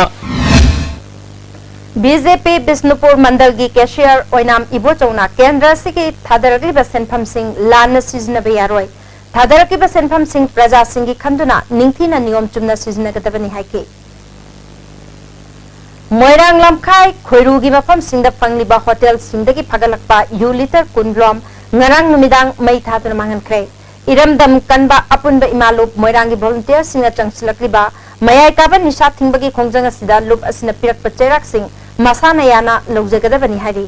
ꯕꯤ ꯖꯦ ꯄꯤ ꯕꯤꯁꯅꯨꯄꯨꯔ ꯃꯟꯗꯜꯒꯤ cashier ꯑꯣꯏꯅꯥꯝ ꯏꯕꯣꯆꯧꯅ ꯀꯦꯟꯗ꯭ꯔ ꯑꯁꯤꯒꯤ ꯊꯥꯗꯔꯛꯂꯤꯕ ꯁꯦꯟꯐꯝꯁꯤꯡ ꯂꯥꯟꯅ ꯁꯤꯖꯤꯟꯅꯕ ꯌꯥꯔꯣꯏ, ꯊꯥꯗꯔꯛꯂꯤꯕ ꯁꯦꯟꯐꯝꯁꯤꯡ ꯄ꯭ꯔꯖꯥꯁꯤꯡꯒꯤ ꯈꯟꯗꯨꯅ ꯅꯤꯡꯊꯤꯅ ꯅꯤꯌꯣꯝ ꯆꯨꯝꯅ ꯁꯤꯖꯤꯟꯅꯒꯗꯕꯅꯤ ꯍꯥꯏꯈꯤ꯫ ꯃꯣꯏꯔꯥꯡ ꯂꯝꯈꯥꯏ ꯈꯣꯏꯔꯨꯒꯤ ꯃꯐꯝꯁꯤꯡꯗ ꯐꯪꯂꯤꯕ ꯍꯣꯇꯦꯜꯁꯤꯡꯗꯒꯤ ꯐꯒꯠꯂꯛꯄ ꯌꯨ ꯂꯤꯇꯔ ꯀꯨꯟ ꯂꯣꯝ ꯉꯔꯥꯡ ꯅꯨꯃꯤꯗꯥꯡ ꯃꯩ ꯊꯥꯗꯨꯅ ꯃꯥꯡꯍꯟꯈ꯭ꯔꯦ꯫ ꯏꯔꯝꯗꯝ ꯀꯟꯕ ꯑꯄꯨꯟꯕ ꯏꯃꯥ ꯂꯨꯞ ꯃꯣꯏꯔꯥꯡꯒꯤ volunteerꯁꯤꯡꯅ ꯆꯪꯁꯤꯜꯂꯛꯂꯤꯕ ꯃꯌꯥꯏ ꯀꯥꯕ ꯅꯤꯁꯥ ꯊꯤꯡꯕꯒꯤ ꯈꯣꯡꯖꯪ ꯑꯁꯤꯗ ꯂꯨꯞ ꯑꯁꯤꯅ ꯄꯤꯔꯛꯄ ꯆꯩꯔꯥꯛꯁꯤꯡ ꯃꯁꯥꯅ ꯌꯥꯅ ꯂꯧꯖꯒꯗꯕꯅꯤ ꯍꯥꯏꯔꯤ꯫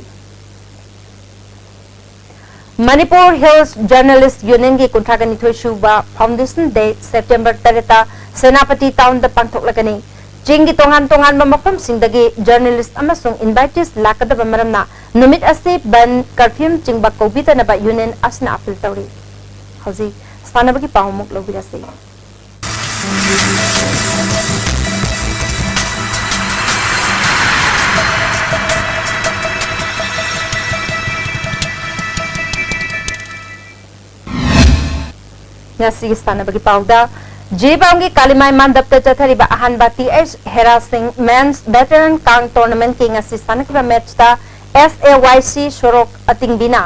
ꯃꯅꯤꯄꯨꯔ ꯍꯤꯜꯁ ꯖꯔꯅꯦꯂꯤꯁ ꯌꯨꯅꯤꯌꯟꯒꯤ ꯀꯨꯟꯊ꯭ꯔꯥꯒ ꯅꯤꯊꯣꯏ ꯁꯨꯕ Foundation Day September ꯇꯔꯦꯠꯇ ꯁꯦꯅꯥꯄꯇꯤ ꯇꯥꯎꯟꯗ ꯄꯥꯡꯊꯣꯛꯂꯒꯅꯤ꯫ ꯆꯤꯡꯒꯤ ꯇꯣꯉꯥꯟ ꯇꯣꯉꯥꯟꯕ ꯃꯐꯝꯁꯤꯡꯗꯒꯤ journalist ꯑꯃꯁꯨꯡ invitees ꯂꯥꯛꯀꯗꯕ ꯃꯔꯝꯅ ꯅꯨꯃꯤꯠ ꯑꯁꯤ ꯕꯟ, curfewꯅꯆꯤꯡꯕ ꯀꯧꯕꯤꯗꯅꯕ ꯌꯨꯅꯤꯌꯟ ꯑꯁꯤꯅ appeal ꯇꯧꯔꯤ꯫ ꯍꯧꯖꯤꯛ ꯁꯥꯟꯅꯕꯒꯤ ꯄꯥꯎ ꯑꯃꯨꯛ ꯂꯧꯕꯤꯔꯁꯤ꯫ ꯉꯁꯤꯒꯤ ꯁꯥꯟꯅꯕꯒꯤ ꯄꯥꯎꯗ, ꯖꯤꯔꯤꯕꯥꯝꯒꯤ ꯀꯥꯂꯤꯃꯥꯏ ꯃꯥꯟꯗꯞꯇ ꯆꯠꯊꯔꯤꯕ ꯑꯍꯥꯟꯕ ꯇꯤ ꯑꯩꯆ ꯍꯦꯔꯥ ꯁꯤꯡ Men's Veteran Kang Tournamentꯀꯤ ꯉꯁꯤ ꯁꯥꯟꯅꯈꯤꯕ ꯃꯦꯠꯆꯇ ꯑꯦꯁ ꯑꯦ ꯋꯥꯏ ꯁꯤ ꯁꯣꯔꯣꯛ ꯑꯇꯤꯡꯕꯤꯅ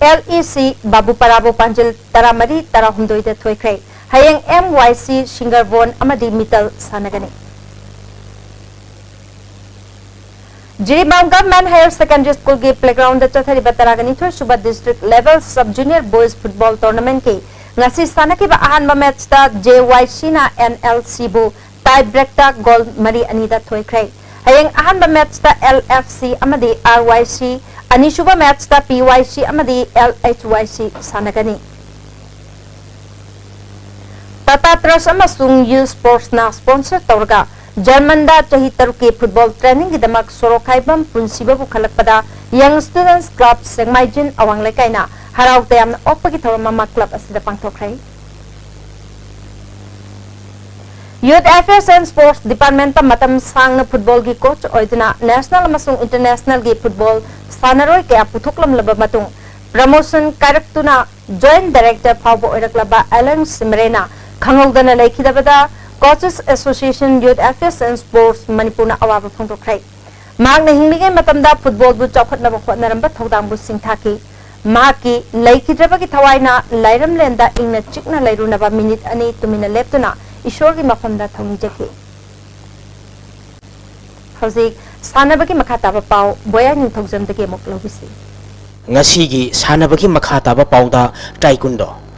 ꯑꯦꯜ ꯏ ꯁꯤ ꯕꯥꯕꯨꯄꯥꯔꯥꯕꯨ ꯄꯥꯟꯖꯤꯜ ꯇꯔꯥꯃꯔꯤ ꯇꯔꯥꯍꯨꯝꯗꯣꯏꯗ ꯊꯣꯏꯈ꯭ꯔꯦ꯫ ꯍꯌꯦꯡ ꯑꯦꯝ ꯋꯥꯏ ꯁꯤ ꯁꯤꯡꯒꯔꯕꯣꯟ ꯑꯃꯗꯤ ꯃꯤꯇꯜ ꯁꯥꯟꯅꯒꯅꯤ꯫ ꯖꯤꯔꯤꯕꯥꯝ Government Higher Secondary Schoolꯒꯤ playgroundꯗ ꯆꯠꯊꯔꯤꯕ ꯇꯔꯥꯒ ꯅꯤꯊꯣꯏ ꯁꯨꯕ District Level Sub Junior Boys Football Tournamentꯀꯤ ꯉꯁꯤ ꯁꯥꯟꯅꯈꯤꯕ ꯑꯍꯥꯟꯕ ꯃꯦꯠꯆꯇ ꯖꯦ ꯋꯥꯏ ꯁꯤꯅ ꯑꯦꯟ ꯑꯦꯜ ꯁꯤꯕꯨ tie breakꯇ ꯒꯣꯜ ꯃꯔꯤ ꯑꯅꯤꯗ ꯊꯣꯏꯈ꯭ꯔꯦ꯫ ꯍꯌꯦꯡ ꯑꯍꯥꯟꯕ ꯃꯦꯠꯆꯇ ꯑꯦꯜ ꯑꯦꯐ ꯁꯤ ꯑꯃꯗꯤ ꯑꯥꯔ ꯋꯥꯏ ꯁꯤ, ꯑꯅꯤꯁꯨꯕ ꯃꯦꯠꯆꯇ ꯄꯤ ꯋꯥꯏ ꯁꯤ ꯑꯃꯗꯤ ꯑꯦꯜ ꯑꯩꯆ ꯋꯥꯏ ꯁꯤ ꯁꯥꯟꯅꯒꯅꯤ꯫ Tata Trust ꯑꯃꯁꯨꯡ ꯌꯨ ꯁ꯭ꯄꯣꯔꯠꯁꯅ sponsor ꯇꯧꯔꯒ ꯖꯔꯃꯟꯗ ꯆꯍꯤ ꯇꯔꯨꯛꯀꯤ football trainingꯒꯤꯗꯃꯛ ꯁꯣꯔꯣꯛꯈꯥꯏꯕꯝ ꯄꯨꯟꯁꯤꯕ ꯄꯨꯈꯠꯂꯛꯄꯗ Young Students Club ꯁꯦꯛꯃꯥꯏꯖꯤꯟ ꯑꯋꯥꯡ ꯂꯩꯀꯥꯏꯅ ꯍꯔꯥꯎ ꯇꯌꯥꯝꯅ ꯑꯣꯛꯄꯒꯤ ꯊꯧꯔꯝ ꯑꯃ club ꯑꯁꯤꯗ ꯄꯥꯡꯊꯣꯛꯈ꯭ꯔꯦ꯫ Youth Affairs and Sports Departmentꯇ ꯃꯇꯝ ꯁꯥꯡꯅ footballꯒꯤ coach ꯑꯣꯏꯗꯨꯅ national ꯑꯃꯁꯨꯡ internationalꯒꯤ football ꯁꯥꯟꯅꯔꯣꯏ ꯀꯌꯥ ꯄꯨꯊꯣꯛꯂꯝꯂꯕ ꯃꯇꯨꯡ, promotion ꯀꯥꯏꯔꯛꯇꯨꯅ Joint Director ꯐꯥꯎꯕ ꯑꯣꯏꯔꯛꯂꯕ ꯑꯦꯂꯟ ꯁꯤꯃꯔꯦꯅ ꯈꯪꯍꯧꯗꯅ ꯂꯩꯈꯤꯗꯕꯗ Coaches Association, Youth Affairs and Sports ꯃꯅꯤꯄꯨꯔꯅ ꯑꯋꯥꯕ ꯐꯣꯡꯗꯣꯛꯈ꯭ꯔꯦ꯫ ꯃꯍꯥꯛꯅ ꯍꯤꯡꯂꯤꯉꯩ ꯃꯇꯝꯗ footballꯕꯨ ꯆꯥꯎꯈꯠꯅꯕ ꯍꯣꯠꯅꯔꯝꯕ ꯊꯧꯗꯥꯡꯕꯨ ꯁꯤꯡꯊꯥꯈꯤ꯫ ꯃꯍꯥꯛꯀꯤ ꯂꯩꯈꯤꯗ꯭ꯔꯕꯒꯤ ꯊꯋꯥꯏꯅ ꯂꯥꯏꯔꯝꯂꯦꯟꯗ ꯏꯪꯅ ꯆꯤꯛꯅ ꯂꯩꯔꯨꯅꯕ minute ꯑꯅꯤ ꯇꯨꯃꯤꯟꯅ ꯂꯦꯞꯇꯨꯅ ꯏꯁꯣꯔꯒꯤ ꯃꯐꯝꯗ ꯊꯧꯅꯤꯖꯈꯤ꯫ ꯍꯧꯖꯤꯛ ꯁꯥꯟꯅꯕꯒꯤ ꯃꯈꯥ ꯇꯥꯕ ꯄꯥꯎ ꯕꯣꯌꯥ ꯅꯤꯡꯊꯧꯖꯝꯗꯒꯤ ꯑꯃꯨꯛ ꯂꯧꯕꯤꯁꯤ꯫ ꯉꯁꯤꯒꯤ ꯁꯥꯟꯅꯕꯒꯤ ꯃꯈꯥ ꯇꯥꯕ ꯄꯥꯎꯗ ꯇꯥꯏꯀꯨꯟꯗꯣ꯫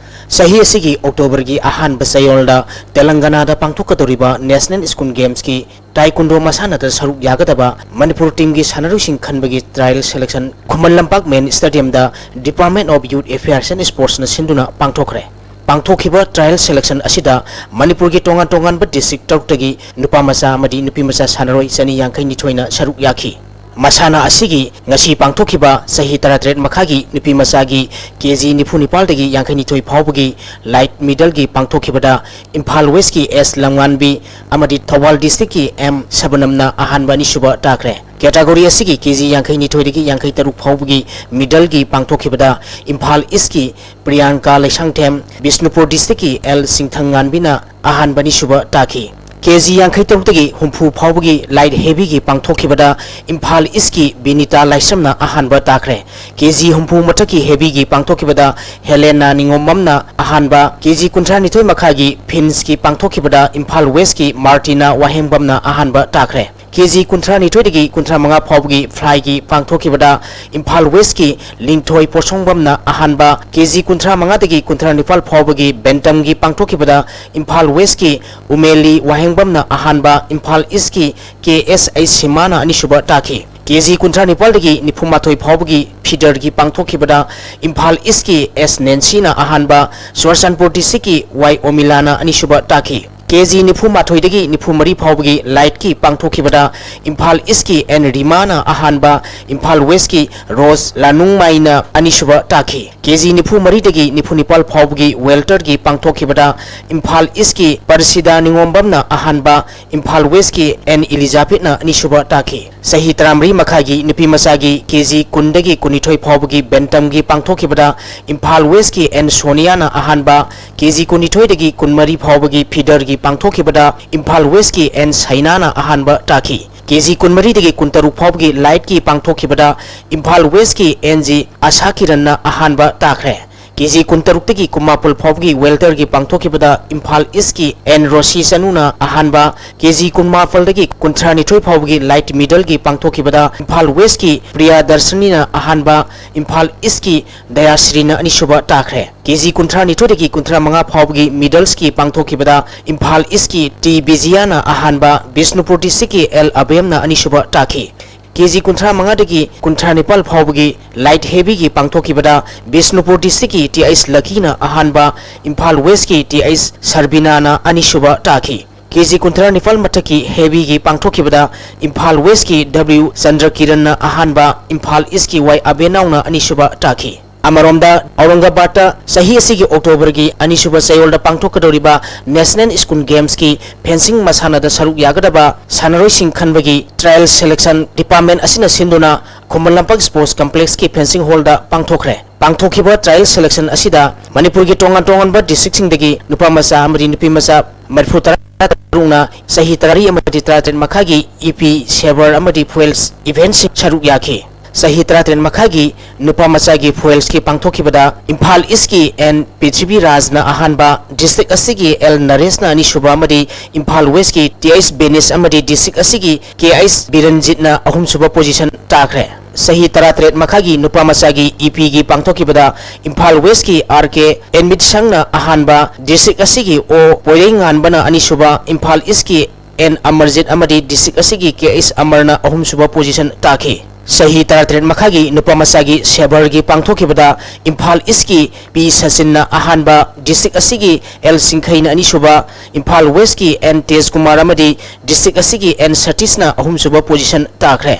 ꯆꯍꯤ ꯑꯁꯤꯒꯤ Octoberꯒꯤ ꯑꯍꯥꯟꯕ ꯆꯌꯣꯜꯗ ꯇꯦꯂꯪꯒꯅꯥꯗ ꯄꯥꯡꯊꯣꯛꯀꯗꯧꯔꯤꯕ National School Gamesꯀꯤ ꯇꯥꯏꯀꯨꯟꯗꯣ ꯃꯁꯥꯟꯅꯗ ꯁꯔꯨꯛ ꯌꯥꯒꯗꯕ ꯃꯅꯤꯄꯨꯔ teamꯒꯤ ꯁꯥꯟꯅꯔꯣꯏꯁꯤꯡ ꯈꯟꯕꯒꯤ trial selection Khuman Lampak main stadiumꯗ Department of Youth Affairs and Sportsꯅ ꯁꯤꯟꯗꯨꯅ ꯄꯥꯡꯊꯣꯛꯈ꯭ꯔꯦ꯫ ꯄꯥꯡꯊꯣꯛꯈꯤꯕ trial selection ꯑꯁꯤꯗ ꯃꯅꯤꯄꯨꯔꯒꯤ ꯇꯣꯉꯥꯟ ꯇꯣꯉꯥꯟꯕ district ꯇꯔꯨꯛꯇꯒꯤ ꯅꯨꯄꯥ ꯃꯆꯥ ꯑꯃꯗꯤ ꯅꯨꯄꯤ ꯃꯆꯥ ꯁꯥꯟꯅꯔꯣꯏ ꯆꯅꯤ ꯌꯥꯡꯈꯩ ꯅꯤꯊꯣꯏꯅ ꯁꯔꯨꯛ ꯌꯥꯈꯤ꯫ ꯃꯁꯥꯟꯅ ꯑꯁꯤꯒꯤ ꯉꯁꯤ ꯄꯥꯡꯊꯣꯛꯈꯤꯕ ꯆꯍꯤ ꯇꯔꯥꯇꯔꯦꯠ ꯃꯈꯥꯒꯤ ꯅꯨꯄꯤ ꯃꯆꯥꯒꯤ ꯀꯦ ꯖꯤ ꯅꯤꯐꯨ ꯅꯤꯄꯥꯜꯗꯒꯤ ꯌꯥꯡꯈꯩ ꯅꯤꯊꯣꯏ ꯐꯥꯎꯕꯒꯤ light middleꯒꯤ ꯄꯥꯡꯊꯣꯛꯈꯤꯕꯗ ꯏꯝꯐꯥꯜ Westꯀꯤ ꯑꯦꯁ ꯂꯝꯉꯥꯟꯕꯤ ꯑꯃꯗꯤ ꯊꯧꯕꯥꯜ districtꯀꯤ ꯑꯦꯝ ꯁꯕꯅꯝꯅ ꯑꯍꯥꯟꯕ ꯑꯅꯤꯁꯨꯕ ꯇꯥꯈ꯭ꯔꯦ꯫ Category ꯑꯁꯤꯒꯤ ꯀꯦ ꯖꯤ ꯌꯥꯡꯈꯩ ꯅꯤꯊꯣꯏꯗꯒꯤ ꯌꯥꯡꯈꯩ ꯇꯔꯨꯛ ꯐꯥꯎꯕꯒꯤ middleꯒꯤ ꯄꯥꯡꯊꯣꯛꯈꯤꯕꯗ ꯏꯝꯐꯥꯜ Eastꯀꯤ ꯄ꯭ꯔꯤꯌꯥꯡꯀꯥ ꯂꯩꯁꯥꯡꯊꯦꯝ, ꯕꯤꯁꯅꯨꯄꯨꯔ districtꯀꯤ ꯑꯦꯜ ꯁꯤꯡꯊꯪꯉꯥꯟꯕꯤꯅ ꯑꯍꯥꯟꯕ ꯑꯅꯤꯁꯨꯕ ꯇꯥꯈꯤ꯫ ꯀꯦ ꯖꯤ ꯌꯥꯡꯈꯩ ꯇꯔꯨꯛꯇꯒꯤ ꯍꯨꯝꯐꯨ ꯐꯥꯎꯕꯒꯤ light heavyꯒꯤ ꯄꯥꯡꯊꯣꯛꯈꯤꯕꯗ ꯏꯝꯐꯥꯜ Eastꯀꯤ ꯕꯤꯅꯤꯇꯥ ꯂꯥꯏꯁ꯭ꯔꯝꯅ ꯑꯍꯥꯟꯕ ꯇꯥꯈ꯭ꯔꯦ꯫ ꯀꯦ ꯖꯤ ꯍꯨꯝꯐꯨ ꯃꯊꯛꯀꯤ heavyꯒꯤ ꯄꯥꯡꯊꯣꯛꯈꯤꯕꯗ ꯍꯦꯂꯦꯅꯥ ꯅꯤꯉꯣꯝꯕꯝꯅ ꯑꯍꯥꯟꯕ, ꯀꯦ ꯖꯤ ꯀꯨꯟꯊ꯭ꯔꯥ ꯅꯤꯊꯣꯏ ꯃꯈꯥꯏꯒꯤ feensꯀꯤ ꯄꯥꯡꯊꯣꯛꯈꯤꯕꯗ ꯏꯝꯐꯥꯜ Westꯀꯤ ꯃꯥꯔꯇꯤꯅꯥ ꯋꯥꯍꯦꯡꯕꯝꯅ ꯑꯍꯥꯟꯕ ꯇꯥꯈ꯭ꯔꯦ꯫ ꯀꯦ ꯖꯤ ꯀꯨꯟꯊ꯭ꯔꯥ ꯅꯤꯊꯣꯏꯗꯒꯤ ꯀꯨꯟꯊ꯭ꯔꯥ ꯃꯉꯥ ꯐꯥꯎꯕꯒꯤ flyꯒꯤ ꯄꯥꯡꯊꯣꯛꯈꯤꯕꯗ ꯏꯝꯐꯥꯜ Westꯀꯤ ꯂꯤꯡꯊꯣꯏ ꯄꯣꯠꯁꯣꯡꯕꯝꯅ ꯑꯍꯥꯟꯕ, ꯀꯦ ꯖꯤ ꯀꯨꯟꯊ꯭ꯔꯥ ꯃꯉꯥꯗꯒꯤ ꯀꯨꯟꯊ꯭ꯔꯥ ꯅꯤꯄꯥꯜ ꯐꯥꯎꯕꯒꯤ bantamꯒꯤ ꯄꯥꯡꯊꯣꯛꯈꯤꯕꯗ ꯏꯝꯐꯥꯜ Westꯀꯤ ꯎꯃꯦꯂꯤ ꯋꯥꯍꯦꯡꯕꯝꯅ ꯑꯍꯥꯟꯕ, ꯏꯝꯐꯥꯜ Eastꯀꯤ ꯀꯦ ꯑꯦꯁ ꯑꯩꯆ ꯁꯤꯃꯥꯅ ꯑꯅꯤꯁꯨꯕ ꯇꯥꯈꯤ꯫ ꯀꯦ ꯖꯤ ꯀꯨꯟꯊ꯭ꯔꯥ ꯅꯤꯄꯥꯜꯗꯒꯤ ꯅꯤꯐꯨ ꯃꯥꯊꯣꯏ ꯐꯥꯎꯕꯒꯤ feederꯒꯤ ꯄꯥꯡꯊꯣꯛꯈꯤꯕꯗ ꯏꯝꯐꯥꯜ Eastꯀꯤ ꯑꯦꯁ ꯅꯦꯟꯁꯤꯅ ꯑꯍꯥꯟꯕ, ꯆꯨꯔꯆꯥꯟꯄꯨꯔ districtꯀꯤ ꯋꯥꯏ ꯑꯣꯃꯤꯂꯥꯅ ꯑꯅꯤꯁꯨꯕ ꯇꯥꯈꯤ꯫ ꯀꯦ ꯖꯤ ꯅꯤꯐꯨ ꯃꯥꯊꯣꯏꯗꯒꯤ ꯅꯤꯐꯨ ꯃꯔꯤ ꯐꯥꯎꯕꯒꯤ lightꯀꯤ ꯄꯥꯡꯊꯣꯛꯈꯤꯕꯗ ꯏꯝꯐꯥꯜ Eastꯀꯤ ꯑꯦꯟ ꯔꯤꯃꯥꯅ ꯑꯍꯥꯟꯕ, ꯏꯝꯐꯥꯜ Westꯀꯤ ꯔꯣꯖ ꯂꯥꯅꯨꯡꯃꯥꯏꯅ ꯑꯅꯤꯁꯨꯕ ꯇꯥꯈꯤ꯫ ꯀꯦ ꯖꯤ ꯅꯤꯐꯨ ꯃꯔꯤꯗꯒꯤ ꯅꯤꯐꯨ ꯅꯤꯄꯥꯜ ꯐꯥꯎꯕꯒꯤ welterꯒꯤ ꯄꯥꯡꯊꯣꯛꯈꯤꯕꯗ ꯏꯝꯐꯥꯜ Eastꯀꯤ ꯄꯔꯁꯤꯗꯥ ꯅꯤꯉꯣꯝꯕꯝꯅ ꯑꯍꯥꯟꯕ, ꯏꯝꯐꯥꯜ Westꯀꯤ ꯑꯦꯟ ꯏꯂꯤꯖꯥꯕꯦꯠꯅ ꯑꯅꯤꯁꯨꯕ ꯇꯥꯈꯤ꯫ ꯆꯍꯤ ꯇꯔꯥꯃꯔꯤ ꯃꯈꯥꯏꯒꯤ ꯅꯨꯄꯤ ꯃꯆꯥꯒꯤ ꯀꯦ ꯖꯤ ꯀꯨꯟꯗꯒꯤ ꯀꯨꯟꯅꯤꯊꯣꯏ ꯐꯥꯎꯕꯒꯤ bantamꯒꯤ ꯄꯥꯡꯊꯣꯛꯈꯤꯕꯗ ꯏꯝꯐꯥꯜ Westꯀꯤ ꯑꯦꯟ ꯁꯣꯅꯤꯌꯥꯅ ꯑꯍꯥꯟꯕ, ꯀꯦ ꯖꯤ ꯀꯨꯟꯅꯤꯊꯣꯏꯗꯒꯤ ꯀꯨꯟꯃꯔꯤ ꯐꯥꯎꯕꯒꯤ feederꯒꯤ ꯄꯥꯡꯊꯣꯛꯈꯤꯕꯗ ꯏꯝꯐꯥꯜ Westꯀꯤ ꯑꯦꯟ ꯁꯩꯅꯥꯅ ꯑꯍꯥꯟꯕ ꯇꯥꯈꯤ꯫ ꯀꯦ ꯖꯤ ꯀꯨꯟꯃꯔꯤꯗꯒꯤ ꯀꯨꯟꯇꯔꯨꯛ ꯐꯥꯎꯕꯒꯤ lightꯀꯤ ꯄꯥꯡꯊꯣꯛꯈꯤꯕꯗ ꯏꯝꯐꯥꯜ Westꯀꯤ ꯑꯦꯟ ꯖꯤ ꯑꯁꯥ ꯀꯤꯔꯟꯅ ꯑꯍꯥꯟꯕ ꯇꯥꯈ꯭ꯔꯦ꯫ ꯀꯦ ꯖꯤ ꯀꯨꯟꯇꯔꯨꯛꯇꯒꯤ ꯀꯨꯟꯃꯥꯄꯜ ꯐꯥꯎꯕꯒꯤ welterꯒꯤ ꯄꯥꯡꯊꯣꯛꯈꯤꯕꯗ ꯏꯝꯐꯥꯜ Eastꯀꯤ ꯑꯦꯟ ꯔꯣꯁꯤ ꯆꯅꯨꯅ ꯑꯍꯥꯟꯕ, ꯀꯦ ꯖꯤ ꯀꯨꯟꯃꯥꯄꯜꯗꯒꯤ ꯀꯨꯟꯊ꯭ꯔꯥꯅꯤꯊꯣꯏ ꯐꯥꯎꯕꯒꯤ light middleꯒꯤ ꯄꯥꯡꯊꯣꯛꯈꯤꯕꯗ ꯏꯝꯐꯥꯜ Westꯀꯤ ꯄ꯭ꯔꯤꯌꯥ ꯗꯔꯁꯅꯤꯅ ꯑꯍꯥꯟꯕ, ꯏꯝꯐꯥꯜ Eastꯀꯤ ꯗꯌꯥꯁ꯭ꯔꯤꯅ ꯑꯅꯤꯁꯨꯕ ꯇꯥꯈ꯭ꯔꯦ꯫ ꯀꯦ ꯖꯤ ꯀꯨꯟꯊ꯭ꯔꯥꯅꯤꯊꯣꯏꯗꯒꯤ ꯀꯨꯟꯊ꯭ꯔꯥꯃꯉꯥ ꯐꯥꯎꯕꯒꯤ middlesꯀꯤ ꯄꯥꯡꯊꯣꯛꯈꯤꯕꯗ ꯏꯝꯐꯥꯜ Eastꯀꯤ ꯇꯤ ꯕꯤꯖꯤꯌꯥꯅ ꯑꯍꯥꯟꯕ, ꯕꯤꯁꯅꯨꯄꯨꯔ districtꯀꯤ ꯑꯦꯜ ꯑꯕꯦꯝꯅ ꯑꯅꯤꯁꯨꯕ ꯇꯥꯈꯤ꯫ ꯀꯦ ꯖꯤ ꯀꯨꯟꯊ꯭ꯔꯥꯃꯉꯥꯗꯒꯤ ꯀꯨꯟꯊ꯭ꯔꯥꯅꯤꯄꯥꯜ ꯐꯥꯎꯕꯒꯤ light heavyꯒꯤ ꯄꯥꯡꯊꯣꯛꯈꯤꯕꯗ ꯕꯤꯁꯅꯨꯄꯨꯔ districtꯀꯤ ꯇꯤ ꯑꯩꯆ ꯂꯀꯤꯅ ꯑꯍꯥꯟꯕ, ꯏꯝꯐꯥꯜ Westꯀꯤ ꯇꯤ ꯑꯩꯆ ꯁꯔꯕꯤꯅꯥꯅ ꯑꯅꯤꯁꯨꯕ ꯇꯥꯈꯤ꯫ ꯀꯦ ꯖꯤ ꯀꯨꯟꯊ꯭ꯔꯥꯅꯤꯄꯥꯜ ꯃꯊꯛꯀꯤ heavyꯒꯤ ꯄꯥꯡꯊꯣꯛꯈꯤꯕꯗ ꯏꯝꯐꯥꯜ Westꯀꯤ ꯗꯕ꯭ꯂꯤꯎ ꯆꯟꯗ꯭ꯔꯀꯤꯔꯟꯅ ꯑꯍꯥꯟꯕ, ꯏꯝꯐꯥꯜ Eastꯀꯤ ꯋꯥꯏ ꯑꯕꯦꯅꯥꯎꯅ ꯑꯅꯤꯁꯨꯕ ꯇꯥꯈꯤ꯫ ꯑꯃꯔꯣꯝꯗ, ꯑꯧꯔꯪꯒꯕꯥꯗꯇ ꯆꯍꯤ ꯑꯁꯤꯒꯤ ꯑꯣꯛꯇꯣꯕꯔꯒꯤ ꯑꯅꯤꯁꯨꯕ ꯆꯌꯣꯜꯗ ꯄꯥꯡꯊꯣꯛꯀꯗꯧꯔꯤꯕ National School Gamesꯀꯤ fencing ꯃꯁꯥꯟꯅꯗ ꯁꯔꯨꯛ ꯌꯥꯒꯗꯕ ꯁꯥꯟꯅꯔꯣꯏꯁꯤꯡ ꯈꯟꯕꯒꯤ trial selection department ꯑꯁꯤꯅ ꯁꯤꯟꯗꯨꯅ ꯈꯨꯃꯟ ꯂꯝꯄꯥꯛ Sports Complexꯀꯤ fencing hallꯗ ꯄꯥꯡꯊꯣꯛꯈ꯭ꯔꯦ꯫ ꯄꯥꯡꯊꯣꯛꯈꯤꯕ trial selection ꯑꯁꯤꯗ ꯃꯅꯤꯄꯨꯔꯒꯤ ꯇꯣꯉꯥꯟ ꯇꯣꯉꯥꯟꯕ districtꯁꯤꯡꯗꯒꯤ ꯅꯨꯄꯥ ꯃꯆꯥ ꯑꯃꯗꯤ ꯅꯨꯄꯤ ꯃꯆꯥ ꯃꯔꯤꯐꯨ ꯇꯔꯥ ꯇꯔꯨꯛꯅ ꯆꯍꯤ ꯇꯔꯥꯃꯔꯤ ꯑꯃꯗꯤ ꯇꯔꯥꯇꯔꯦꯠ ꯃꯈꯥꯒꯤ ꯏꯄꯤ, ꯁꯦꯕꯔ ꯑꯃꯗꯤ foils eventꯁꯤꯡ ꯁꯔꯨꯛ ꯌꯥꯈꯤ꯫ ꯆꯍꯤ ꯇꯔꯥꯇꯔꯦꯠ ꯃꯈꯥꯒꯤ ꯅꯨꯄꯥ ꯃꯆꯥꯒꯤ foilsꯀꯤ ꯄꯥꯡꯊꯣꯛꯈꯤꯕꯗ ꯏꯝꯐꯥꯜ Eastꯀꯤ ꯑꯦꯟ ꯄ꯭ꯔꯤꯊꯤꯕꯤꯔꯥꯖꯅ ꯑꯍꯥꯟꯕ, district ꯑꯁꯤꯒꯤ ꯑꯦꯜ ꯅꯔꯦꯁꯅ ꯑꯅꯤꯁꯨꯕ ꯑꯃꯗꯤ ꯏꯝꯐꯥꯜ Westꯀꯤ ꯇꯤ ꯑꯩꯆ ꯕꯦꯅꯤꯁ ꯑꯃꯗꯤ district ꯑꯁꯤꯒꯤ ꯀꯦ ꯑꯩꯆ ꯕꯤꯔꯟꯖꯤꯠꯅ ꯑꯍꯨꯝꯁꯨꯕ position ꯇꯥꯈ꯭ꯔꯦ꯫ ꯆꯍꯤ ꯇꯔꯥꯇꯔꯦꯠ ꯃꯈꯥꯒꯤ ꯅꯨꯄꯥ ꯃꯆꯥꯒꯤ ꯏꯄꯤꯒꯤ ꯄꯥꯡꯊꯣꯛꯈꯤꯕꯗ ꯏꯝꯐꯥꯜ Westꯀꯤ ꯑꯥꯔ ꯀꯦ ꯑꯦꯟꯃꯤꯠꯁꯪꯅ ꯑꯍꯥꯟꯕ, district ꯑꯁꯤꯒꯤ ꯑꯣ ꯄꯣꯏꯔꯩꯉꯥꯟꯕꯅ ꯑꯅꯤꯁꯨꯕ, ꯏꯝꯐꯥꯜ Eastꯀꯤ ꯑꯦꯟ ꯑꯃꯔꯖꯤꯠ ꯑꯃꯗꯤ district ꯑꯁꯤꯒꯤ ꯀꯦ ꯑꯩꯆ ꯑꯃꯔꯅ ꯑꯍꯨꯝꯁꯨꯕ position ꯇꯥꯈꯤ꯫ ꯆꯍꯤ ꯇꯔꯥꯇꯔꯦꯠ ꯃꯈꯥꯒꯤ ꯅꯨꯄꯥ ꯃꯆꯥꯒꯤ ꯁꯦꯕꯔꯒꯤ ꯄꯥꯡꯊꯣꯛꯈꯤꯕꯗ ꯏꯝꯐꯥꯜ Eastꯀꯤ ꯄꯤ ꯁꯆꯤꯟꯅ ꯑꯍꯥꯟꯕ, district ꯑꯁꯤꯒꯤ ꯑꯦꯜ ꯁꯤꯡꯈꯩꯅ ꯑꯅꯤꯁꯨꯕ, ꯏꯝꯐꯥꯜ Westꯀꯤ ꯑꯦꯟ ꯇꯦꯖꯀꯨꯃꯥꯔ ꯑꯃꯗꯤ district ꯑꯁꯤꯒꯤ ꯑꯦꯟ ꯁꯇꯤꯁꯅ ꯑꯍꯨꯝꯁꯨꯕ position ꯇꯥꯈ꯭ꯔꯦ꯫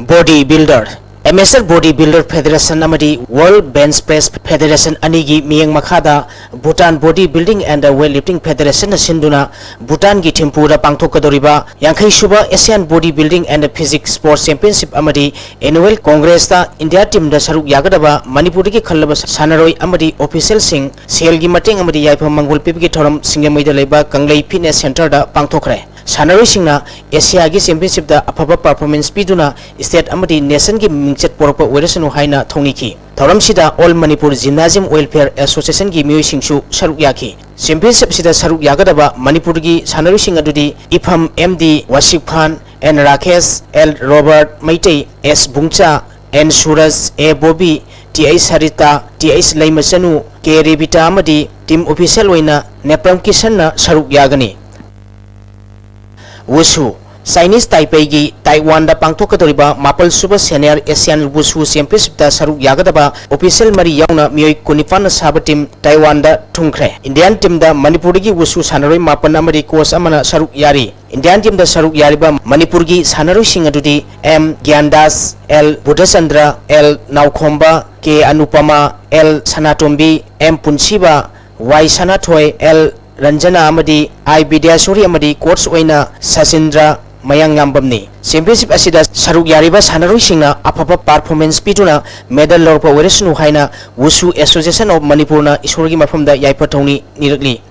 Body builder, Amateur Body Builder Federation ꯑꯃꯗꯤ World Bench Press Federation ꯑꯅꯤꯒꯤ ꯃꯤꯠꯌꯦꯡ ꯃꯈꯥꯗ Bhutan Body Building and Weightlifting Federationꯅ ꯁꯤꯟꯗꯨꯅ ꯚꯨꯇꯥꯟꯒꯤ ꯊꯤꯝꯄꯨꯗ ꯄꯥꯡꯊꯣꯛꯀꯗꯧꯔꯤꯕ ꯌꯥꯡꯈꯩ ꯁꯨꯕ Asian Body Building and Physique Sports Championship ꯑꯃꯗꯤ Annual Congressꯇ India teamꯗ ꯁꯔꯨꯛ ꯌꯥꯒꯗꯕ ꯃꯅꯤꯄꯨꯔꯗꯒꯤ ꯈꯜꯂꯕ ꯁꯥꯟꯅꯔꯣꯏ ꯑꯃꯗꯤ officialꯁꯤꯡ ꯁꯦꯜꯒꯤ ꯃꯇꯦꯡ ꯑꯃꯗꯤ ꯌꯥꯏꯐ ꯃꯪꯒꯣꯜ ꯄꯤꯕꯒꯤ ꯊꯧꯔꯝ ꯁꯤꯡꯖꯃꯩꯗ ꯂꯩꯕ ꯀꯪꯂꯩ Fitness Centreꯗ ꯄꯥꯡꯊꯣꯛꯈ꯭ꯔꯦ꯫ ꯁꯥꯟꯅꯔꯣꯏꯁꯤꯡꯅ Asiaꯒꯤ championshipꯇ ꯑꯐꯕ performance ꯄꯤꯗꯨꯅ state ꯑꯃꯗꯤ nationꯒꯤ ꯃꯤꯡꯆꯠ ꯄꯨꯔꯛꯄ ꯑꯣꯏꯔꯁꯅꯨ ꯍꯥꯏꯅ ꯊꯧꯅꯤꯈꯤ꯫ ꯊꯧꯔꯝꯁꯤꯗ All Manipur Gymnasium Welfare Associationꯒꯤ ꯃꯤꯑꯣꯏꯁꯤꯡꯁꯨ ꯁꯔꯨꯛ ꯌꯥꯈꯤ꯫ Championshipꯁꯤꯗ ꯁꯔꯨꯛ ꯌꯥꯒꯗꯕ ꯃꯅꯤꯄꯨꯔꯒꯤ ꯁꯥꯟꯅꯔꯣꯏꯁꯤꯡ ꯑꯗꯨꯗꯤ ꯏꯐꯝ M D Wasif Khan, N Rakesh, L Robert Meitei, S Bungcha, N Suraj, A Bobby, T H Sarita, T H Leimachanu, K Rebita ꯑꯃꯗꯤ team official ꯑꯣꯏꯅ ꯅꯦꯄ꯭ꯔꯝ ꯀꯤꯁꯟꯅ ꯁꯔꯨꯛ ꯌꯥꯒꯅꯤ꯫ Wushu, Chinese Taipeiꯒꯤ ꯇꯥꯏꯋꯥꯟꯗ ꯄꯥꯡꯊꯣꯛꯀꯗꯧꯔꯤꯕ ꯃꯥꯄꯜ ꯁꯨꯕ Senior Asian Wushu Championshipꯇ ꯁꯔꯨꯛ ꯌꯥꯒꯗꯕ official ꯃꯔꯤ ꯌꯥꯎꯅ ꯃꯤꯑꯣꯏ ꯀꯨꯟꯅꯤꯄꯥꯟꯅ ꯁꯥꯕ team ꯇꯥꯏꯋꯥꯟꯗ ꯊꯨꯡꯈ꯭ꯔꯦ꯫ Indian teamꯗ ꯃꯅꯤꯄꯨꯔꯗꯒꯤ Wushu ꯁꯥꯟꯅꯔꯣꯏ ꯃꯥꯄꯟ ꯑꯃꯗꯤ coach ꯑꯃꯅ ꯁꯔꯨꯛ ꯌꯥꯔꯤ꯫ Indian teamꯗ ꯁꯔꯨꯛ ꯌꯥꯔꯤꯕ ꯃꯅꯤꯄꯨꯔꯒꯤ ꯁꯥꯟꯅꯔꯣꯏꯁꯤꯡ ꯑꯗꯨꯗꯤ ꯑꯦꯝ ꯒ꯭ꯌꯥꯟꯗꯥꯁ, ꯑꯦꯜ ꯕꯨꯙꯆꯟꯗ꯭ꯔ, ꯑꯦꯜ ꯅꯥꯎꯈꯣꯝꯕ, ꯀꯦ ꯑꯅꯨꯄꯃꯥ, ꯑꯦꯜ ꯁꯅꯥꯇꯣꯝꯕꯤ, ꯑꯦꯝ ꯄꯨꯟꯁꯤꯕ, ꯋꯥꯏ ꯁꯅꯥꯊꯣꯏ, ꯑꯦꯜ ꯔꯟꯖꯅꯥ ꯑꯃꯗꯤ ꯑꯥꯏ ꯕꯤꯗ꯭ꯌꯥꯁꯣꯔꯤ ꯑꯃꯗꯤ coach ꯑꯣꯏꯅ ꯁꯆꯤꯟꯗ꯭ꯔ ꯃꯌꯥꯡꯉꯥꯝꯕꯝꯅꯤ꯫ Championship ꯑꯁꯤꯗ ꯁꯔꯨꯛ ꯌꯥꯔꯤꯕ ꯁꯥꯟꯅꯔꯣꯏꯁꯤꯡꯅ ꯑꯐꯕ performance ꯄꯤꯗꯨꯅ medal ꯂꯧꯔꯛꯄ ꯑꯣꯏꯔꯁꯅꯨ ꯍꯥꯏꯅ Wushu Association of ꯃꯅꯤꯄꯨꯔꯅ ꯏꯁꯣꯔꯒꯤ ꯃꯐꯝꯗ ꯌꯥꯏꯐ ꯊꯧꯅꯤ ꯅꯤꯔꯛꯂꯤ꯫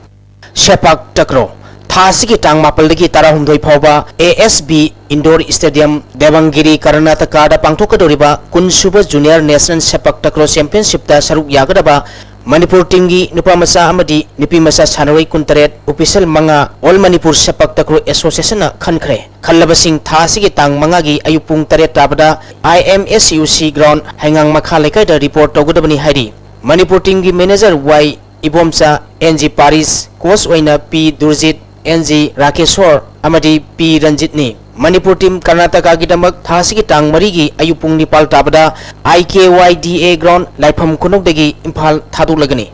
ꯁꯦꯄꯥꯛ ꯇꯀ꯭ꯔꯣ꯫ ꯊꯥ ꯑꯁꯤꯒꯤ ꯇꯥꯡ ꯃꯥꯄꯜꯗꯒꯤ ꯇꯔꯥꯍꯨꯝꯗꯣꯏ ꯐꯥꯎꯕ A S B Indoor Stadium, ꯗꯦꯕꯪꯒꯤꯔꯤ, ꯀꯔꯅꯥꯇꯀꯥꯗ ꯄꯥꯡꯊꯣꯛꯀꯗꯧꯔꯤꯕ ꯀꯨꯟꯁꯨꯕ Junior National ꯁꯦꯄꯥꯛ ꯇꯀ꯭ꯔꯣ Championshipꯇ ꯁꯔꯨꯛ ꯌꯥꯒꯗꯕ ꯃꯅꯤꯄꯨꯔ teamꯒꯤ ꯅꯨꯄꯥ ꯃꯆꯥ ꯑꯃꯗꯤ ꯅꯨꯄꯤ ꯃꯆꯥ ꯁꯥꯟꯅꯔꯣꯏ ꯀꯨꯟꯇꯔꯦꯠ, official ꯃꯉꯥ, All Manipur ꯁꯦꯄꯥꯛ ꯇꯀ꯭ꯔꯣ Associationꯅ ꯈꯟꯈ꯭ꯔꯦ꯫ ꯈꯜꯂꯕꯁꯤꯡ ꯊꯥ ꯑꯁꯤꯒꯤ ꯇꯥꯡ ꯃꯉꯥꯒꯤ ꯑꯌꯨꯛ ꯄꯨꯡ ꯇꯔꯦꯠ ꯇꯥꯕꯗ I M S U C ground, ꯍꯩꯉꯥꯡ ꯃꯈꯥ ꯂꯩꯀꯥꯏꯗ report ꯇꯧꯒꯗꯕꯅꯤ ꯍꯥꯏꯔꯤ꯫ ꯃꯅꯤꯄꯨꯔ teamꯒꯤ manager Y Ibomcha, N G Paris, coach ꯑꯣꯏꯅ ꯄꯤ ꯗꯨꯔꯖꯤꯠ, ꯑꯦꯟ ꯖꯤ ꯔꯥꯀꯦꯁꯣꯔ ꯑꯃꯗꯤ ꯄꯤ ꯔꯟꯖꯤꯠꯅꯤ꯫ ꯃꯅꯤꯄꯨꯔ team ꯀꯔꯅꯥꯇꯀꯥꯒꯤꯗꯃꯛ ꯊꯥ ꯑꯁꯤꯒꯤ ꯇꯥꯡ ꯃꯔꯤꯒꯤ ꯑꯌꯨꯛ ꯄꯨꯡ ꯅꯤꯄꯥꯜ ꯇꯥꯕꯗ ꯑꯥꯏ K Y D A ground, ꯂꯥꯏꯐꯝ ꯈꯨꯅꯧꯗꯒꯤ ꯏꯝꯐꯥꯜ ꯊꯥꯗꯣꯛꯂꯒꯅꯤ꯫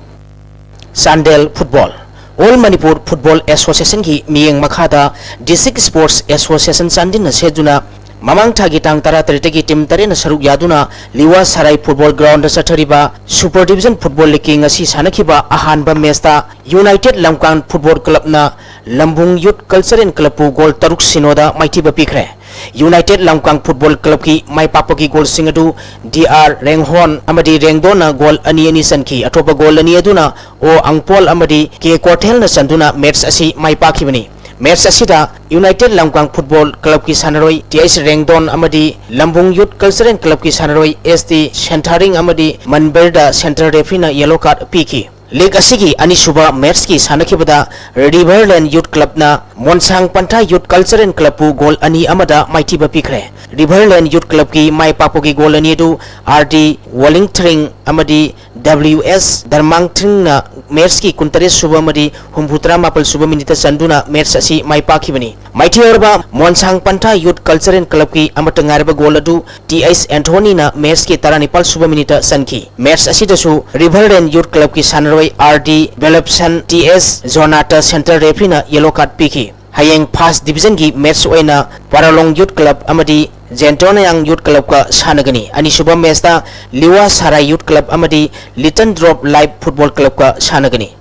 Chandel football. All Manipur Football Associationꯒꯤ ꯃꯤꯠꯌꯦꯡ ꯃꯈꯥꯗ District Sports Association ꯆꯥꯟꯗꯦꯜꯅ ꯁꯦꯠꯇꯨꯅ ꯃꯃꯥꯡ ꯊꯥꯒꯤ ꯇꯥꯡ ꯇꯔꯥꯇꯔꯦꯠꯇꯒꯤ team ꯇꯔꯦꯠꯅ ꯁꯔꯨꯛ ꯌꯥꯗꯨꯅ ꯂꯤꯋꯥ ꯁꯔꯥꯏ football groundꯗ ꯆꯠꯊꯔꯤꯕ Super Division Football Leagueꯀꯤ ꯉꯁꯤ ꯁꯥꯟꯅꯈꯤꯕ ꯑꯍꯥꯟꯕ matchꯇ United ꯂꯝꯀꯥꯡ Football Clubꯅ ꯂꯝꯕꯨꯡ Youth Culture and Clubꯄꯨ goal ꯇꯔꯨꯛ ꯁꯤꯅꯣꯗ ꯃꯥꯏꯊꯤꯕ ꯄꯤꯈ꯭ꯔꯦ꯫ United ꯂꯝꯀꯥꯡ Football Clubꯀꯤ ꯃꯥꯏ ꯄꯥꯛꯄꯒꯤ goalꯁꯤꯡ ꯑꯗꯨ ꯗꯤ ꯑꯥꯔ ꯔꯦꯡꯍꯣꯟ ꯑꯃꯗꯤ ꯔꯦꯡꯗꯣꯟꯅ goal ꯑꯅꯤ ꯑꯅꯤ ꯆꯟꯈꯤ꯫ ꯑꯇꯣꯞꯄ goal ꯑꯅꯤ ꯑꯗꯨꯅ ꯑꯣ ꯑꯪꯄꯣꯜ ꯑꯃꯗꯤ ꯀꯦ ꯀꯣꯊꯦꯜꯅ ꯆꯟꯗꯨꯅ match ꯑꯁꯤ ꯃꯥꯏ ꯄꯥꯛꯈꯤꯕꯅꯤ꯫ Match ꯑꯁꯤꯗ United ꯂꯝꯀꯥꯡ Football Clubꯀꯤ ꯁꯥꯟꯅꯔꯣꯏ ꯇꯤ ꯑꯩꯆ ꯔꯦꯡꯗꯣꯟ ꯑꯃꯗꯤ ꯂꯝꯕꯨꯡ Youth Culture and Clubꯀꯤ ꯁꯥꯟꯅꯔꯣꯏ ꯑꯦꯁ ꯇꯤ ꯁꯦꯟꯊꯥꯔꯤꯡ ꯑꯃꯗꯤ ꯃꯟꯕꯔꯗ central refereeꯅ yellow card ꯄꯤꯈꯤ꯫ League ꯑꯁꯤꯒꯤ ꯑꯅꯤꯁꯨꯕ matchꯀꯤ ꯁꯥꯟꯅꯈꯤꯕꯗ Riverland Youth Clubꯅ ꯃꯣꯟꯁꯥꯡ ꯄꯟꯊꯥ Youth Culture and Clubꯄꯨ goal ꯑꯅꯤ ꯑꯃꯗ ꯃꯥꯏꯊꯤꯕ ꯄꯤꯈ꯭ꯔꯦ꯫ Riverland Youth Clubꯀꯤ ꯃꯥꯏ ꯄꯥꯛꯄꯒꯤ goal ꯑꯅꯤ ꯑꯗꯨ ꯑꯥꯔ ꯗꯤ ꯋꯣꯂꯤꯡꯊ꯭ꯔꯤꯡ ꯑꯃꯗꯤ ꯗꯕ꯭ꯂꯤꯌꯨ ꯑꯦꯁ ꯗꯔꯃꯥꯡꯊ꯭ꯔꯤꯡꯅ matchꯀꯤ ꯀꯨꯟꯇꯔꯦꯠ ꯁꯨꯕ ꯑꯃꯗꯤ ꯍꯨꯝꯐꯨꯇꯔꯥ ꯃꯥꯄꯜ ꯁꯨꯕ minuteꯇ ꯆꯟꯗꯨꯅ match ꯑꯁꯤ ꯃꯥꯏ ꯄꯥꯛꯈꯤꯕꯅꯤ꯫ ꯃꯥꯏꯊꯤꯍꯧꯔꯕ ꯃꯣꯟꯁꯥꯡ ꯄꯟꯊꯥ Youth Culture and Clubꯀꯤ ꯑꯃꯠꯇ ꯉꯥꯏꯔꯕ goal ꯑꯗꯨ ꯇꯤ ꯑꯩꯆ ꯑꯦꯟꯊꯣꯅꯤꯅ matchꯀꯤ ꯇꯔꯥꯅꯤꯄꯥꯜ ꯁꯨꯕ minuteꯇ ꯆꯟꯈꯤ꯫ Match ꯑꯁꯤꯗꯁꯨ Riverland Youth Clubꯀꯤ ꯁꯥꯟꯅꯔꯣꯏ ꯑꯥꯔ ꯗꯤ ꯕꯦꯂꯞꯁꯟ ꯇꯤ ꯑꯦꯁ ꯖꯣꯅꯥꯇ central refereeꯅ yellow card ꯄꯤꯈꯤ꯫ ꯍꯌꯦꯡ first divisionꯒꯤ match ꯑꯣꯏꯅ ꯄꯥꯔꯥꯂꯣꯡ Youth Club ꯑꯃꯗꯤ ꯖꯦꯟꯇꯣꯅꯌꯥꯡ Youth Clubꯀ ꯁꯥꯟꯅꯒꯅꯤ꯫ ꯑꯅꯤꯁꯨꯕ matchꯇ ꯂꯤꯋꯥ ꯁꯔꯥꯏ Youth Club ꯑꯃꯗꯤ Little Drop Life Football Clubꯀ ꯁꯥꯟꯅꯒꯅꯤ꯫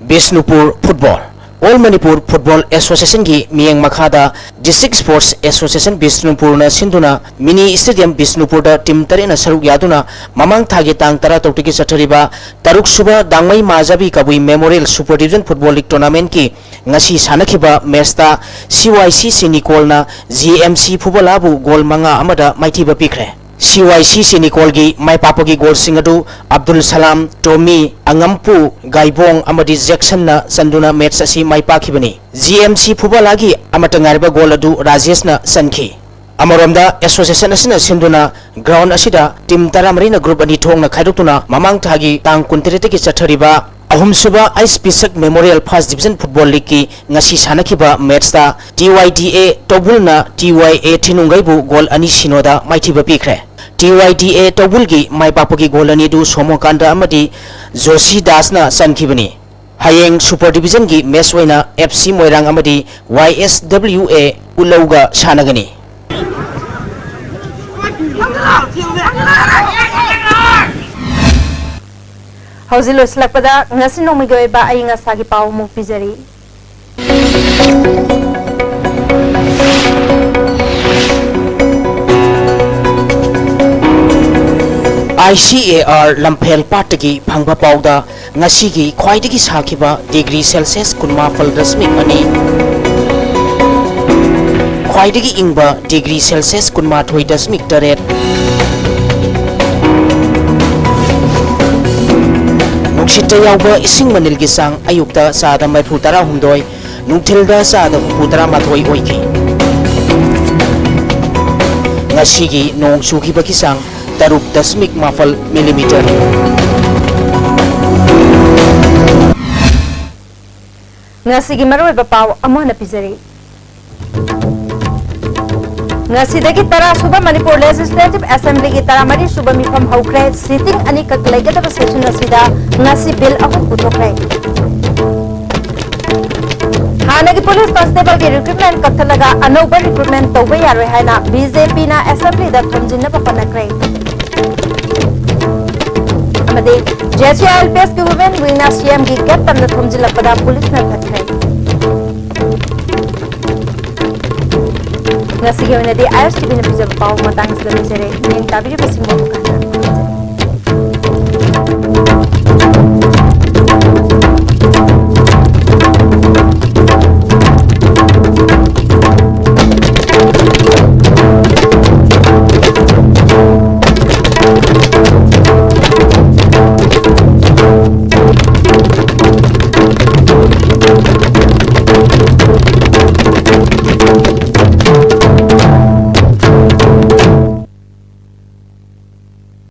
Bishnupur football. All Manipur Football Associationꯒꯤ ꯃꯤꯠꯌꯦꯡ ꯃꯈꯥꯗ District Sports Association ꯕꯤꯁꯅꯨꯄꯨꯔꯅ ꯁꯤꯟꯗꯨꯅ mini stadium ꯕꯤꯁꯅꯨꯄꯨꯔꯗ team ꯇꯔꯦꯠꯅ ꯁꯔꯨꯛ ꯌꯥꯗꯨꯅ ꯃꯃꯥꯡ ꯊꯥꯒꯤ ꯇꯥꯡ ꯇꯔꯥ ꯇꯔꯨꯛꯇꯒꯤ ꯆꯠꯊꯔꯤꯕ ꯇꯔꯨꯛ ꯁꯨꯕ ꯗꯥꯡꯃꯩ ꯃꯥꯖꯥꯕꯤ ꯀꯕꯨꯏ Memorial Super Division Football League Tournamentꯀꯤ ꯉꯁꯤ ꯁꯥꯟꯅꯈꯤꯕ matchꯇ CYC ꯁꯤꯅꯤꯀꯣꯜꯅ GMC ꯐꯨꯕꯂꯥꯕꯨ goal ꯃꯉꯥ ꯑꯃꯗ ꯃꯥꯏꯊꯤꯕ ꯄꯤꯈ꯭ꯔꯦ꯫ CYC ꯁꯤꯅꯤꯀꯣꯜꯒꯤ ꯃꯥꯏꯄꯥꯛꯄꯒꯤ goalꯁꯤꯡ ꯑꯗꯨ ꯑꯕꯗꯨꯜ ꯁꯂꯥꯝ, ꯇꯣꯃꯤ, ꯑꯉꯝꯄꯨ, ꯒꯥꯏꯕꯣꯡ ꯑꯃꯗꯤ ꯖꯦꯛꯁꯟꯅ ꯆꯟꯗꯨꯅ match ꯑꯁꯤ ꯃꯥꯏ ꯄꯥꯛꯈꯤꯕꯅꯤ꯫ GMC ꯐꯨꯕꯂꯥꯒꯤ ꯑꯃꯠꯇ ꯉꯥꯏꯔꯕ goal ꯑꯗꯨ ꯔꯥꯖꯦꯁꯅ ꯆꯟꯈꯤ꯫ ꯑꯃꯔꯣꯝꯗ, association ꯑꯁꯤꯅ ꯁꯤꯟꯗꯨꯅ ground ꯑꯁꯤꯗ team ꯇꯔꯥꯃꯔꯤꯅ group ꯑꯅꯤ ꯊꯣꯛꯅ ꯈꯥꯏꯗꯣꯛꯇꯨꯅ ꯃꯃꯥꯡ ꯊꯥꯒꯤ ꯇꯥꯡ ꯀꯨꯟꯇꯔꯦꯠꯇꯒꯤ ꯆꯠꯊꯔꯤꯕ ꯑꯍꯨꯝꯁꯨꯕ ꯑꯩꯆ ꯄꯤ ꯁꯛ Memorial First Division Football Leagueꯀꯤ ꯉꯁꯤ ꯁꯥꯟꯅꯈꯤꯕ matchꯇ TYDA ꯇꯧꯕꯨꯜꯅ TYA ꯊꯤꯅꯨꯡꯒꯩꯕꯨ goal ꯑꯅꯤ ꯁꯤꯅꯣꯗ ꯃꯥꯏꯊꯤꯕ ꯄꯤꯈ꯭ꯔꯦ꯫ TYDA ꯇꯧꯕꯨꯜꯒꯤ ꯃꯥꯏ ꯄꯥꯛꯄꯒꯤ goal ꯑꯅꯤꯗꯨ ꯁꯣꯃꯣꯀꯥꯟꯇ ꯑꯃꯗꯤ ꯖꯣꯁꯤ ꯗꯥꯁꯅ ꯆꯟꯈꯤꯕꯅꯤ꯫ ꯍꯌꯦꯡ Super Divisionꯒꯤ match ꯑꯣꯏꯅ FC ꯃꯣꯏꯔꯥꯡ ꯑꯃꯗꯤ YSWA ꯎꯠꯂꯧꯒ ꯁꯥꯟꯅꯒꯅꯤ꯫ ꯍꯧꯖꯤꯛ ꯂꯣꯏꯁꯤꯜꯂꯛꯄꯗ ꯉꯁꯤ ꯅꯣꯡꯃꯒꯤ ꯑꯣꯏꯕ ꯑꯏꯪ ꯑꯁꯥꯒꯤ ꯄꯥꯎ ꯑꯃꯨꯛ ꯄꯤꯖꯔꯤ꯫ ICAR ꯂꯝꯐꯦꯜ ꯄꯥꯠꯇꯒꯤ ꯐꯪꯕ ꯄꯥꯎꯗ, ꯉꯁꯤꯒꯤ ꯈ꯭ꯋꯥꯏꯗꯒꯤ ꯁꯥꯈꯤꯕ degree Celsius ꯀꯨꯟꯃꯥꯄꯜ ꯗꯁꯃꯤꯛ ꯑꯅꯤ, ꯈ꯭ꯋꯥꯏꯗꯒꯤ ꯏꯪꯕ degree Celsius ꯀꯨꯟꯃꯥꯊꯣꯏ ꯗꯁꯃꯤꯛ ꯇꯔꯦꯠ, ꯅꯨꯡꯁꯤꯠꯇ ꯌꯥꯎꯕ ꯏꯁꯤꯡ ꯃꯅꯤꯜꯒꯤ ꯆꯥꯡ ꯑꯌꯨꯛꯇ ꯆꯥꯗ ꯃꯔꯤꯐꯨ ꯇꯔꯥꯍꯨꯝꯗꯣꯏ, ꯅꯨꯡꯊꯤꯜꯗ ꯆꯥꯗ ꯍꯨꯝꯐꯨ ꯇꯔꯥꯃꯥꯊꯣꯏ ꯑꯣꯏꯈꯤ꯫ ꯉꯁꯤꯒꯤ ꯅꯣꯡ ꯆꯨꯈꯤꯕꯒꯤ ꯆꯥꯡ ꯇꯔꯨꯛ ꯗꯁꯃꯤꯛ ꯃꯥꯄꯜ millimeter꯫ ꯉꯁꯤꯒꯤ ꯃꯔꯨꯑꯣꯏꯕ ꯄꯥꯎ ꯑꯃꯨꯛ ꯍꯟꯅ ꯄꯤꯖꯔꯤ꯫ ꯉꯁꯤꯗꯒꯤ ꯇꯔꯥ ꯁꯨꯕ ꯃꯅꯤꯄꯨꯔ ꯂꯦꯖꯤꯁꯂꯦꯇꯤꯚ ꯑꯦꯁꯦꯝꯕ꯭ꯂꯤꯒꯤ ꯇꯔꯥꯃꯔꯤ ꯁꯨꯕ ꯃꯤꯐꯝ ꯍꯧꯈ꯭ꯔꯦ꯫ ꯁꯤꯇꯤꯡ ꯑꯅꯤꯈꯛ ꯂꯩꯒꯗꯕ ꯁꯦꯁꯟ ꯑꯁꯤꯗ ꯉꯁꯤ ꯕꯤꯜ ꯑꯍꯨꯝ ꯄꯨꯊꯣꯛꯈ꯭ꯔꯦ꯫ ꯍꯥꯟꯅꯒꯤ ꯄꯨꯂꯤꯁ ꯀꯟꯁꯇꯦꯕꯜꯒꯤ ꯔꯤꯀ꯭ꯔꯨꯠꯃꯦꯟ ꯀꯛꯊꯠꯂꯒ ꯑꯅꯧꯕ ꯔꯤꯀ꯭ꯔꯨꯠꯃꯦꯟ ꯇꯧꯕ ꯌꯥꯔꯣꯏ ꯍꯥꯏꯅ ꯕꯤ ꯖꯦ ꯄꯤꯅ ꯑꯦꯁꯦꯝꯕ꯭ꯂꯤꯗ ꯊꯣꯝꯖꯤꯟꯅꯕ ꯍꯣꯠꯅꯈ꯭ꯔꯦ꯫ ꯑꯃꯗꯤ J C I L P ꯑꯦꯁꯀꯤ women ꯋꯤꯡꯅ ꯁꯤ ꯑꯦꯝꯒꯤ ꯒꯦꯠ ꯇꯝꯅ ꯊꯣꯝꯖꯤꯜꯂꯛꯄꯗ ꯄꯨꯂꯤꯁꯅ ꯊꯠꯈ꯭ꯔꯦ꯫ ꯉꯁꯤꯒꯤ ꯑꯣꯏꯅꯗꯤ ꯑꯥꯏ ꯑꯦꯁ ꯇꯤ ꯚꯤꯅ ꯄꯤꯖꯕ ꯄꯥꯎ ꯃꯇꯥꯡꯁꯤꯗ ꯂꯣꯏꯖꯔꯦ꯫ ꯅꯤꯡ ꯇꯥꯕꯤꯔꯤꯕꯁꯤꯡꯕꯨ ꯑꯃꯨꯛ ꯍꯟꯅ